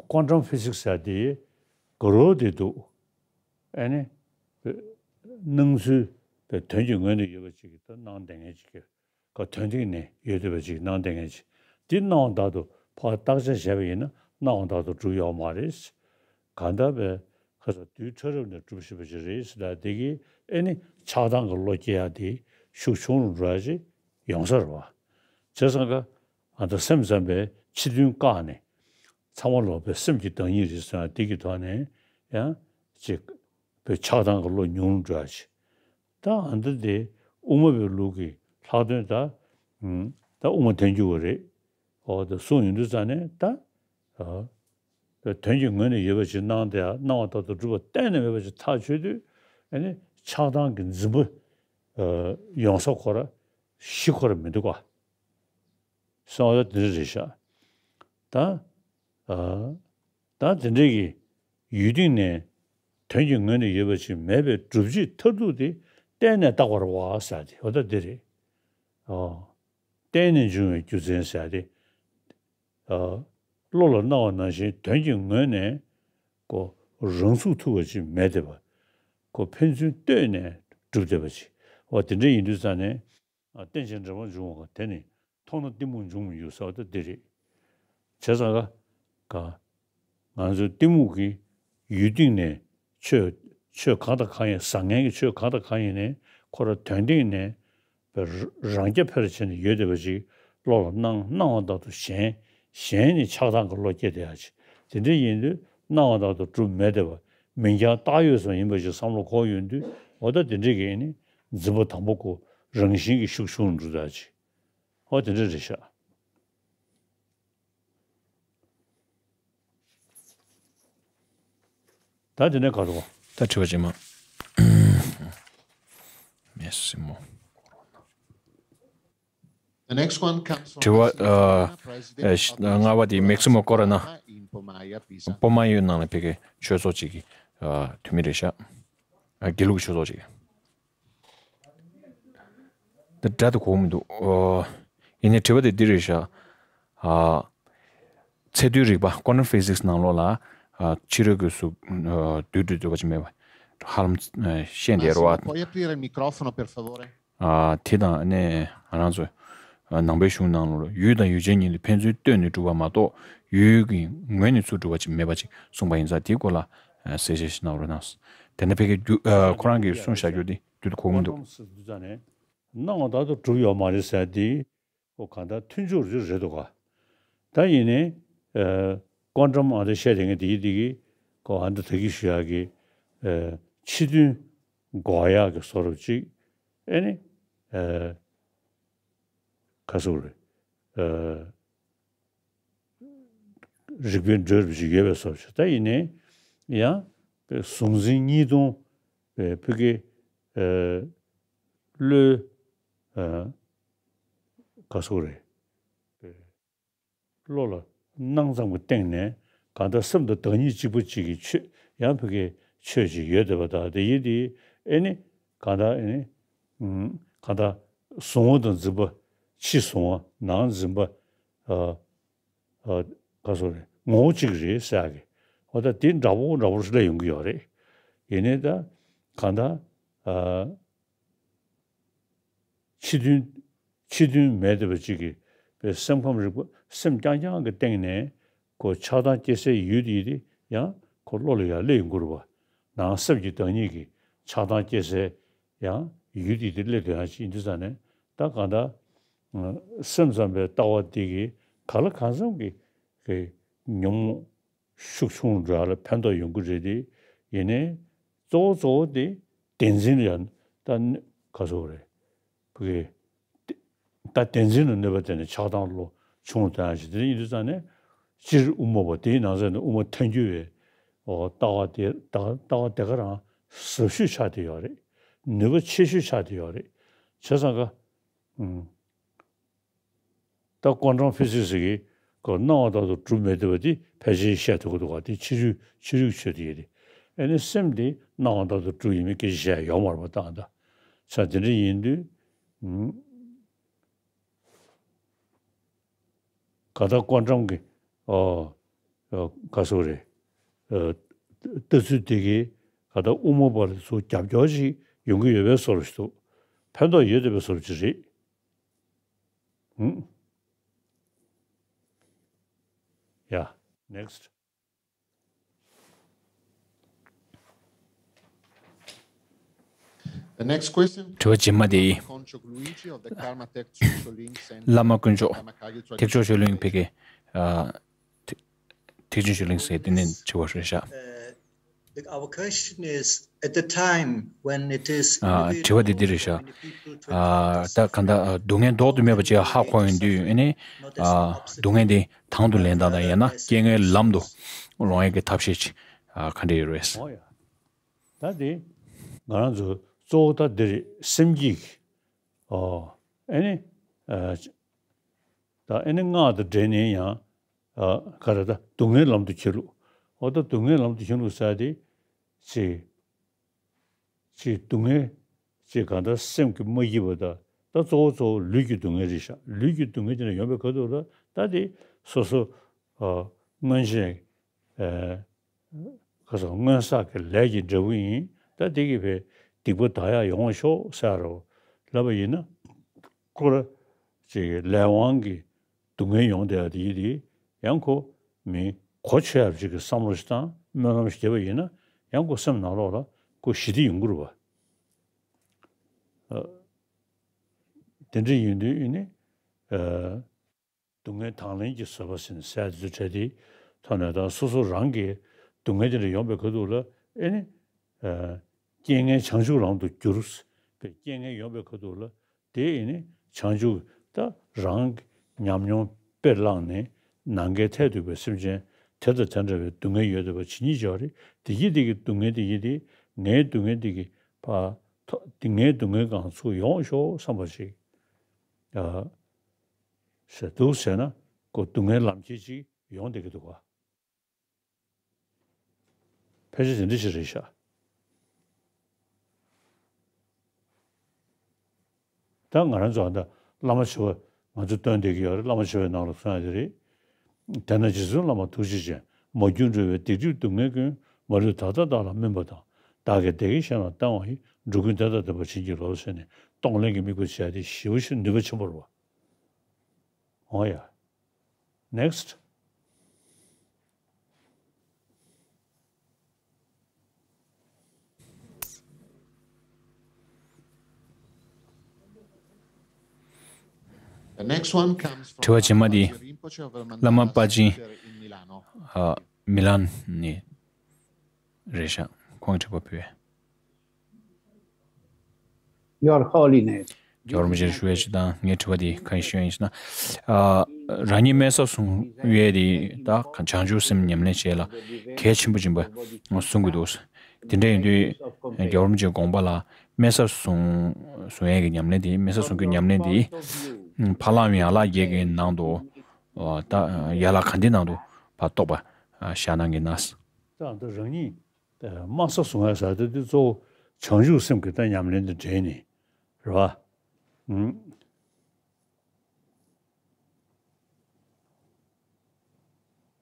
ཀོན་ཊམ་ཕི་ཟིག་སི་ཟེར་དེ་དགའ་རབ་དེ་འདུག་ཨེ་ནི་སྣང་ཚུལ་དོན་གྱི་ངོས་ནས་ཡོད་པ་ཅིག་གིས་ད་སྣང་བསྡད་མཁན་ཅིག་གི་ག་དོན་སྟེང་ནས་ཡོད་བསྡད་པ་ཅིག་སྣང་བསྡད་མཁན་ཅིག་འདི་སྣང་བ་ལྟར་དུ་ཕར་བརྟག་དཔྱད་བྱས་པ་ཡིན་ན་སྣང་བ་ལྟར་དུ་གྲུབ་ཡོད་མ་རེད། གང་ལྟར་བས་ཁ་ས་དུས་ཕྲ་རབ་ནས་གྲུབ་བཞིན་པ་ཅིག་རེད་ཟེར་ལ། དེ་གིས་ཨེ་ནི་ཆགས་སྡང་གི་བློ་སྐྱེ་ཡ་དེ་ཤུགས་ཆུང་རུ་འགྲོ་ཡ་ཅིག་ཡོང་ས་རེད་བ། བྱས་ཙང་ཀ་ཨ་ད་སེམས་ཙམ་པས་ཕྱི་དོན་བཀག་ནས་ཚང་མ་ལོག་པའི་སེམས་ཀྱི་བདག་ཉིད་རེད་ཟེར་ཡ་དེ་གི་ཐོག་ནས་ཡང་ཅིག་པའི་ཆགས་སྡང་གི་བློ་ཉུང་རུ་འགྲོ་ཡ་ཅིག་ད་ཨ་འདི་དེ་དབུ་མ་པའི་ལུགས་ཀྱི་ལྷག་དོན་ད། ཨུམ། ད་དབུ་མ་ཐལ་འགྱུར་བ་རེད། འོ་ད་གསུངས་ཡོང་དུས་ཙང་ནས་ད། ཨ། དོན་གྱི་ངོས་ནས་ཡོད་པ་ཅིག་སྣང་སྟེ་སྣང་བ་ལྟར་དུ་གྲུབ་པ་གཏན་ནས་མེད་པ་ཅིག་ཐག་ཆོད་དུས་ཨ་ནི་ཆགས་སྡང་གི་འཛིན་པ། ཨ། ཡོང་ས་ཁོ་ར་གཞི་ཁོ་ར་མི་འདུག་ག་སོང་བ་དེ་འདྲ་རེད་ཤག་ད། ཨ། ད་དེ་འདྲའི་གི་ཡུལ་སྟེང་ནས་དོན་གྱི་ངོས་ནས་ཡོད་པ་ཅིག་མེད་པའི་སྒྲུབ་བྱེད་མཐར་ཐུག་དེ་གཏན་ནས་བཏགས་པ་རེད་བ་ཟེར་ཏེ། འོ་ད་འདི་རེད། ཨོ། གཏན་ནས་འབྱུང་བའི་རྒྱུ་མཚན་ཟེར་ཏེ། ཨོ། བློ་ལ་སྣང་བ་ནང་བཞིན་དོན་གྱི་ངོས་ནས་ཀོ་རང་ཚུགས་ཐུབ་པ་ཅིག་མེད་བསྡད་པ། ཀོ་ཕན་ཚུན་ལྟོས་ནས་གྲུབ་བསྡད་པ་ཅིག་འོ་དེ་འདྲ་ཡིན་དུས་ཙང་ནས། ཨ། རྟེན་ཅིང་འབྲེལ་བར་འབྱུང་བ་དེ་ནི་མཐོང་ན་གཏི་མུག་འབྱུང་མི་འགྱུར་ཟེར་བ་ད་འདི་རེད། བྱས་ཙང་ཀ་ཀ་ང་ཚོའི་གཏི་མུག་གི་ཡུལ་སྟེང་ནས་ཆོས་ཆོས་གང་དང་གང་ཡིན། བཟང་ངན་གྱི་ཆོས་གང་དང་གང་ཡིན་ནའི་ཁོ་ར་དོན་སྟེང་ནས་པའི་རང་རྐྱ་འཕེར་བྱས་ནས་ཡོད་བསྡད་པ་ཅིག་བློ་ལ་སྣང་སྣང་བ་ལྟར་དུ་ཞེན། ཞེན་ནས་ཆགས་སྡང་གི་བློ་སྐྱེ་བསྡད་ཡ་ཅིག་དེ་འདྲ་ཡིན་དུས་སྣང་བ་ལྟར་དུ་གྲུབ་མེད་བསྡད་པ། མིང་རྐྱང་བཏགས་ཡོད་ཙམ་ཡིན་པ་ཞིག་བསམ་བློ་འཁོར་ཡོང་དུས་འོ་ད་དེ་འདྲ་གི་ཨེ་ནི་འཛིན་པ་དང་པོ་ཁོ་རང་བཞིན་གྱིས་ཤུགས་ཆུང་རུ་འགྲོ་ཡ་ཅིག་འོ་དེ་འདྲ་རེད་ཤག་ད་དེ་ནས་ག་རེ་བ། ད་དྲི་བ་རྗེས་མ། མེ་སི་མོ། The next one comes from དྲི་བ། ཨ། ཨ། ལྔ་པ་དེ་མེག་སི་མོ་ཀོ་རོ་ན། པོ་མ་ཡོད་ནང་ལ་ཕ་གི་ཆོས་ཚོགས་ཅིག་གི། ཨ། འཐུས་མི་རེད་ཤག་ཨ། དགེ་ལུགས་ཆོས་ཚོགས་ཅིག་འདི་སྒྲ་དེ་གོ་མི་འདུག་ཨོ། ཡིན་ནའི་དྲི་བ་དེ་འདི་རེད་ཤག་ཨ། ཚད་རྡུལ་རིག་པ་quantum physics ནང་ལོགས་ལ། ཨ། ཕྱི་རོལ་གྱི་གཟུགས། ཨ། རྡུལ་སྒྲིལ་འདོད་པ་ཅིག་མེད་པ། ཧ་ལམ། ཨ། ཤེས་འདི་རེད་བ། Massimo, puoi aprire il microfono, per favore? ཨ། དེ་དང་ནི་ང་རང་ཚོ། ཨ། ནང་པའི་གཞུང་ནང་ལོགས་ཡུལ་དང་ཡུལ་ཅན་གཉིས་ལ་ཕན་ཚུན་ལྟོས་ནས་གྲུབ་པ་མ་གཏོགས་ཡུལ་གྱི་ངོས་ནས་ཚུར་གྲུབ་པ་ཅིག་མེད་པ་ཅིག་གསུངས་པ་ཡིན་ཙང་དེའི་སྐོར་ལ། ཨ། གསལ་བཤད་ཞིག་གནང་རོགས་གནང་། དེ་ནས་ཕ་གིའི་རྒྱུ། ཨ། ཁོ་རང་གིས་གསུངས་བཞག་རྒྱུ་དེ་རྒྱུ་དེ་གོ་མི་འདུག་སྣང་བ་ལྟར་དུ་གྲུབ་ཡོད་མ་རེད་ཟེར་དེ། ཁོ་གང་ལྟར་མཐུན་སྦྱོར་རེ་རེད་འདུག་ག་ད་ཡིན་ནའི། ཨ། ཀོན་ཊམ་ཨ་འདྲ་བཤད་དེ་ངས་དེ་གི་དེ་གི་ཁོ་ཨ་འདྲ་ད་གི་ཞུ་ཡག་གི། ཨ། ཕྱི་དོན་འགོག་ཡག་གི་བཟོ་འདྲ་ཅིག་ཨེ་ནི། ཨ། ག་ཟེར་དགོས་རེད། ཨ། རིག་པའི་འགྲོས་རུ་ཞིག་ཡོད་པའི་བཟོ་ཞིག་ད་ཡིན་ནའི་ཡང་གཟུང་འཛིན་གཉིས་སྟོང་བའི་ཕ་གི། ཨ། བློའི། ཨ། ག་ཟེར་དགོས་རེད། བློ་ལ་སྣང་ཙམ་གྱི་སྟེང་ནས་གང་ལྟར་སེམས་དང་བདག་ཉིད་གཅིག་པ་གཅིག་གི་ཆོས་ཡང་ཕ་གི་ཆོས་ཅིག་ཡོད་བསྡད་པ་དང་དེ་ཡིན་དེ་ཨེ་ནི་གང་ལྟར་ཨེ་ནི། ཨུམ། གང་ལྟར་གཟུང་བ་དང་འཛིན་པ་ཕྱི་གཟུང་བ་ནང་འཛིན་པ། ཨ། ཨ། ག་ཟེར་དགོས་རེད། ངོ་བོ་གཅིག་རེད་ཟེར་ཡག་གི། འོ་ད་དེ་འདྲ་པོ་འདྲ་པོ་སླེབས་ཡོང་གི་ཡོད་རེད། ཡིན་ནའི་ད་གང་ལྟར། ཨ། ཕྱི་དོན། ཕྱི་དོན་མེད་བསྡད་པ་གཅིག་གིས་པའི་སེམས་ཁམས་རིག་པ་སེམས་རྐྱང་རྐྱང་གི་སྟེང་ནས་ཁོ་ཆགས་སྡང་སྐྱེ་སའི་ཡུལ་དེ་ཡིན་ཏེ་ཡང་ཁོ་བློ་ལ་ཡར་སླེབས་ཡོང་གི་རེད་པ། ནང་སེམས་ཀྱི་བདག་ཉིད་ཀྱི་ཆགས་སྡང་སྐྱེ་སའི་ཡང་ཡུལ་དེ་དེ་སླེབས་དོན་ཡང་ཅིག་ཡིན་དུས་ཙང་ནས་ད་གང་ལྟར། ཨ། སེམས་ཙམ་པའི་ལྟ་བ་དེ་གིས་གང་ལ་གང་འཚམ་གྱི་གི་ཉོན་མོངས་ཤུགས་ཆུང་འགྲོ་ཡ་ལ་ཕན་ཐོགས་ཡོང་གི་རེད་དེ། ཡིན་ནའི་གཙོ་བོ་གཙོ་བོ་དེ་བདེན་འཛིན་ལ་ཡང་ད་ག་ཟེར་དགོས་རེད། ཕ་གི་ད་བདེན་འཛིན་ལ་གནོད་པ་དེ་ནི་ཆགས་སྡང་བློ་ཆུང་དོན་ཡང་ཞིག་དེ་ཡིན་དུས་ཙང་ནས་སྤྱིར་དབུ་མ་པ་དེའི་ནང་ཚན་ནས་དབུ་མ་ཐལ་འགྱུར་བའི། ཨོ། ལྟ་བ་དེ་ལྟ་ལྟ་བ་དེ་ག་རང་ ཟབ་ཤོས་ཆགས་བསྡད་ཡོད་རེད། ནུས་པ་ཆེ་ཤོས་ཆགས་བསྡད་ཡོད་རེད། བྱས་ཙང་ཀ་ཨུམ། ད་ཀོན་ཊམ་ཕི་ཟིག་སི་གིས་ཁོ་སྣང་བ་ལྟར་དུ་གྲུབ་མེད་བསྡད་པ་དེ་ཕལ་ཆེར་བཤད་ཐུབ་ཀྱི་འདུག་ག་དེ་ཕྱི་རོལ་ཕྱི་རོལ་ཆོས་དེ་ཡིན་རེད། ཨ་ནི་སེམས་དེ་སྣང་བ་ལྟར་དུ་གྲུབ་ཡིན་མིན་སྐད་ཆ་བཤད་ཡོད་མ་རེད་པ། ད་ད་ཆ་དེ་འདྲ་ཡིན་དུས་ཨུམ། ག་ད་ཀོན་ཊམ་གྱི་ཨོ་ཨོ་ག་སོ་རེད། ཨ་ལྟ་ཚུལ་དེ་གིས་ག་ད་དབུ་མ་པ་ལ་ཚུར་རྒྱབ་སྐྱོར་ཞིག་ཡོང་གི་ཡོད་པའི་བཟོ་འདྲ་ཞིག་འདུག་ཕན་ཐོགས་ཡོད་བསྡད་པའི་བཟོ་འདྲ་ཅིག་རེད། ཧུམ། Yeah, next. The next question དྲི་བ་རྗེས་མ་དེ། Concho Luigi of the Karma Tech Social Links and བླ་མ་དཀོན་མཆོག་Karma Kagyu ཐེག་མཆོག་ཆོས་གླིང་ཕ་གི་ཨ་ཐེག་ཐེག་ཆེན་ཆོས་གླིང་ཟེར་དེ་ནས་དྲི་བ་རེད་ཤག Uh, the- our question is, at the time when it is ཨ་དྲི་བ་དེ་འདི་རེད་ཤག་ཨ་ད་ག་ད་ཨ་སྡུག་བསྔལ་ལྡོག་ཏུ་མེད་པ་ཅིག་ཧ་གོ་ཡོང་དུས་ཨ་ནི་ཨ་སྡུག་བསྔལ་དེ་དང་དུ་ལེན་སྟངས་དང་ཡང་ན་རྐྱེན་ངན་ལམ་དུ་ལོང་ཡས་ཀྱི་ཐབས་ཤེས་ཅིག་ཨ་ག་འདྲ་ཡོད་རེད། ཨོ་ཡ། ད་དེ་ང་རང་ཚོ་གཙོ་བོ་ད་འདི་རེད། སེམས་བསྐྱེད་ཀྱི་ཨོ་ཨེ་ནི་ཨ་ད་ཨེ་ནི་སྔགས་དང་འབྲེལ་ནས་ཡང་ཨ་ག་རེ་ད་སྡུག་བསྔལ་ལམ་དུ་འཁྱེར་ལུགས། ཨོ་ད་སྡུག་བསྔལ་ལམ་དུ་འཁྱེར་ལུགས་ཟེར་དེ་ཅིག་ཅིག་སྡུག་བསྔལ་ཅིག་གང་ལྟར་སེམས་ཀྱིས་མ་བགྱིས་པ་དང་ད་གཙོ་བོ་གཙོ་བོ་ལུས་ཀྱི་སྡུག་བསྔལ་རེད་ཤག་ལུས་ཀྱི་སྡུག་བསྔལ་དེ་ནས་ཡོང་པའི་ཁ་ཐུག་ལ་ད་དེ་སོ་སོ་ཨ་སྔོན་ཆད་ཨ་ག་ཟེར་སྔོན་བསགས་ཀྱི་ལས་ཀྱི་འབྲས་བུ་ཡིན། ད་དེ་གིས་བས་སྡིག་པ་དག་ཡག་ཡོང་བ་ཤོག་ཟེར་རོ་ལབ་པ་ཡིན་ན་ཁོ་ར་ཅིག་ལས་དབང་གིས་སྡུག་བསྔལ་ཡོང་བསྡད་ཡ་དེ་ཡིན་དེ་ཡང་ཁོ་མི་གོ་ཆོད་ཡ་ཅིག་གི་བསམ་བློ་ཞིག་དང་སྨོན་ལམ་ཞིག་བརྒྱབ་པ་ཡིན་ན་ཡང་ཁོ་སེམས་ནང་ལོགས་ལ་ཁོ་ཞི་བདེ་ཡོང་གི་རེད་པ། ཨ་དེ་འདྲ་ཡིན་དུས་ཨེ་ནི་ཨ་སྡུག་བསྔལ་དང་ལེན་གྱི་བཟོད་པ་ཟེར་ནས་ཟེར་དེ་ཚོ་བྲལ་ཏེ་ཐོག་ནས་ད་སོ་སོ་རང་གི་སྡུག་བསྔལ་དེ་འདྲ་ཡོང་པའི་ཁ་ཐུག་ལ་ཨེ་ནི་ཨ་རྐྱེན་ངན་བྱང་ཆུབ་ལམ་དུ་བསྒྱུར་བའི་རྐྱེན་ངན་ཡོང་པའི་ཁ་ཐུག་ལ། དེ་ཡིན་ནི་བྱང་ཆུབ་ད་རང་གི་ཉམས་མྱོང་དཔེ་བླངས་ནས་ནམ་མཁའི་མཐས་གཏུགས་པའི་སེམས་ཅན་དེ་དང་དེ་འདྲ་བའི་སྡུག་བསྔལ་ཡོད་བསྡད་པ་ཇི་སྙེད་ཅིག་ཡོད་རེད། དེ་གི་དེ་གི་སྡུག་བསྔལ་དེ་ཡིན་ཏེ་ངའི་སྡུག་བསྔལ་དེ་གི་ཕ་ཐོ་དེ་ངའི་སྡུག་བསྔལ་གང་ཚུགས་ཡོང་ཤོག་བསམ་པ་ཞིག་ཨ་ཟེར་འདུག་ཟེར་ན་ཁོ་སྡུག་བསྔལ་ལམ་ཁྱེར་ཅིག་ཡོང་བསྡད་ཀྱི་འདུག་ག་ཕལ་ཆེར་དེ་འདྲ་ཞིག་རེད་ཤག་ད་ང་རང་ཚོ་ཨ་ད་བླ་མ་བྱེ་བ་ང་ཚོ་སྟོན་བསྡད་ཀྱི་ཡོད་རེད། བླ་མ་བྱེ་བའི་ནང་ལ་གསུངས་ཡ་དེ་རེད། དེས་ན་རྗེ་བཙུན་བླ་མ་ཐུགས་རྗེ་ཅན། མ་གྱུར་འགྲོ་བའི་སྡིག་སྒྲིབ་སྡུག་བསྔལ་ཀུན། མ་ལུས་ད་ལྟ་བདག་ལ་སྨིན་པ་དང་། བདག་གིས་བདེ་སྐྱིད་གཞན་ལ་བསྟན་པ་ཡིས། འགྲོ་ཀུན་བདེ་དང་ལྡན་པར་བྱིན་གྱིས་རློབས་ཟེར་ནས་གཏོང་ལེན་གྱི་དམིགས་པ་བྱས་ཏེ་ཞེ་པོ་ཞིག་ནུས་པ་ཆེན་པོ་རེད་པ། འོ་ཡ། Next. The next one comes from དྲི་བ་རྗེས་མ་འདི་བླ་མ་པ་ཇི་ཨ་མི་ལན་ནས་རེད་ཤག་ཁོང་གིས་དྲི་བ་ཕུལ། Your Holiness. རྒྱལ་བ་རིན་པོ་ཆེར་ཞུ་ཡས་ཅིག་དང་ངའི་དྲི་བ་འདི་གང་ཡིན་ཞུ་ཡས་ཡིན་ཟེར་ན། ཨ་རང་ཉིད་སྨན་གསར་བཟུང་ཡས་དེ་ད་བྱང་ཆུབ་སེམས་ཉམས་ལེན་བྱེད་ལ་གལ་ཆེན་པོ་ཡིན་པ་གསུང་གི་འདུག་དེ་འདྲ་ཡིན་དུས་རྒྱལ་བ་རིན་པོ་ཆེའི་དགོངས་པ་ལ་སྨན་གསར་བཟུང་བཟུང་ཡས་ཀྱི་ཉམས་ལེན་དེ་སྨན་གསར་བཟུང་རྒྱུའི་ཉམས་ལེན་དེ་ཕ་ལམ་ཡན་ལག་བརྒྱད་ཀྱི་ནང་དུ་ད་ཡན་ལག་ག་འདི་ནང་དུ་ཕར་གཏོགས་པ་བཞག་གནང་གི་ན། ད་ད་རང་ཉིད་དམག་ས་བཟུང་ཡ་ཟེར་དེ་དེ་གཙོ་བོ་བྱང་ཆུབ་སེམས་ཀྱི་ད་ཉམས་ལེན་དང་འབྲེལ་ནས་རེད་བ། ཨུམ།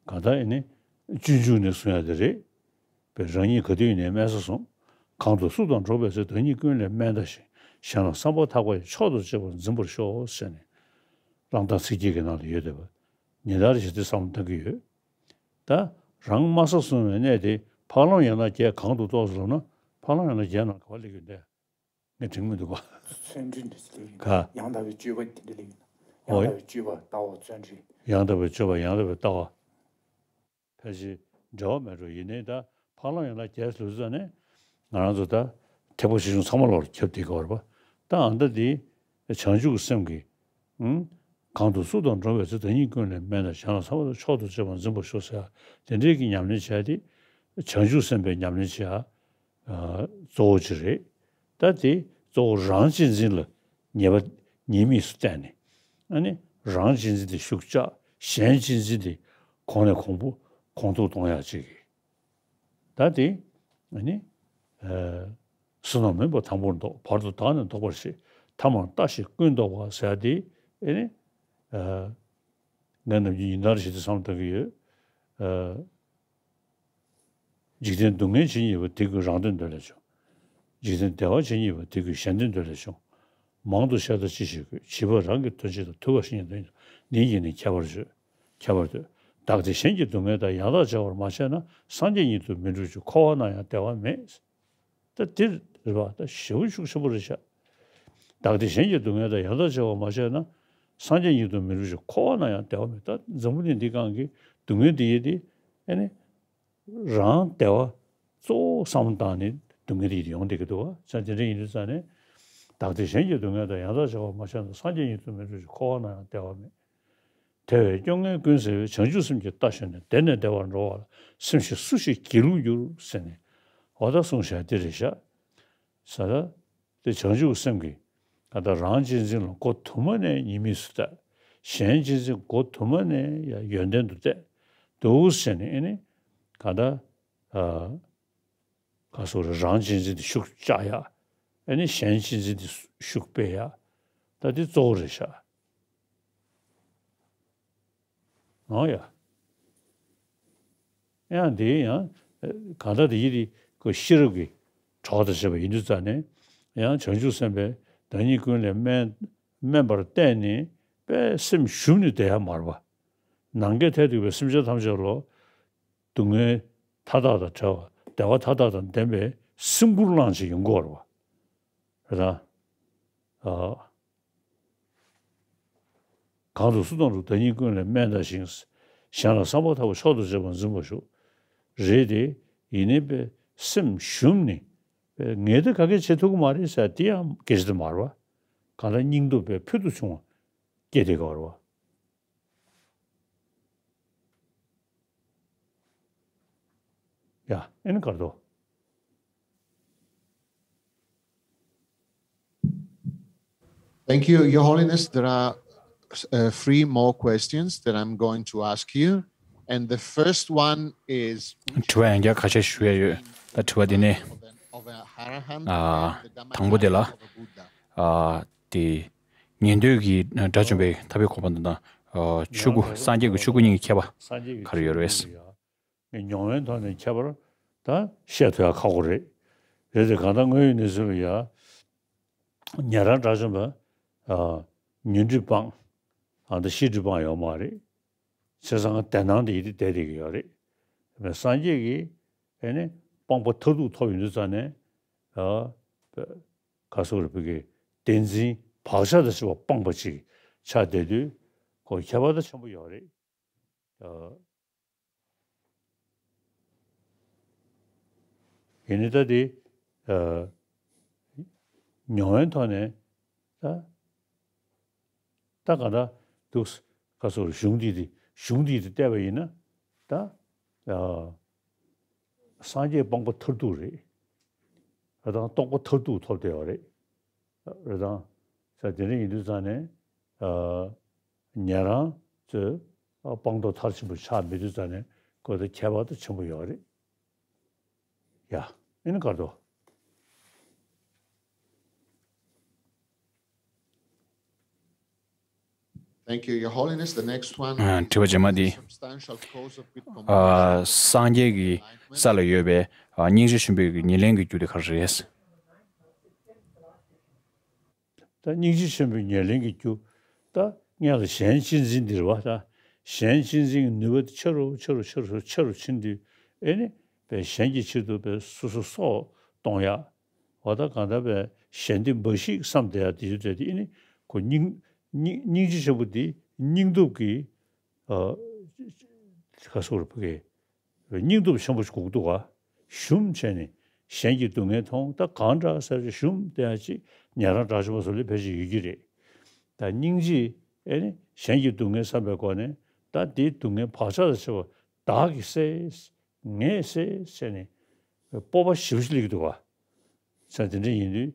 གང་ལྟར་ཨེ་ནི་སྤྱོད་འཇུག་ནས་གསུང་ཡ་དེ་རེད། པས་རང་ཉིད་ག་དུས་ཡིན་ནའི་སྨན་ས་བཟུང་། གང་དུ་སུ་དང་འགྲོགས་པའི་ཚེ། བདག་ཉིད་ཀུན་ལས་དམན་བལྟ་ཞིང་། གཞན་ལ་བསམ་པ་ཐག་པ་ཡིས། མཆོག་ཏུ་གཅེས་པར་འཛིན་པར་ཤོག་ཟེར་ནས་གླང་དར་ཚིག་བརྒྱད་ཀྱི་ནང་ལ་ཡོད་བསྡད་པ་ཉིན་ལྟར་ཇི་ལྟར་བསམ་བློ་བཏང་གི་ཡོད། ད་རང་དམག་ས་བཟུང་བའི་གནས་དེ་ཕ་ལམ་ཡན་ལག་བརྒྱད་གང་དུ་གཏོགས་སོ་ལབ་ན། ཕ་ལམ་ཡན་ལག་བརྒྱད་ནང་ག་པར་སླེབས་ཡོད་འདས། ངས་དྲན་གྱི་མི་འདུག་ག་བརྩོན་འགྲུས་འདི་སླེབས་ཡོད་ན། ག་ཡང་དག་པའི་སྤྱོད་པ་དེ་འདྲ་སླེབས་ཡོད་ན། ཡང་ཨོ་དག་པའི་སྤྱོད་པ་ལྟ་བ་བརྩོན་འགྲུས། ཡང་དག་པའི་སྤྱོད་པ་ཡང་དག་པའི་ལྟ་བ། ཕལ་ཆེར་འབྲེལ་བ་མེད་འགྲོ། ཡིན་ནའི་ད་ཕ་ལམ་ཡན་ལག་བརྒྱད་ལབ་ཙ་ནས་ང་རང་ཚོ་ད་ཐེག་པ་ཆེ་ཆུང་ཚང་མ་ལོག་ཁྱབ་བསྡད་ཀྱི་ཡོད་རེད་པ། ད་ཨ་ད་འདི་བྱང་ཆུབ་ཀྱི་སེམས་ཀྱི་ཨུམ། གང་དུ་སུ་དང་འགྲོགས་པའི་ཚེ། བདག་ཉིད་ཀུན་ལས་དམན་དང་། གཞན་ལ་བསམ་པ་མཆོག་ཏུ་གཅེས་པར་འཛིན་པར་ཤོག་ཟེར་ཡ་དེ་འདྲའི་གི་ཉམས་ལེན་བྱས་ཏེ་བྱང་ཆུབ་སེམས་དཔའི་ཉམས་ལེན་བྱེད་ཡ་ གཙོ་བོ་ཅིག་རེད། ད་དེ་གཙོ་བོ་རང་གཅེས་འཛིན་ལ་ཉེས་པ་ཉེས་དམིགས་སུ་བལྟས་ནས། ཨ་ནི་རང་གཅེས་འཛིན་དེ་ཤུགས་བཅག་གཞན་གཅེས་འཛིན་དེ་གོང་ནས་གོང་བུ་གོང་མཐོར་གཏོང་ཡག་ཅིག་གི། ད་དེ་ཨ་ནི་ཨ་བསོད་ནམས་མིན་པ་དང་པོར་བཟློག་བར་དུ་བདག་ནི་བཟློག་པར་བྱེད། ཐ་མར་ལྟ་ཞིག་ཀུན་བཟློག་པ་ཟེར་ཡག་དེ་ཨ་ནི་ཨ་ངས་ནམ་རྒྱུན་ཡིན་ནར་བྱེད་དུ་བསམ་བཏང་གི་ཡོད། ཨ། འཇིག་རྟེན་སྡུག་བསྔལ་ཇི་སྙེད་པ། དེ་ཀུན་རང་དོན་འདོད་ལས་བྱུང་། འཇིག་རྟེན་བདེ་བ་ཇི་སྙེད་པ། དེ་ཀུན་གཞན་དོན་འདོད་ལས་བྱུང་། མང་དུ་བཤད་ད་ཅི་ཞིག་དགོས། བྱིས་པ་རང་གི་དོན་བྱེད་དང་། ཐུབ་པ་གཞན་གྱི་དོན་བྱེད་དང་། འདི་གཉིས་ནི་ཁྱད་པར་ཆོད། ཁྱད་པར་ལྟོས། བདག་བདེ་གཞན་གྱི་སྡུག་བསྔལ་དང་། ཡང་དག་བརྗེ་བར་མ་བྱས་ན། སངས་རྒྱས་ཉིད་དུ་མི་འགྲུབ་ཅིང་། འཁོར་བ་ན་ཡང་བདེ་བ་མེད། ད་འདིར་རེད་པ། ད་ཞེ་པོ་ཤུགས་ཆེན་པོ་རེད་ཤག་བདག་བདེ་གཞན་གྱི་སྡུག་བསྔལ་དང་། ཡང་དག་བརྗེ་བར་མ་བྱས་ན། སངས་རྒྱས་ཉིད་དུ་མི་འགྲུབ་ཅིང་། འཁོར་བ་ན་ཡང་བདེ་བ་མེད། ད་འཛམ་བུ་གླིང་འདི་སྒང་གི་སྡུག་བསྔལ་འདི་ཡི་དེ་ཨ་ནི་རང་བདེ་བ་གཙོ་བོ་བསམ་བློ་བཏང་ནས་སྡུག་བསྔལ་འདི་ཡི་དེ་ཡོང་བསྡད་ཀྱི་འདུག་བ། ཙང་དེ་འདྲ་ཡིན་དུས་ཙང་ནས། བདག་བདེ་གཞན་གྱི་སྡུག་བསྔལ་དང་། ཡང་དག་བརྗེ་བར་མ་བྱས་ན། སངས་རྒྱས་ཉིད་དུ་མི་འགྲུབ་ཅིང་། འཁོར་བ་ན་ཡང་བདེ་བ་མེད། དེ་བས་སྐྱོ་ངལ་ཀུན་སེལ་བའི། བྱང་ཆུབ་སེམས་ཀྱི་རྟ་ཞོན་ནས། དེ་ནས་བདེ་བར་འགྲོ་བ་ལ། སེམས་ཤིག་སུ་ཞིག་སྒྱིད་ལུག་འགྱུར་ཟེར་ནས། འོ་ད་གསུངས་བཞག་འདི་རེད་ཤག་ཟེར། དེ་བྱང་ཆུབ་སེམས་ཀྱི་ད་ལྟ་རང་གཅེས་འཛིན་ལ་མགོ་དུ་མ་ནས་ཉེས་དམིགས་སུ་བལྟ། གཞན་གཅེས་འཛིན་མགོ་དུ་མ་ནས་ཡང་ཡོན་ཏན་དུ་བལྟ་འདུག་ཟེར་ནས། ཨ་ནི་ག་ད་ཨ་ག་སོགས་རེད། རང་གཅེས་འཛིན་དེ་ཤུགས་བཅག་ཡ། ཨ་ནི་གཞན་གཅེས་འཛིན་དེ་ཤུགས་སྤེལ་ཡ། ད་དེ་གཙོ་བོ་རེད་ཤག་འོ་ཡ། ཡང་དེ་ཡང་གང་ལྟར་དེ་ཡིད་དེ་ཁོ་ཤེས་རབ་ཀྱི་གྲོགས་དང་བཅས་པ་ཡིན་དུས་ཙང་ནས། ཡང་བྱང་ཆུབ་སེམས་དཔའི་བདག་ཉིད་ཀུན་ལས་དམན་དམན་པར་བལྟས་ནས་དཔེ་སེམས་ཞུམ་ནས་བསྡད་ཡ་མ་རེད་པ། ནམ་མཁའི་མཐས་གཏུགས་པའི་སེམས་ཅན་ཐམས་ཅད་ལ་སྡུག་བསྔལ་མཐའ་དག་དང་བྲལ་བ། བདེ་བ་མཐའ་དག་དང་ལྡན་པའི་སེམས་ཁུར་བླངས་བྱས་ཡོང་གི་ཡོད་རེད་པ། རེད་དང་། ཨ། གང་དུ་སུ་དང་རུང་། བདག་ཉིད་ཀུན་ལས་དམན་བལྟ་ཞིང་། གཞན་ལ་བསམ་པ་ཐག་པ་མཆོག་ཏུ་བྱེད་པར་འཛིན་པར་ཞུ། རེད་དེ། ཡིན་ནའི་པའི་སེམས་ཞུམ་ནས་པའི་ངས་དེ་ག་གེ་བྱེད་ཐུབ་ཀྱི་མ་རེད་ཟེར་དེ་ཡང་སྐད་ཆ་དེ་མ་རེད་པ། གང་ལྟར་སྙིང་སྟོབས་པའི་ཕུལ་དུ་བྱུང་བ་སྐྱེས་བསྡད་ཀྱི་ཡོད་རེད་པ། ཡ། ཨེ་ནི་གར་དོ། Thank you, Your Holiness. There are uh, three more questions that I'm going to ask you. And the first one is, དྲི་བ་ཡང་བསྐྱར་ཁ་ཤས་ཞུ་ཡ་ཡོད། ད་དྲི་བ་འདི་ནི། ཨ། དང་པོ་དེ་ལ། ཨ། དེ། ཉན་ཐོས་ཀྱི་དགྲ་བཅོམ་པའི་ཐར་པའི་གོ་འཕང་དང་། ཨ། ཆོས་སྐུ་སངས་རྒྱས་ཀྱི་ཆོས་སྐུ་གཉིས་ཀྱི་ཁྱད་པར་ག་རེ་ཡོད་རེད། མྱོང་བའི་ཐོག་ནས་ཁྱད་པར་ད་བཤད་ཐུབ་ཡ་ཁག་པོ་རེད། རེད་དེ་གང་ལྟར་དངོས་ཡོད་གནས་ཚུལ་ལ་ཡ། ཉན་རང་དགྲ་བཅོམ་པ། ཨ། ཉོན་སྒྲིབ་སྤངས། ཨ། ད་ཤེས་སྒྲིབ་སྤངས་ཡོད་མ་རེད། བྱས་ཙང་བདེ་སྣང་དེ་ཡིད་དེ་བསྡད་བསྡད་ཀྱི་ཡོད་རེད། དེ་མིན་སངས་རྒྱས་ཀྱིས་ཨེ་ནི་སྤངས་པ་མཐར་ཐུག་ཐོབ་ཡོང་དུས་ཙང་ནས། ཨ། ག་སོགས་རེད། བོད་ཀྱི་བདེན་འཛིན་བག་ཆགས་དང་བཅས་པ་སྤངས་པ་ཅིག་ཆགས་བསྡད་དུས་ཁོ་ཁྱད་པར་ད་ཆེན་པོ་ཡོད་རེད། ཨ། ཡིན་ནའི་ད་དེ། ཨ། མྱོང་བའི་ཐོག་ནས་ད། ད་ག་ད་འདུག་ག་སོགས་གཞུང་འདི་དེ་གཞུང་འདི་དེ་བལྟས་པ་ཡིན་ན། ད། ཨ། སངས་རྒྱས་སྤངས་པ་མཐར་ཐུག་རེད། རེད་དང་། རྟོགས་པ་མཐར་ཐུག་ཐོབ་བསྡད་པ་རེད། རེད་དང་། ས་དེ་འདྲ་ཡིན་དུས་ཙང་ནས། ཨ། ཉན་རང་ཚོས་སྤངས་རྟོགས་མཐར་ཕྱིན་པ་ཆགས་མེད་དུས་ཙང་ནས་ཁོ་ད་ཁྱད་པར་ད་ཆེན་པོ་ཡོད་རེད། ཡ། ཨེ་ནི་གར་དོ། Thank you, Your Holiness. The next one ཨ། དྲི་བ་རྗེས་མ་འདི། ཨ། སངས་རྒྱས་ཀྱི་ས་ལ་ཡོད་པའི། ཨ། སྙིང་རྗེ་ཆེན་པོའི་ཉེར་ལེན་གྱི་རྒྱུ་དེ་ག་རེ་རེད། ད་སྙིང་རྗེ་ཆེན་པོའི་ཉེར་ལེན་གྱི་རྒྱུ། ད་སྔོན་ལ་གཞན་གཅེས་འཛིན་འདི་རེད་པ། ད་གཞན་གཅེས་འཛིན་གྱི་ནུས་པ་དེ་ཆེ་རུ་ཆེ་རུ་ཆེ་རུ་ཆེ་རུ་ཕྱིན་དུས། ཨེ་ནི་པའི་གཞན་གྱི་ཆེད་དུ་པའི་སོ་སོ་སྲོག་གཏོང་ཡ། འོ་ད་གང་ལྟར་པའི་གཞན་བདེ་འབའ་ཞིག་བསམ་བསྡད་ཡ་དེ་ཚོ་དེ་ཨེ་ནི་ཁོ་སྙིང་སྙིང་སྙིང་རྗེ་ཆེན་པོ་དེ་སྙིང་སྟོབས་ཀྱི། ཨ། ག་སོགས་རེད། བོད་སྐད། སྙིང་སྟོབས་ཆེན་པོ་ཞིག་དགོས་ཀྱི་འདུག་ག་ཞུམ་བྱས་ནས་གཞན་གྱི་སྡུག་བསྔལ་མཐོང་། ད་གང་འདྲ་ཟེར་ཞུམ་བསྡད་ཡ་ཅིག་ཉན་རང་དགྲ་བཅོམ་པ་སོགས་ལ་ཕལ་ཆེར་ཡོད་ཀྱི་རེད། ད་སྙིང་རྗེ་ཨེ་ནི་གཞན་གྱི་སྡུག་བསྔལ་བསམ་པའི་སྒོ་ནས། ད་དེའི་སྡུག་བསྔལ་བག་ཆགས་དང་བཅས་པ་བདག་གིས་སེལ། ངས་སེལ་ཟེར་ནས། སྤོབས་པ་ཞེ་པོ་ཅིག་སླེབས་ཀྱི་འདུག་བ། ས་དེ་འདྲ་ཡིན་དུས་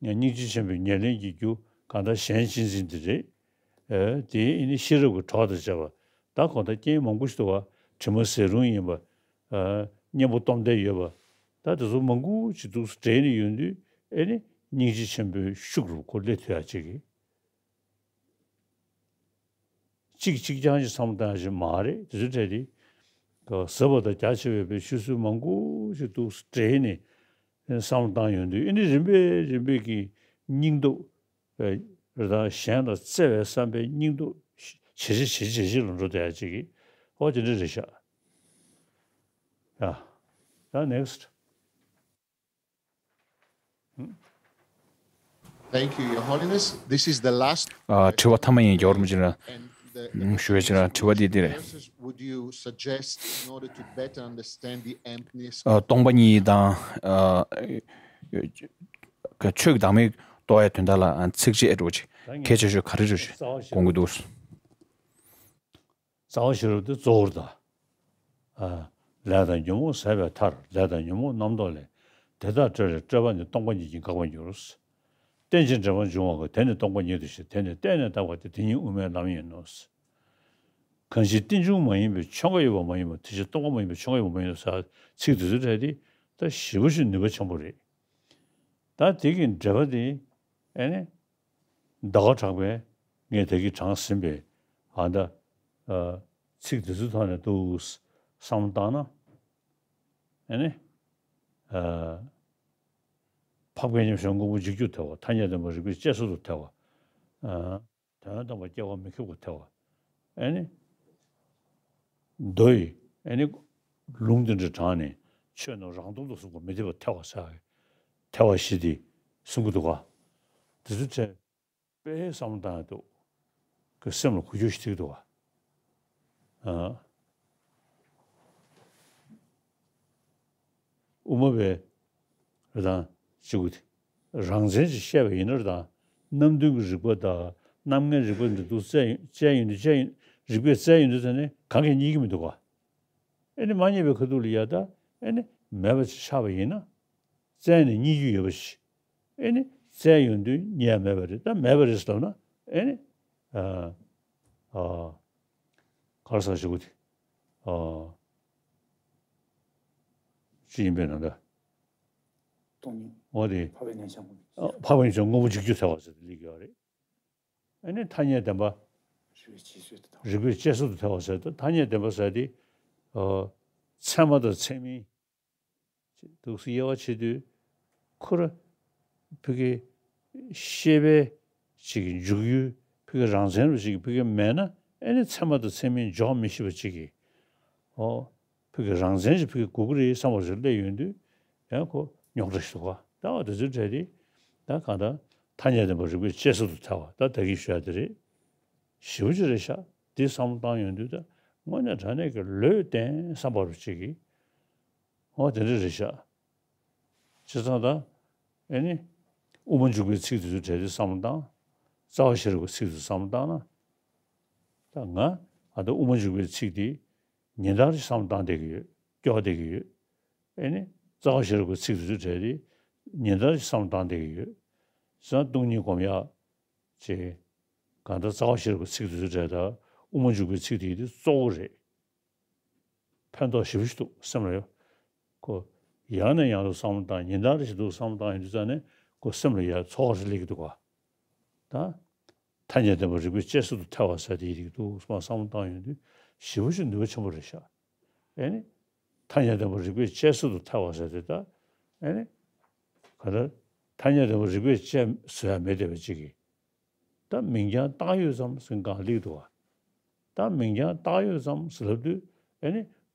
ང་སྙིང་རྗེ་ཆེན་པོའི་ཉེར་ལེན་གྱི་རྒྱུ་གང་ལྟར་གཞན་གཅེས་འཛིན་དེ་རེད། ཨེ་དེ་ཨེ་ནི་ཤེས་རབ་ཀྱི་གྲོགས་དང་བཅས་པ། ད་གང་ལྟར་རྐྱེན་མང་པོ་ཞིག་འདུག་བ། དྲི་མ་ཟད་རུང་ཡིན་པ། ཨ་གཉེན་པོ་སྟོབས་ལྡན་ཡོད་པ། ད་དེ་ཚོ་མང་པོ་ཅིག་འདུག་སེ་འདྲེས་ནས་ཡོང་དུས་ཨེ་ནི་སྙིང་རྗེ་ཆེན་པོའི་ཤུགས་རུ་ཁོ་སླེབས་ཐུབ་ཡག་ཅིག་གི། གཅིག་གཅིག་རྐྱང་ཞིག་བསམ་བློ་བཏང་ཡག་ཞིག་མ་རེད། དེ་ཚོའི་གྲས་དེ་གཟབ་པ་དང་རྒྱ་ཆེ་བའི་ཆོས་ཚུལ་མང་པོ་ཞིག་འདུག་སེ་འདྲེས་ནས་བསམ་བློ་བཏང་ཡོང་དུས་ཨེ་ནི་རིམ་པས་རིམ་པས་ཀྱི་སྙིང་སྟོབས། རེ་དང་གཞན་ལ་བརྩེ་བའི་བསམ་པའི་སྙིང་སྟོབས་ཇེ་ཆེ་ཇེ་ཆེ་ཇེ་ཆེ་ལ་འགྲོ་བསྡད་ཡག་ཅིག་གི་ཨོ་དེ་འདྲ་རེད་ཤག་ཡ། ད་next. Thank you, Your Holiness. This is the last ཨ་དྲི་བ་མཐའ་མ་ཡིན། རྒྱལ་བ་རིན་པོ་ཆེ་ལ་and the ཞུ་བའི་ཕྱིར་དྲི་བ་འདི་འདི་རེད། Would you suggest in order to better understand the emptiness ཨ་སྟོང་པ་ཉིད་དང་ཨ་ཆོས་ཀྱི་བདག་མེད་རྟོགས་ཡ་དོན་དག་ལ་ཚིགས་བཅད་འདྲ་བོ་ཅིག་གལ་ཆེ་ཤོས་ག་རེ་རེད་དགོངས་ཀྱི་འདུག་རྩ་བ་ཤེས་རབ་དེ་གཙོ་བོར་གདའ། ལས་དང་ཉོན་མོངས་ཟད་པའི་མཐར། ལས་དང་ཉོན་མོངས་རྣམ་རྟོག་ལས། དེ་དག་བྲལ་བའི་སྤྲོས་པ་ནི། སྟོང་པ་ཉིད་ཀྱིས་འགག་པར་འགྱུར། རྟེན་ཅིང་འབྲེལ་པར་འབྱུང་བ་ཀུན། དེ་ནི་སྟོང་པ་ཉིད་དུ་ཤེས། དེ་ནི་གཏན་ནས་དག་པ་སྟེ། དེ་ཉིད་དབུ་མའི་ལམ་ཡིན་ནོ། གང་ཕྱིར་རྟེན་འབྱུང་མ་ཡིན་པའི། ཆོས་འགའ་ཡོད་པ་མ་ཡིན་པ། དེ་ཕྱིར་སྟོང་པ་མ་ཡིན་པའི། ཆོས་འགའ་ཡོད་པ་མ་ཡིན་ནོ་ཟེར་ཚིག་དེ་ཚོའི་གྲས་དེ་ད་ཞེ་པོ་ཞིག་ནུས་པ་ཆེན་པོ་རེད། ད་དེ་གི་འགྲེལ་པ་དེ་ཨེ་ནི། ཟླ་བ་གྲགས་པས་ངས་ད་གིན་དྲངས་ཟིན་པའི་ཨ་ད་ཚིག་འདི་ཚོའི་ཐོག་ནས་འདུག་བསམ་བློ་བཏང་ན། ཨེ་ནི། འཕགས་པའི་ཉམས་བཞེས་དངོས་པོ་འཇིག་རྒྱུར་ཐལ་བ། ཐ་སྙད་བདེན་པ་རིགས་པས་དཔྱད་བཟོད་དུ་ཐལ་བ། དོན་དམ་པར་སྐྱེ་བ་མི་ཁེགས་པར་ཐལ་བ། ཨེ་ནི། མདོ་ཡི་ཨེ་ནི། ལུང་དེ་འདྲ་དྲངས་ནས་ཆོས་རྣམས་རང་སྟོང་དུ་གསུངས་པ་མི་འཐད་པར་ཐལ་བ་ཟེར་བའི་ཐལ་བ་བཞི་དེ་གསུང་གི་འདུག་ག་དེ་ཚོའི་གྲས་དཔེ་བསམ་བློ་བཏང་ཡག་འདུག་གི་སེམས་ལ་འགུལ་སྐྱོད་ཞིག་ཐེབས་འདུག་ག་ཨ། དབུ་མ་པའི་རེད་དང་གཅིག་པུ་དེ་རང་མཚན་ཅིག་བཤད་པ་ཡིན་ན་རེད་དང་། རྣམ་བདུན་གྱི་རིགས་པ་དང་རྣམ་ལྔའི་རིགས་པ་འདི་འདུག་བཙལ་ཡོང་བཙལ་ཡོང་དུས་བཙལ་ཡོང་རིགས་པས་བཙལ་ཡོང་དུས་ཙམ་ནས་གང་གིས་རྙེད་ཀྱི་མི་འདུག་ག་ཨེ་ནི་མ་རྙེད་པའི་ཁ་ཐུག་ལ་ཡ་ད་ཨེ་ནི་མེད་པ་ཅིག་ཆགས་པ་ཡིན་ན། བཙལ་ནས་རྙེད་རྒྱུ་ཡོད་པ་ཞིག་ཨེ་ནི་བཙལ་ཡོང་དུས་རྙེད་ཡ་མེད་པ་རེད། ད་མེད་པ་རེད་ཟེར་ལབ་ན་ཨེ་ནི། ཨ་ཨ་ག་རེ་ཟེར་ཞུ་གི་དེ། ཨ་ཅི་ཡིན་པས་ན་ད། སྟོང་ཉིད། འོ་དེ། འཕགས་པའི་གནས་ཆེན་དངོས་པོ། ཨ་འཕགས་པའི་གནས་ཆེན་དངོས་པོ་འཇིག་རྒྱུར་ཐལ་བ་ཟེར་ཏེ་སླེབས་ཀྱི་ཡོད་རེད། ཨེ་ནི་ཐ་སྙད་བདེན་པ། རིགས་པས་དཔྱད་བཟོད་དུ་ཐལ་བ། རིགས་པས་དཔྱད་བཟོད་དུ་ཐལ་བ་ཟེར་ཏེ་ཐ་སྙད་བདེན་པ་ཟེར་ཏེ། ཨ་ཚད་མ་དང་ཚད་མིན། འདུག་སེ་དབྱེ་བ་ཕྱེ་དུས། ཁོ་ར་ཕ་གི་ཤེས་པའི་ཅིག་འཇུག་ཡུལ་ཕ་གི་རང་མཚན་རུ་ཅིག་ཕ་གི་མེད་ན་ཨེ་ནི་ཚད་མ་དང་ཚད་མིན་འཇོག་མི་ཤེས་པ་ཅིག་གིས། ཨོ། ཕ་གི་རང་མཚན་ཅིག་ཕ་གི་དགོས་ཀྱི་རེད་བསམ་པ་ཞིག་སླེབས་ཡོང་དུས་ཡང་ཁོ་རྙོག་དྲ་ཞིག་འདུག་ག་ད་འོ་དེ་ཚོའི་གྲས་དེ་ད་གང་ལྟར་ཐ་སྙད་བདེན་པ་རིགས་པས་དཔྱད་བཟོད་དུ་ཐལ་བ། ད་ད་གིན་ཞུ་ཡ་དེ་རེད། ཞེ་པོ་ཅིག་རེད་ཤག་འདི་བསམ་བློ་བཏང་ཡོང་དུས་ད་དངོས་གནས་དྲང་གནས་ཀྱི་ལུས་རྟེན་བསམ་པ་རུ་ཅིག་གིས། འོ་དེ་འདྲ་རེད་ཤག་བྱས་ཙང་ད་ཨེ་ནི་དབུ་མ་འཇུག་པའི་ཚིག་དེ་ཚོའི་གྲས་དེ་བསམ་བློ་བཏང་། རྩ་བ་ཤེས་རབ་ཀྱི་ཚིག་དེ་ཚོ་བསམ་བློ་བཏང་ན། ད་ང་ཨ་ད་དབུ་མ་འཇུག་པའི་ཚིག་དེ་ཉིན་ལྟར་བསམ་བློ་བཏང་བསྡད་ཀྱི་ཡོད། སྐྱོར་བསྡད་ཀྱི་ཡོད། ཨེ་ནི་རྩ་བ་ཤེས་རབ་ཀྱི་ཚིག་དེ་ཚོའི་གྲས་དེ་ཉིན་ལྟར་བསམ་བློ་བཏང་བསྡད་ཀྱི་ཡོད། བྱས་ཙང་སྟོང་ཉིད་སྒོམ་ཡག་ཅེས། གང་ལྟར་རྩ་བ་ཤེས་རབ་ཀྱི་ཚིག་དེ་ཚོའི་གྲས་དང་དབུ་མ་འཇུག་པའི་ཚིག་དེ་དེ་གཙོ་བོ་རེད། ཕན་ཐོགས་ཞེ་པོ་ཞིག་འདུག་སེམས་ལ་ཡོད། ཁོ་ཡང་ནས་ཡང་དུ་བསམ་བློ་བཏང་། ཉིན་ལྟར་ཞིག་འདུག་བསམ་བློ་བཏང་ཡོང་དུས་ཙང་ནས་ཁོ་སེམས་ལ་ཡ་ཚོར་བ་ཞིག་སླེབས་ཀྱི་འདུག་ག་ད་ཐ་སྙད་བདེན་པ་རིགས་པས་དཔྱད་བཟོད་དུ་ཐལ་བ་ཟེར་དེ་ཡི་རིགས་འདུག་སེམས་བསམ་བློ་བཏང་ཡོང་དུས་ཞེ་པོ་ཞིག་ནུས་པ་ཆེན་པོ་རེད་ཤག་ཨེ་ནི། ཐ་སྙད་བདེན་པ་རིགས་པས་དཔྱད་བཟོད་དུ་ཐལ་བ་ཟེར་དེ་ད། ཨེ་ནི། ག་ལ། ཐ་སྙད་བདེན་པ་རིགས་པས་དཔྱད་བཟོད་ཡ་མེད་བསྡད་པ་ཅིག་གིས། ད་མིང་རྐྱང་བཏགས་ཡོད་ཙམ་ཟེར་གང་སླེབས་འདུག་བ། ད་མིང་རྐྱང་བཏགས་ཡོད་ཙམ་ཟེར་ལབ་དུས་ཨེ་ནི།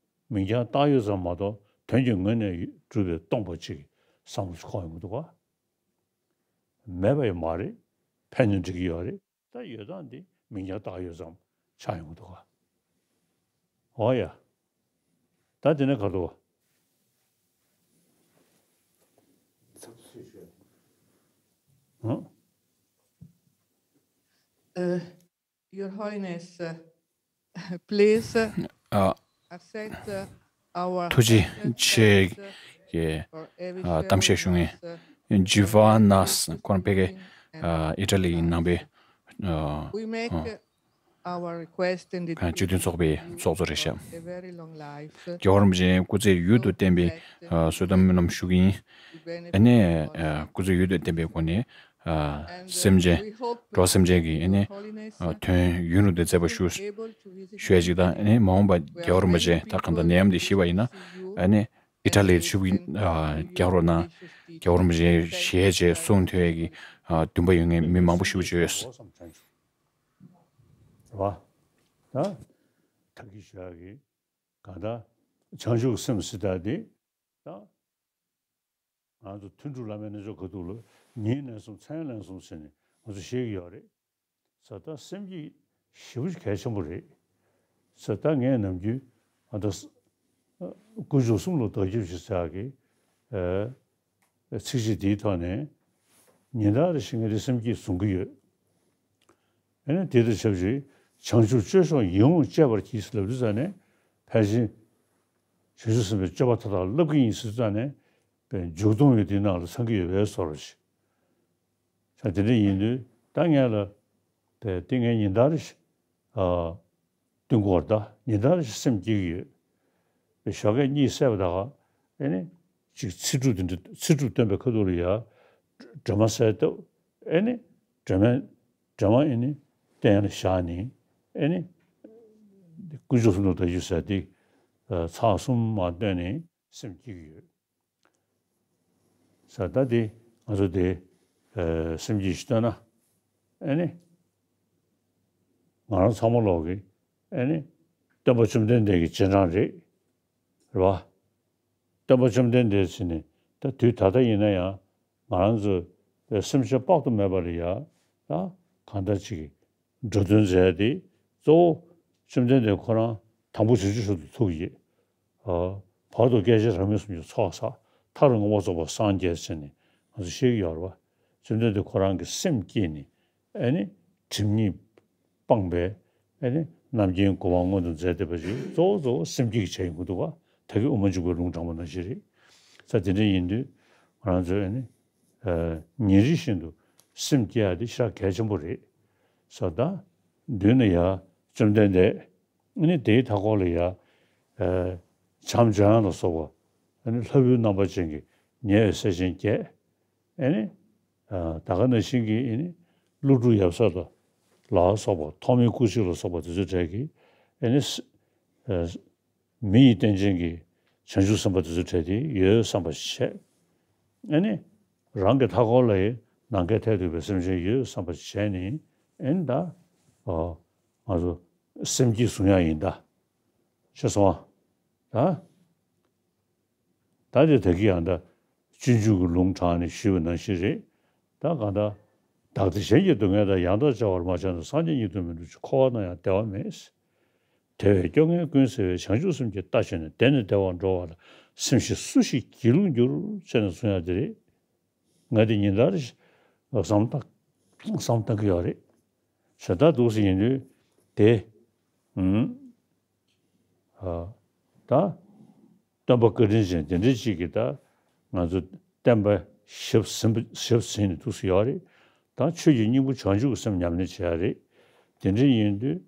མིང་རྐྱང་བཏགས་ཡོད་ཙམ་མ་གཏོགས་དོན་གྱི་ངོས་ནས་གྲུབ་པས་སྟོང་པ་ཅིག་གི་བསམ་བློ་འཁོར་ཡོང་གི་འདུག་བ། མེད་པ་ཡང་མ་རེད། ཕན་ནུས་འགྲིག་གི་ཡོད་རེད། ད་ཡོད་སྟངས་འདི་མིང་རྐྱང་བཏགས་ཡོད་ཙམ་ཆགས་ཡོང་གི་འདུག་ག་འོ་ཡ། ད་དེ་ནས་ག་རེ་འདུག་ག་ཨང་། Uh, Your Holiness, uh, please, uh, ཨ། accept, uh, our ཐུགས་རྗེ་ཆེ། གི་ཨ་གཏམ་བཤད་ཞུ་མཁན་ཇི་ཝ་ནཱས་ཁོང་ཕ་གི་ཨ་ཨི་ཊ་ལི་ཡི་ནང་པའི་ཨ་ཨ་སྤྱི་མཐུན་ཚོགས་པའི་ཚོགས་གཙོ་རེད་ཤག་རྒྱལ་བ་རིན་པོ་ཆེ་སྐུ་ཚེ་ཡུན་དུ་བརྟན་པའི་ཨ་གསོལ་གདམས་སྨོན་ལམ་ཞུ་གི་ཡིན། ཨ་ནི་ཨ་སྐུ་ཚེ་ཡུན་དུ་བརྟན་པའི་སྒོ་ནས་ཨ་སེམས་ཅན་འགྲོ་བ་སེམས་ཅན་གྱི་ཨ་ནི་ཨ་དོན་ཡུན་རིང་དུ་མཛད་པ་ཞུ་ཞུ་ཡ་ཅིག་དང་། ཨ་ནི་མ་འོངས་པ་རྒྱལ་བ་རིན་པོ་ཆེ་ད་གང་ལྟར་ནད་ཡམས་འདི་ཞི་བ་ཡིན་ན་ཨ་ནི་ཨི་ཊ་ལིར་ཆིབས་བསྒྱུར་རོགས་གནང་། རྒྱལ་བ་རིན་པོ་ཆེ་ཞལ་མཇལ་གསུང་ཐོས་ཡས་ཀྱི་འདུན་པ་ཡོད་མཁན་མི་མང་པོ་ཞེ་པོ་ཅིག་ཡོད། རེད་བ། ད་ད་གི་ཞུ་ཡག་གི་གང་ལྟར་བྱང་ཆུབ་སེམས་ཟེར་ཡག་དེ་ད་ང་ཚོ་ཐུན་དྲུག་བླ་མའི་རྣལ་འབྱོར་ཁ་ཐུག་ལ་ཉིན་ལན་གསུམ་མཚན་ལན་གསུམ་ཟེར་ནས་ང་ཚོ་ཤེས་ཀྱི་ཡོད་རེད། ས་ད་སེམས་བསྐྱེད་ཞེ་པོ་གལ་ཆེན་པོ་རེད། ས་ད་ངས་ནམ་རྒྱུན་ཨ་ད་ས་དཀོན་མཆོག་གསུམ་ལ་བདག་སྐྱབས་ཞེས་ཟེར་ཡག་གི་ཨ་ཚིགས་བཅད་འདིའི་ཐོག་ནས་ཉིན་ལྟར་བཞིན་ངས་དེ་སེམས་བསྐྱེད་བཟུང་གི་ཡོད། ཨ་ནི་དེ་དང་ཆབས་ཅིག་བྱང་ཆུབ་སྤྱོད་མཆོག་ཡིད་འོང་སྤྱད་པར་གྱིས་ལབ་དུས་ཙ་ནས་ཕལ་ཆེར་བྱང་ཆུབ་སེམས་དཔའི་སྤྱོད་པ་མཐའ་དག་བསླབ་ཀྱི་ཡིན་ཟེར་དུས་ཙ་ནས་པའི་མཇུག་སྡོམ་ཡོད་དེའི་ནང་ལ་ཚང་གི་ཡོད་པའི་བཟོ་འདྲ་ཞིག་ད་དེ་འདྲ་ཡིན་དུས་ད་ངས་ལ་དེ་དེ་ངས་ཉིན་ལྟར་ཞིག་ཨ་བསྟུན་དགོས་རེད། ད་ཉིན་ལྟར་ཞིག་སེམས་བསྐྱེད་ཀྱི་ཡོད། ཞོགས་ཀས་གཉིད་སད་པ་ད་ག་ཨེ་ནི་ཅིག་ཚེ་སྒྲུབ་དེ་འདྲ་ཚེ་སྒྲུབ་སྟོན་པའི་ཁ་ཐུག་ལ་ཡ་སྒྲོལ་མ་གསལ་བཏབ། ཨེ་ནི་སྒྲོལ་མ་སྒྲོལ་མ་ཨེ་ནི་སྟན་ལ་བཞག་ནས་ཨེ་ནི་དཀོན་མཆོག་གསུམ་ལ་བདག་སྐྱབས་ཟེར་དེ་ཚར་གསུམ་མར་བཏོན་ནས་སེམས་བསྐྱེད་ཀྱི་ཡོད། ས་ད་དེ་ང་ཚོ་དེ་ཨ་སེམས་བསྐྱེད་ཞིག་བཏོན་ན་ཨེ་ནི་ང་རང་ཚང་མ་ལོག་གི་ཨེ་ནི་སྟོན་པ་བཅོམ་ལྡན་འདས་ཀྱི་རྗེས་འབྲང་རེད། རེད་བ། སྟོན་པ་བཅོམ་ལྡན་འདས་ཟེར་ནས་ད་དུས་ད་ལྟ་ཡིན་ན་ཡང་ང་རང་ཚོ་སེམས་ཅན་དཔག་ཏུ་མེད་པ་ལ་ཡ་ད་གང་ལྟར་ཅིག་འགྲོ་དོན་མཛད་དེ་གཙོ་བོ་བཅོམ་ལྡན་འདས་ཁོ་རང་དང་པོ་བྱང་ཆུབ་མཆོག་ཏུ་ཐུགས་བསྐྱེད། ཨ། བར་དུ་སྐད་ཅིག་རང་མོས་སུ་མྱོང་ཚོགས་བསགས། མཐར་མངོན་པར་རྫོགས་པར་སངས་རྒྱས་ཟེར་ནས་ང་ཚོ་ཤེས་ཀྱི་ཡོད་རེད་བ། བཅོམ་ལྡན་འདས་ཁོ་རང་གི་སེམས་བསྐྱེད་ནས་ཨེ་ནི་སྒྲིབ་གཉིས་སྤངས་པའི་ཨེ་ནི་རྣམ་མཁྱེན་གོ་འཕང་མངོན་དུ་མཛད་བསྡད་པ་ཞིག་གཙོ་བོ་གཙོ་བོ་སེམས་བསྐྱེད་ཀྱི་ཆེད་ཡིན་དགོས་འདུག་ག་ད་གིན་དབུ་མ་འཇུག་པའི་ལུང་དྲངས་པ་ནང་བཞིན་རེད། ས་དེ་འདྲ་ཡིན་དུས་ང་རང་ཚོས་ཨེ་ནི་ཨ་ཉིན་རེ་བཞིན་དུ་སེམས་བསྐྱེད་ཡ་དེ་ཞེ་དྲག་གལ་ཆེན་པོ་རེད། ས་ད་མདུན་ན་ཡ་བཅོམ་ལྡན་འདས་ཨ་ནི་དེའི་མཐའ་འཁོར་ལ་ཡ་ཨ་བྱམས་ལྗོན་དབང་ལ་སོགས་པ་ཨ་ནི་ལྷ་བུའི་རྣམ་པ་ཅན་གྱི་ཉེ་བའི་སྲས་ཆེན་བརྒྱད། ཨ་ནི་ཨ་ད་ག་ནང་བཞིན་གྱི་ཨ་ནི་ཀླུ་སྒྲུབ་ཡབ་སྲས་ལ་ལ་སོགས་པ་ཐོགས་མེད་སྐུ་མཆེད་ལ་སོགས་པ་དེ་ཚོའི་གྲས་ཀྱི་ཨ་ནི་ཨ་མི་ཡི་རྟེན་ཅན་གྱི་བྱང་ཆུབ་སེམས་དཔའ་དེ་ཚོའི་གྲས་དེ་ཡོད་བསམ་པ་བྱས། ཨ་ནི་རང་གི་མཐའ་འཁོར་ལ་ཡི་ནམ་མཁའི་མཐས་གཏུགས་པའི་སེམས་ཅན་ཡོད་བསམ་པ་བྱས་ནས་ཨ་ནི་ད་ཨ་ང་ཚོ་སེམས་བསྐྱེད་བཟུང་ཡ་ཡིན་ད། ཤེས་སོང་ཨ། ད་ད་དེ་ད་གི་ཡང་ད་སྤྱོད་འཇུག་གི་ལུང་དྲངས་ནས་ཞུས་པ་ནང་བཞིན་རེད། ད་གང་ལྟར་བདག་བདེ་གཞན་གྱི་སྡུག་བསྔལ་དང་། ཡང་དག་བྱ་བར་མ་བྱས་ན། སངས་རྒྱས་ཉིད་དུ་མི་འགྲུབ་ཕྱིར། འཁོར་བ་ན་ཡང་བདེ་བ་མེད། དེ་བས་སྐྱོ་ངལ་ཀུན་སེལ་བའི། བྱང་ཆུབ་སེམས་ཀྱི་རྟ་བྱས་ནས། དེ་ནས་བདེ་བར་འགྲོ་བ་ལ། སེམས་ཤེས་སུ་ཞིག་སྒྱིད་ལུག་འགྱུར། ཅེས་ནས་གསུང་ཡ་དེ་རེད། ང་དེ་ཉིན་ལྟར་བསམ་བཏང་བསམ་བཏང་གི་ཡོད་རེད། ཞེ་དྲག་འདུག་སེ་ཡིན་དུས་དེ་ཨུམ། ཨ། ད་སྟོན་པ་བཀའ་དྲིན་ཅན་དེ་འདྲ་ཅིག་གིས་ད་ང་ཚོ་བསྟན་པ་ཞབས་ཟིན་པ་ཞབས་ཟིན་ནས་འདུག་སེ་ཡོད་རེད། ད་ཆོས་ཀྱི་སྙིང་པོ་བྱང་ཆུབ་ཀྱི་སེམས་ཉམས་ལེན་བྱེད་ཡ་རེད། དེ་འདྲ་ཡིན་དུས།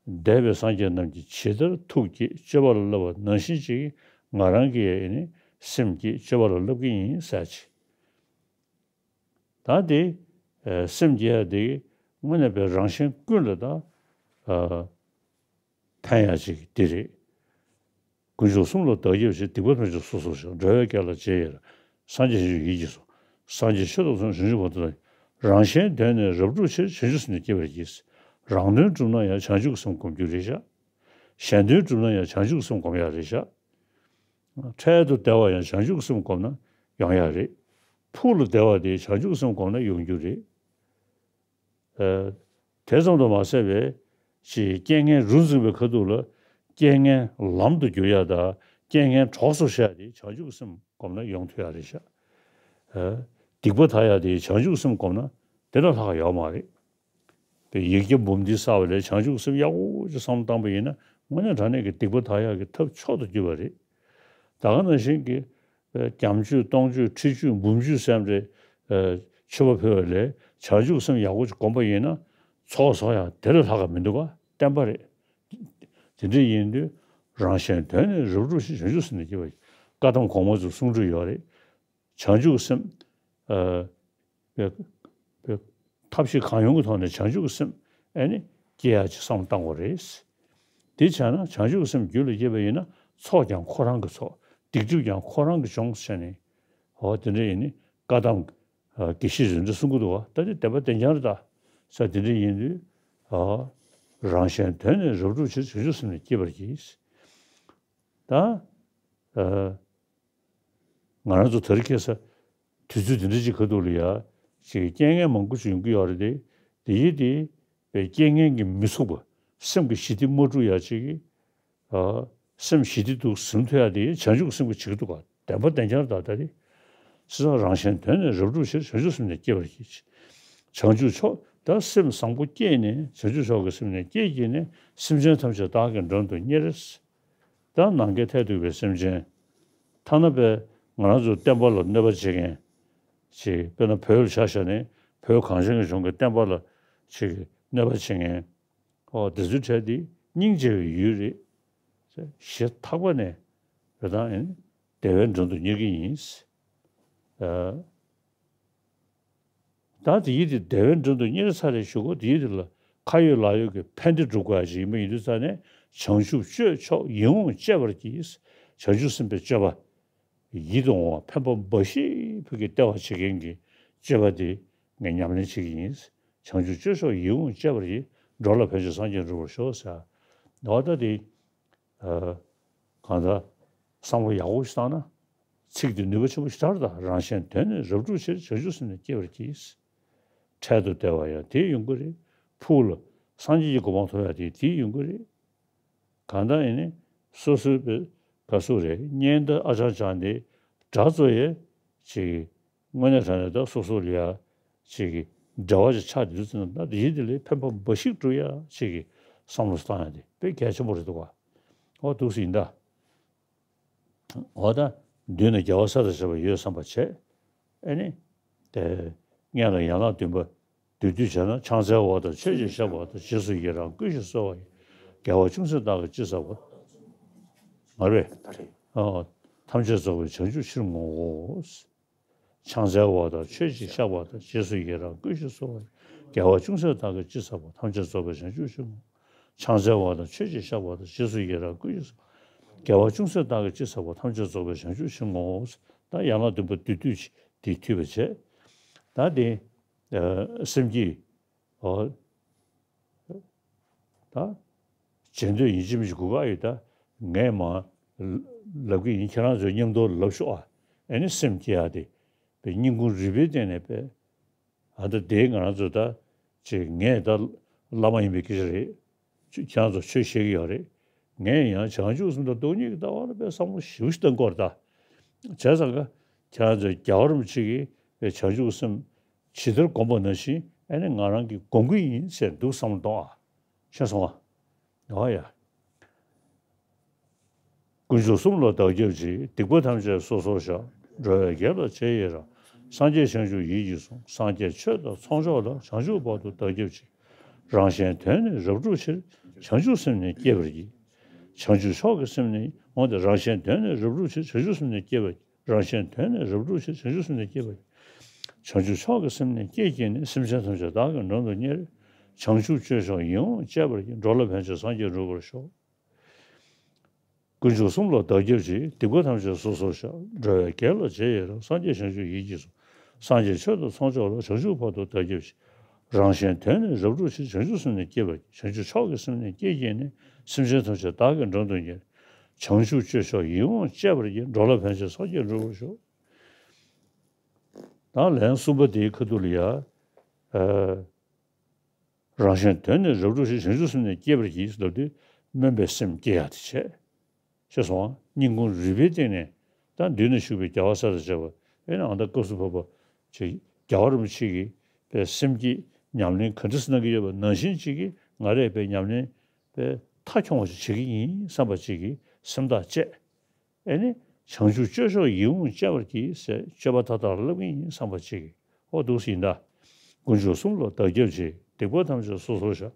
འདས་པའི་སངས་རྒྱས་རྣམས་ཀྱིས་ཇི་ལྟར་ཐུགས་བསྐྱེད་སྤྱོད་པ་ལ་བསླབ་པ་ནང་བཞིན་ཅིག་ང་རང་གིས་ཡང་ནི་སེམས་བསྐྱེད་སྤྱོད་པ་ལ་བསླབ་ཀྱི་ཡིན་ཟེར་ཅིག་ད་དེ་ཨ་སེམས་བསྐྱེད་ཡ་དེ་དངོས་གནས་པའི་རང་གཞན་ཀུན་ལ་ད་ཨ་ཕན་ཡ་ཅིག་དེ་རེད། དཀོན་མཆོག་གསུམ་ལ་བདག་སྐྱབས་མཆི། སྡིག་པ་ཐམས་ཅད་སོ་སོར་བཤགས། འགྲོ་བའི་དགེ་ལ་རྗེས་ཡི་རང་། སངས་རྒྱས་བྱང་ཆུབ་ཡིད་ཀྱིས་བཟུང་། སངས་རྒྱས་ཆོས་དང་ཚོགས་བྱང་ཆུབ་བར་དུ་བདག་རང་གཞན་དོན་ནི་རབ་བསྒྲུབ་ཕྱིར། བྱང་ཆུབ་སེམས་ནི་བསྐྱེད་པར་བགྱི། རང་དོན་བསྒྲུབ་ན་ཡང་། བྱང་ཆུབ་ཀྱི་སེམས་བསྒོམ་རྒྱུ་རེད་བཞག་གཞན་དོན་བསྒྲུབ་ན་ཡང་། བྱང་ཆུབ་ཀྱི་སེམས་བསྒོམ་ཡག་རེད་བཞག་འཕྲལ་དུ་བདེ་བ་ཡང་བྱང་ཆུབ་ཀྱི་སེམས་བསྒོམས་ན་ཡོང་ཡག་རེད། ཕུགས་ལ་བདེ་བ་དེ་བྱང་ཆུབ་ཀྱི་སེམས་བསྒོམས་ན་ཡོང་རྒྱུ་རེད། ཨ། དེ་ཙམ་དུ་མ་ཟད་པའི་ཅིག་རྐྱེན་ངན་རུ་འཛིན་པའི་ཁ་ཐུག་ལ་རྐྱེན་ངན་ལམ་དུ་བསྒྱུར་ཡག་དང་རྐྱེན་ངན་གྲོགས་སུ་བཤད་དེ་བྱང་ཆུབ་ཀྱི་སེམས་བསྒོམས་ན་ཡོང་ཐུབ་ཡག་རེད་བཞག་ཨ། སྡིག་པ་དག་ཡག་དེ་བྱང་ཆུབ་ཀྱི་སེམས་བསྒོམས་ན་དེ་ལས་ལྷག་ཡོད་མ་རེད། པའི་ཡིག་བརྒྱ་འབུམ་འདི་བསགས་པ་ལས་བྱང་ཆུབ་སེམས་ཡག་པོ་ཅིག་བསམ་བློ་བཏང་པ་ཡིན་ན་དངོས་གནས་དྲང་གནས་ཀྱི་སྡིག་པ་དག་ཡག་གི་ཐབས་མཆོག་ཏུ་གྱུར་པ་རེད། ད་ག་ནང་བཞིན་གྱི་ བརྒྱད་ཅུ་སྟོང་ཅུ་ཁྲི་ཅུ་འབུམ་ཅུ་སེམས་རེ་མཆོད་པ་ཕུལ་བ་ལས་བྱང་ཆུབ་སེམས་ཡག་པོ་ཅིག་བསྒོམ་པ་ཡིན་ན་ཚོགས་བསགས་ཡག་དེ་ལས་ལྷག་ག་མི་འདུག་ག་བརྟན་པ་རེད། དེ་འདྲ་ཡིན་དུས་རང་གཞན་དོན་ནི་རབ་བསྒྲུབ་ཕྱིར་བྱང་ཆུབ་སེམས་ནི་བསྐྱེད་པར་བགྱི། བཀའ་གདམས་གོང་མ་ཚོ་གསུང་སྒྲོས་ཡོད་རེད། བྱང་ཆུབ་སེམས། ཨ། པའི་པའི་ཐབས་ཤེས་གང་ཡོང་གི་ཐོག་ནས་བྱང་ཆུབ་ཀྱི་སེམས་ཨེ་ནི་སྐྱེ་ཡག་ཅིག་བསམ་བློ་བཏང་དགོས་རེད། དེ་བྱས་ན་བྱང་ཆུབ་ཀྱི་སེམས་རྒྱུད་ལ་སྐྱེས་པ་ཡིན་ན་ཚོགས་ཀྱང་ཁོ་རང་གི་ཚོགས། སྡིག་སྒྲིབ་ཀྱང་ཁོ་རང་གི་སྦྱོང་ཟེར་ནས། འོ་དེ་འདྲ་ཡིན་ནི་བཀའ་གདམས་ཨ་དགེ་བཤེས་རིན་བྲལ་གསུང་གི་འདུག་བ། ད་དེ་བདེན་པ་བདེན་རྐྱང་རེད་ད། ས་དེ་འདྲ་ཡིན་དུས་ཨ་རང་གཞན་དོན་ནི་རབ་བསྒྲུབ་ཕྱིར་བྱང་ཆུབ་སེམས་ནི་བསྐྱེད་པར་བགྱི། ད་ཨ། ང་རང་ཚོ་དེ་རིང་ཁ་སང་དུས་ཚོད་འདི་འདྲ་ཅིག་ཁ་ཐུག་ལ་ཡ་ཅིག་རྐྱེན་ངན་མང་པོ་ཅིག་ཡོང་གི་ཡོད་རེད་དེ། དེ་ཡིན་དེ་པའི་རྐྱེན་ངན་གྱིས་མི་ཚུགས་པ། སེམས་ཀྱི་ཞི་བདེ་མ་འགྲུབ་ཡ་ཅིག་གི་ཨ་སེམས་ཞི་བདེ་འདུག་ཟིན་ཐུབ་ཡ་དེ་བྱང་ཆུབ་ཀྱི་སེམས་ཀྱིས་བྱེད་ཀྱི་འདུག་ག་བདེན་པ་བདེན་རྐྱང་རེད་ད། ད་དེ་སྲིད་ས་རང་གཞན་དོན་ནི་རབ་བསྒྲུབ་ཕྱིར་བྱང་ཆུབ་སེམས་ནི་བསྐྱེད་པར་བགྱི། བྱང་ཆུབ་མཆོག་ད་སེམས་བཟང་པོ་བསྐྱེད་ནས་བྱང་ཆུབ་མཆོག་གི་སེམས་ནི་བསྐྱེད་བགྱིས་ནས་སེམས་ཅན་ཐམས་ཅད་བདག་གིས་མགྲོན་དུ་གཉེར། ད་ནམ་མཁའི་མཐས་གཏུགས་པའི་སེམས་ཅན། ཐ་ན་དཔེ་ང་རང་ཚོ་བསྟན་པ་ལ་གནོད་པ་བྱེད་མཁན་ཅིག་དཔེར་ན་བོད་ལ་ཆ་བཞག་ནས་བོད་གངས་ཅན་གྱི་ལྗོངས་ཀྱི་བསྟན་པ་ལ་ཅིག་གནོད་པ་བྱེད་མཁན། ཨོ་དེ་ཚོའི་གྲས་འདི་སྙིང་རྗེ་བའི་ཡུལ་རེད། ཞེ་ཐག་པ་ནས་བོད་དང་ཨེ་ནི་བདེ་བའི་མགྲོན་དུ་གཉེར་གྱི་ཡིན། ཨ། ད་དེ་ཡིད་དེ་བདེ་བའི་མགྲོན་དུ་གཉེར་ཚར་རེ་ཞུ་གོ། དེ་ཡིད་དེ་ལ་ཁ་ཡོད་ལག་ཡོད་ཀྱི་ཕན་བདེ་སྒྲུབ་དགོས་ཡ་ཞིག་ཡིན་པ་ཡིན་དུས་ཙང་ནས་བྱང་ཆུབ་སྤྱོད་མཆོག་ཡིད་འོང་སྤྱད་པར་བགྱི། བྱང་ཆུབ་སེམས་དཔའི་སྤྱོད་པ་ཡིད་དུ་འོང་བ་ཕན་པ་འབའ་ཞིག་ཕུལ་གྱི་ལྟེ་བ་བྱེད་མཁན་གྱི་སྤྱོད་པ་དེ་ངས་ཉམས་ལེན་བྱེད་ཀྱི་ཡིན། བྱང་ཆུབ་སྤྱོད་མཆོག་ཡིད་འོང་སྤྱད་པར་བགྱི། འགྲོ་ལ་ཕན་ཕྱིར་སངས་རྒྱས་འགྲུབ་པར་ཤོག་ཟེར། འོ་ད་དེ། ཨ། གང་ལྟར་བསམ་བློ་ཡག་པོ་ཞིག་བཏང་ན། ཚིག་འདི་ནུས་པ་ཆེན་པོ་ཞེ་དྲག་རེད་ད། རང་གཞན་དོན་ནི་རབ་བསྒྲུབ་ཕྱིར་བྱང་ཆུབ་སེམས་ནི་བསྐྱེད་པར་བགྱི། འཕྲལ་དུ་བདེ་བ་ཡང་དེ་ཡོང་གི་རེད། ཕུགས་ལ་སངས་རྒྱས་ཀྱི་གོ་འཕང་ཐོབ་ཡ་དེ་དེ་ཡོང་གི་རེད། གང་ལྟར་ཡིན་ནི་སོ་སོའི་བེ་ག་སུ་རེད་གཉེན་དང་ཨ་ཅང་ཅང་དེ་དགྲ་ཚོ་ཡས་ཅིག་དངོས་གནས་དྲང་གནས་ད་སོ་སོ་ལ་ཡ་ཅིག་གི་འབྲེལ་བ་ཅིག་ཆགས་དུས་ཙམ་ན་ད་དེ་ཡིན་དེ་ལས་ཕན་པ་འབའ་ཞིག་སྒྲུབ་ཡ་ཅིག་གི་བསམ་བློ་བཏང་ཡ་དེ་དཔེ་གལ་ཆེན་པོ་རེད་འདུག་ག་འོ་འདུག་སེ་ཡིན་ད། འོ་ད་མདུན་ན་རྒྱལ་བ་ས་དང་བཅས་པ་ཡོད་བསམ་པ་བྱས། ཨེ་ནི། དེ་སྔོན་ལ་ཡན་ལག་བདུན་པ་བསྡུས་བསྡུས་བྱས་ན། ཕྱག་འཚལ་བ་དང་མཆོད་ཅིང་བཤགས་པ་དང་། རྗེས་སུ་ཡི་རང་བསྐུལ་ཞིང་གསོལ་བ་ཡི། དགེ་བ་ཅུང་ཟད་བདག་གིས་ཅི་བསགས་པ། མ་རེད། ཨ། ཐམས་ཅད་རྫོགས་པའི་བྱང་ཆུབ་ཕྱིར་བསྔོའོ། ཕྱག་འཚལ་བ་དང་མཆོད་ཅིང་བཤགས་པ་དང་། རྗེས་སུ་ཡི་རང་བསྐུལ་ཞིང་གསོལ་བ་ཡི། དགེ་བ་ཅུང་ཟད་བདག་གིས་ཅི་བསགས་པ། ཐམས་ཅད་རྫོགས་པའི་བྱང་ཆུབ་ཕྱིར་བསྔོ། ཕྱག་འཚལ་བ་དང་མཆོད་ཅིང་བཤགས་པ་དང་། རྗེས་སུ་ཡི་རང་བསྐུལ་ཞིང་གསོལ། དགེ་བ་ཅུང་ཟད་བདག་གིས་ཅི་བསགས་པ། ཐམས་ཅད་རྫོགས་པའི་བྱང་ཆུབ་ཕྱིར་བསྔོའོ། ད་ཡན་ལག་བདུན་པོ་བསྡུས་བསྡུས་དེ་མཐུད་པ་བྱས། ད་དེ་སེམས་བསྐྱེད། ཨོ། ད་བྱེད་འདོད་ཡིན་གཅིག་མིན་གཅིག་དགོས་ཀ་ཡོད་ད། ངས་མ་ལབ་ཀྱི་ཡིན། ཁྱེད་རང་ཚོའི་མཉམ་དུ་ལབ་ཤོག་ཨ། ཨེ་ནི་སེམས་བསྐྱེད་ཡ་དེ་པའི་སྙིང་ཁུང་རུས་པའི་སྟེང་ནས་པའི། ཨ་ད་དེ་ང་རང་ཚོ་ད་ཅིག་ངས་ད་བླ་མ་ཡིན་པའི་སྐད་ཆ་རེད། ཁྱེད་རང་ཚོ་ཆོས་བཤད་ཀྱི་ཡོད་རེད། ངས་ཡང་བྱང་ཆུབ་སེམས་དང་སྟོང་ཉིད་ཀྱི་ལྟ་བ་ལ་དཔེ་བསམ་བློ་ཞེ་པོ་ཞིག་གཏོང་དགོས་རེད་ད། བྱས་ཙང་ཀ་ཁྱེད་རང་ཚོ་རྒྱལ་བ་རིན་པོ་ཆེ་གིས་དཔེ་བྱང་ཆུབ་སེམས་ཇི་ལྟར་བསྒོམས་པ་ནང་བཞིན་ཨ་ནི་ང་རང་གིས་སྒོམ་གྱི་ཡིན་ཟེར་འདུག་བསམ་བློ་གཏོང་ཨ། ཤེས་སོང་ཨ། འོ་ཡ། དཀོན་མཆོག་གསུམ་ལ་བདག་སྐྱབས་མཆི། སྡིག་པ་ཐམས་ཅད་སོ་སོར་བཤགས། འགྲོ་བའི་དགེ་ལ་རྗེས་ཡི་རང་། སངས་རྒྱས་བྱང་ཆུབ་ཡིད་ཀྱིས་བཟུང་། སངས་རྒྱས་ཆོས་དང་ཚོགས་མཆོག་ལ། བྱང་ཆུབ་བར་དུ་བདག་སྐྱབས་མཆི། རང་གཞན་དོན་ནི་རབ་བསྒྲུབ་ཕྱིར། བྱང་ཆུབ་སེམས་ནི་བསྐྱེད་པར་བགྱི། བྱང་ཆུབ་མཆོག་གི་སེམས་ནི་འོང་སྟེ། རང་གཞན་དོན་ནི་རབ་བསྒྲུབ་ཕྱིར། བྱང་ཆུབ་སེམས་ནི་བསྐྱེད་པར་བགྱི། རང་གཞན་དོན་ནི་རབ་བསྒྲུབ་ཕྱིར། བྱང་ཆུབ་སེམས་ནི་བསྐྱེད་པར་བགྱི། བྱང་ཆུབ་མཆོག་གི་སེམས་ནི་བསྐྱེད་བགྱིས་ནས། སེམས་ཅན་ཐམས་ཅད་བདག་གིས་མགྲོན་དུ་གཉེར། བྱང་ཆུབ་སྤྱོད་མཆོག་ཡིད་འོང་སྤྱད་པར་བགྱི། འགྲོ་ལ་ཕན་ཕྱིར་སངས་རྒྱས་འགྲུབ་པར་ཤོག། དཀོན་མཆོག་གསུམ་ལ་བདག་སྐྱབས་མཆི། སྡིག་པ་ཐམས་ཅད་སོ་སོར་བཤགས། འགྲོ་བའི་དགེ་ལ་རྗེས་ཡི་རང་། སངས་རྒྱས་བྱང་ཆུབ་ཡིད་ཀྱིས་བཟུང་། སངས་རྒྱས་ཆོས་དང་ཚོགས་མཆོག་ལ། བྱང་ཆུབ་བར་དུ་བདག་སྐྱབས་མཆི། རང་གཞན་དོན་ནི་རབ་བསྒྲུབ་ཕྱིར། བྱང་ཆུབ་སེམས་ནི་བསྐྱེད་པར་བགྱི། བྱང་ཆུབ་མཆོག་གི་སེམས་ནི་བསྐྱེད་བགྱིས་ནས། སེམས་ཅན་ཐམས་ཅད་བདག་གིས་མགྲོན་དུ་གཉེར། བྱང་ཆུབ་སྤྱོད་མཆོག་ཡིད་འོང་སྤྱད་པར་བགྱི། འགྲོ་ལ་ཕན་ཕྱིར་སངས་རྒྱས་འགྲུབ་པར་ཤོག། ད་ལན་གསུམ་པ་དེའི་ཁ་ཐུག་ལ་ཡ། ཨ། རང་གཞན་དོན་ནི་རབ་བསྒྲུབ་ཕྱིར། བྱང་ཆུབ་སེམས་ནི་བསྐྱེད་པར་བགྱི་ལབ་དུས་སྨོན་པའི་སེམས་བསྐྱེད་ཡག་དེ་བྱས། ཤེས་སོང་ཨ། སྙིང་ཁུང་རུས་པའི་གཏིང་ནས་ད་མདུན་ན་བཞུགས་པའི་རྒྱལ་བ་སྲས་དང་བཅས་པ་ཨེ་ནི་ཨ་མདའ་བཀའ་ཟུར་འཕགས་པ་ཅིག་རྒྱལ་བ་རིན་པོ་ཆེ་གིས་པའི་སེམས་བསྐྱེད་ཉམས་ལེན་ག་འདྲ་སེ་གནང་གི་ཡོད་པ་ནང་བཞིན་ཅིག་གིས་ང་རས་པའི་ཉམས་ལེན་པའི་མཐའ་འཁྱོངས་པ་ཅིག་བྱེད་ཀྱི་ཡིན་བསམ་པ་ཅིག་གིས་སེམས་ཐག་བཅད། ཨེ་ནི། བྱང་ཆུབ་སྤྱོད་མཆོག་ཡིད་འོང་སྤྱད་པར་གྱིས་ཟེར་སྤྱོད་པ་མཐའ་དག་བསླབ་ཀྱི་ཡིན་བསམ་པ་གཅིག་གིས། ཨོ་འདུག་སེ་ཡིན་ད། དཀོན་མཆོག་གསུམ་ལ་བདག་སྐྱབས་མཆི། སྡིག་པ་ཐམས་ཅད་སོ་སོར་བཤགས།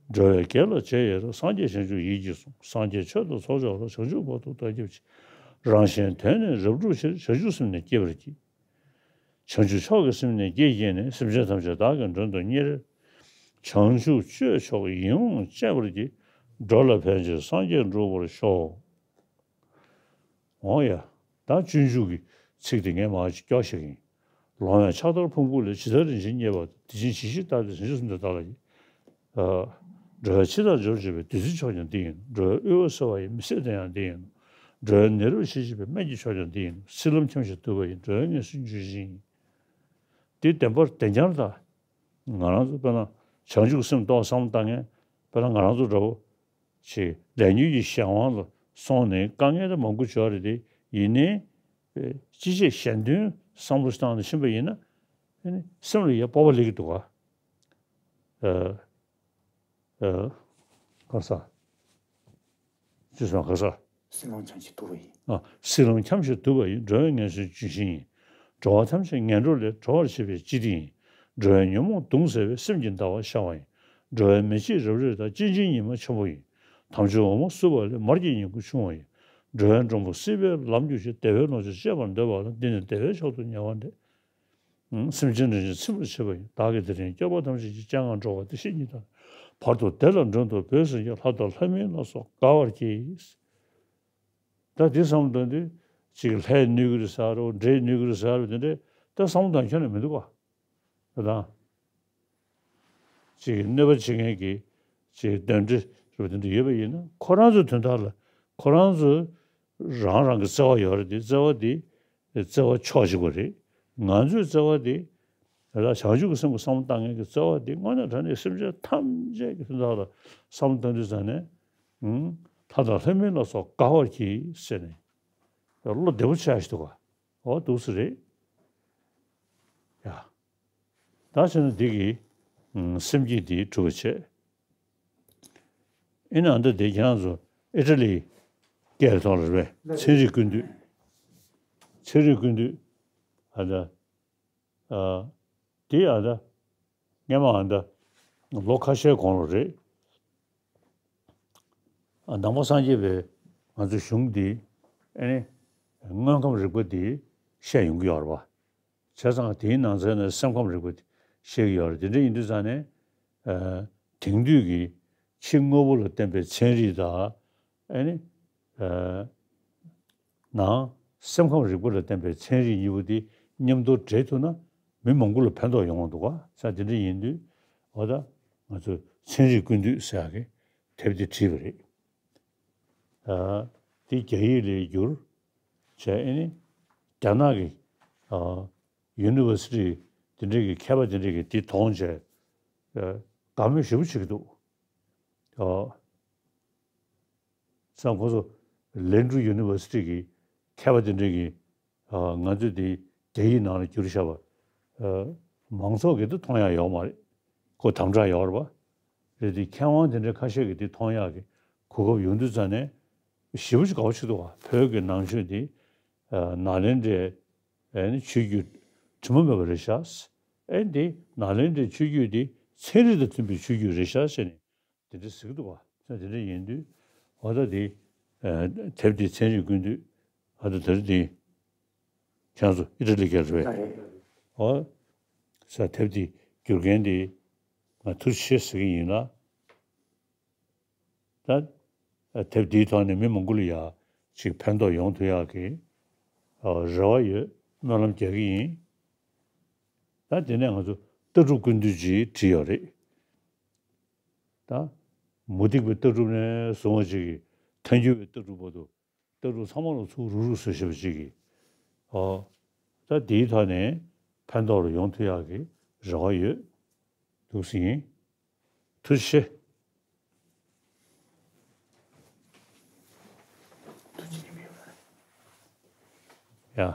འགྲོ་བའི་དགེ་ལ་རྗེས་ཡི་རང་། སངས་རྒྱས་བྱང་ཆུབ་ཡིད་ཀྱིས་བཟུང་། སངས་རྒྱས་ཆོས་དང་ཚོགས་མཆོག་ལ། བྱང་ཆུབ་བར་དུ་བདག་སྐྱབས་མཆི། རང་གཞན་དོན་ནི་རབ་བསྒྲུབ་ཕྱིར། བྱང་ཆུབ་སེམས་ནི་བསྐྱེད་པར་གྱིས། བྱང་ཆུབ་མཆོག་གི་སེམས་ནི་བསྐྱེད་བགྱིས་ནས། སེམས་ཅན་ཐམས་ཅད་བདག་གིས་མགྲོན་དུ་གཉེར། བྱང་ཆུབ་སྤྱོད་མཆོག་ཡིད་འོང་སྤྱད་པར་གྱིས། འགྲོ་ལ་ཕན་ཕྱིར་སངས་རྒྱས་འགྲུབ་པར་ཤོག། འོང་ཡ། ད་སྤྱོད་འཇུག་གི་ཚིག་དེ་ངས་མར་ཅིག་སྐྱོར་བཞག་གི་ཡིན། ལོང་བས་ཕྱག་དར་ཕུང་པོ་ལས། ཇི་ལྟར་རིན་ཆེན་རྙེད་པ་དང་། དེ་བཞིན་ཇི་ཞིག་བདག་གིས། བྱང་ཆུབ་སེམས་དེ་བདག་ལ་ཡིས། ཨ། འགྲོ་བའི་འཆི་བདག་འཇོམས་བྱེད་པའི། བདུད་རྩི་མཆོག་ཀྱང་འདི་ཡིན་ནོ། འགྲོ་བའི་དབུལ་བ་སེལ་བ་ཡི། མི་ཟད་དོན་ཡང་འདི་ཡིན་ནོ། འགྲོ་བའི་ནད་རབ་ཞི་བྱེད་པའི། སྨན་གྱི་མཆོག་ཀྱང་འདི་ཡིན་ནོ། སྲིད་ལམ་འཁྱམས་ཤིང་དུབ་པ་ཡི། འགྲོ་བའི་ངལ་གསོའི་ཆུ་ཤིང་ཡིན། འདི་བདེན་པར་བདེན་རྐྱང་རེད་ད། ང་རང་ཚོ་དཔེར་ན་བྱང་ཆུབ་སེམས་ཏོག་བསམ་བློ་བཏང་མཁན། དཔེར་ན་ང་རང་ཚོ་འདྲ་བོ་ཅིག་ལས་ཉོན་གྱི་གཞན་དབང་ལ་སོང་ནས་དཀའ་ངལ་དེ་མང་པོ་འབྱོར་རེད་དེ། ཡིན་ནའི་ཅི་བྱེད་གཞན་དོན་བསམ་བློ་ཞིག་བཏང་ནས་ཕྱིན་པ་ཡིན་ན། ཨ་ནི་སེམས་ལ་ཡ་སྤོབས་པ་སླེབས་ཀྱི་འདུག་ག་ཨ། ཨ། ག་ས། ཅི་སོང་ག་ས། སྲིད་ལམ་འཁྱམས་ཤིང་དུབ་པ་ཡི། ཨ། སྲིད་ལམ་འཁྱམས་ཤིང་དུབ་པ་ཡི། འགྲོ་བའི་ངལ་གསོའི་ལྗོན་ཤིང་ཡིན། འགྲོ་བ་ཐམས་ཅད་ངན་འགྲོ་ལས། སྒྲོལ་བར་བྱེད་པའི་སྤྱི་དེ་ཡིན། འགྲོ་བའི་ཉོན་མོངས་གདུང་སེལ་བའི། སེམས་ཀྱི་ཟླ་བ་ཤར་བ་ཡིན། འགྲོ་བའི་མེ་ལྕེ་རབ་རིབ་དག། སྤྱན་ཆེན་ཉི་མ་ཆེན་པོ་ཡིན། དམ་ཆོས་འོ་མ་བསྲུབས་པ་ལས། མར་གྱི་ཉིང་ཁུ་ཕྱུང་བ་ཡིན། འགྲོ་བའི་འགྲོན་པོ་སྲིད་པའི་ལམ་རྒྱུ་ཕྱིར། བདེ་བའི་ལོངས་སྤྱོད་སྤྱད་པར་འདོད་པ་ལ། འདི་ནི་བདེ་བའི་མཆོག་ཏུ་ཉེ་བར་འདྲེན། སེམས་ཅན་རིན་ཆེན་ཚིམ་པར་བྱེད་པ་ཡིན། བདག་གིས་དེ་རིང་སྐྱོབ་པ་ཐམས་ཅད་ཀྱི། སྤྱན་སྔར་འགྲོ་བ་བདེ་གཤེགས་ཉིད་དང་། བར་དུ་བདེ་ལ་མགྲོན་དུ་བོས་ཟིན་ཀྱང་། ལྷ་དང་ལྷ་མིན་ལ་སོགས་དགའ་བར་གྱིས། ད་འདི་བསམ་བློ་གཏོང་དུས་ཅིག་ལྷས་གནོད་ཀྱི་རེད་ཟེར་རོ། འདྲེས་གནོད་ཀྱི་རེད་ཟེར་རོ། དེ་འདྲས་ད་བསམ་བློ་གཏོང་ཁྱོན་ནས་མི་འདུག་ག་ད་དང་། ཅིག་གནོད་པ་བྱེད་མཁན་གྱི་ཅིག་གདོན་འདྲེ་རུ་དེ་འདྲ་ཡོད་པ་ཡིན་ན། ཁོ་རང་ཚོའི་དོན་དག་ལ་ཁོ་རང་ཚོ་རང་རང་གི་བརྩེ་བ་ཡོད་རེད་དེ། བརྩེ་བ་དེ་བརྩེ་བ་ཕྱོགས་གཅིག་པ་རེད། ང་ཚོའི་བརྩེ་བ་དེ་ལ་བྱང་ཆུབ་ཀྱི་སེམས་ཀྱི་བསམ་བློ་བཏང་མཁན་གྱི་བརྩེ་བ་དེ་དངོས་གནས་དྲང་གནས་སེམས་ཅན་ཐམས་ཅད་ཀྱི་དོན་དག་ལ་བསམ་བློ་བཏང་དུས་ཙང་ནས། ཨང་། ལྷ་དང་ལྷ་མིན་ལ་སོགས་དགའ་བར་གྱིས་ཟེར་ནས་བློ་བདེ་པོ་ཆགས་ཤིག་འདུག་ག་འོ་འདུག་སེ་རེད། ཡ། ད་བྱས་ན་འདི་གི་ཨང་སེམས་བསྐྱེད་འདི་གྲུབ་པ་བྱས། ཨེ་ནི་ཨ་མདའ་དེ་ཁྱེད་རང་ཚོ་ཨི་ཊ་ལི་སྐད་ཐོག་ལ་རེད་པས། ཚན་རིག་ཀུན་བཏུས། ཚན་རིག་ཀུན་བཏུས། ཨ་ད། ཨ། དེ་ཨ་ད། སྔས་མ་ཨ་ད། ལོ་ཁ་ཤས་གོང་ལ་རེད། ཨ། ནང་པ་སངས་རྒྱས་པའི་ང་ཚོ་གཞུང་འདི། ཨེ་ནི། དངོས་ཁམས་རིག་པ་འདི་བཤད་ཡོང་གི་ཡོད་རེད་པ། བྱས་ཙང་དེའི་ནང་ཚན་ནས་སེམས་ཁམས་རིག་པ་དེ་བཤད་ཀྱི་ཡོད་རེད། དེ་འདྲ་ཡིན་དུས་ཙང་ནས། ཨ། དེང་དུས་ཀྱི་ཕྱི་དངོས་པོ་ལ་བརྟེན་པའི་ཚན་རིག་དང་། ཨེ་ནི། ཨ། ནང་སེམས་ཁམས་རིག་པ་ལ་བརྟེན་པའི་ཚན་རིག་གཉིས་པོ་དེ་མཉམ་དུ་འདྲེས་ཐུབ་ན་མི་མང་པོ་ལ་ཕན་ཐོགས་ཡོང་གི་འདུག་ག་ས་དེ་འདྲ་ཡིན་དུས། འོ་ད་ང་ཚོ་ཚན་རིག་ཀུན་བཏུས་ཟེར་ཡག་གི་དེབ་དེ་བྲིས་པ་རེད། ཨ། དེ་རྒྱ་ཡིག་ལ་བསྒྱུར་བྱས། ཨེ་ནི་རྒྱ་ནག་གི། ཨ། ཡུ་ནི་ཝར་སི་ཊི་དེ་འདྲས་ཀྱི་མཁས་པ་དེ་འདྲས་ཀྱིས་དེ་མཐོང་བྱས། ཨ། དགའ་མོས་ཞེ་པོ་བྱེད་ཀྱི་འདུག་ཨ། ཙང་ཁོ་ཚོ་ལན་ཀྲུའུ་ཡུ་ནི་ཝར་སི་ཊི་གི་མཁས་པ་དེ་འདྲས་ཀྱིས། ཨ། ང་ཚོས་དེ་རྒྱ་ཡིག་ནང་ལ་བསྒྱུར་བཞག་པ། ཨ། མང་ཚོགས་ཀྱིས་དེ་མཐོང་ཡག་ཡོད་མ་རེད། ཁོ་དམ་དྲག་ཡོད་རེད་པ། རེད་དེ་མཁས་དབང་དེ་འདྲ་ཁ་ཤས་ཀྱིས་དེ་མཐོང་ཡག་གི་གོ་སྐབས་ཡོང་དུས་ཙང་ནས་ཞེ་པོ་ཅིག་དགའ་པོ་བྱེད་འདུག་ག་བོད་ཀྱི་ནང་ཆོས་འདི། ཨ། ནཱ་ལེནྡྲའི། ཨེ་ནི་ཆོས་བརྒྱུད་དྲི་མ་མེད་པ་རེད་ཤག་ཨེ་འདི་ནཱ་ལེནྡྲའི་ཆོས་བརྒྱུད་འདི་ཚན་རིག་དང་མཐུན་པའི་ཆོས་བརྒྱུད་རེད་ཤག་ཟེར་ནས། དེ་འདྲ་ཟེར་གྱི་འདུག་ག་ས་དེ་འདྲ་ཡིན་དུས། འོ་ད་དེ། ཨ། དེབ་དེ་ཚན་རིག་ཀུན་བཏུས། ཨ། ད་དེ་རེད་དེ། ཁྱེད་ཚོ་ཨི་ཊ་ལི་སྐད་རེད་པས། ཨ། རེད། འོ། ས་དེབ་དེ་བསྒྱུར་མཁན་དེ་ང་ཐུགས་རྗེ་ཆེ་ཟེར་གྱི་ཡིན་ལ། ད། ཨ། དེབ་འདིའི་ཐོག་ནས་མི་མང་པོ་ལ་ཡ་ཅིག་ཕན་ཐོགས་ཡོང་ཐུབ་ཡག་གི། ཨ། རེ་བ་ཡོད། སྨོན་ལམ་རྒྱག་གི་ཡིན། ད་དེ་ནས་ང་ཚོ་ལྟ་གྲུབ་ཀུན་བཏུས་ཅིག་བྲིས་ཡོད་རེད། ད། མུ་སྟེགས་པའི་ལྟ་གྲུབ་ནས་བཟུང་བ་ཅིག་གིས་ཐལ་འགྱུར་བའི་ལྟ་གྲུབ་བར་དུ། ལྟ་གྲུབ་ཚང་མ་ལ་ཚུར་རུག་རུག་བཟོས་བཞག་པ་ཅིག་གིས། ཨོ། ད་འདིའི་ཐོག་ནས་ཕན་ཐོགས་རུ་ཡོང་ཐུབ་ཡག་གི་རེ་བ་ཡོད། འདུག་སེ་ཡིན། ཐུགས་རྗེ་ཆེ། ཡ།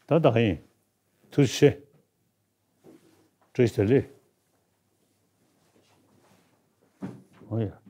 ད་ད་ཡིན། ཐུགས་རྗེ་ཆེ། བཀྲ་ཤིས་བདེ་ལེགས། ཨོ་ཡ།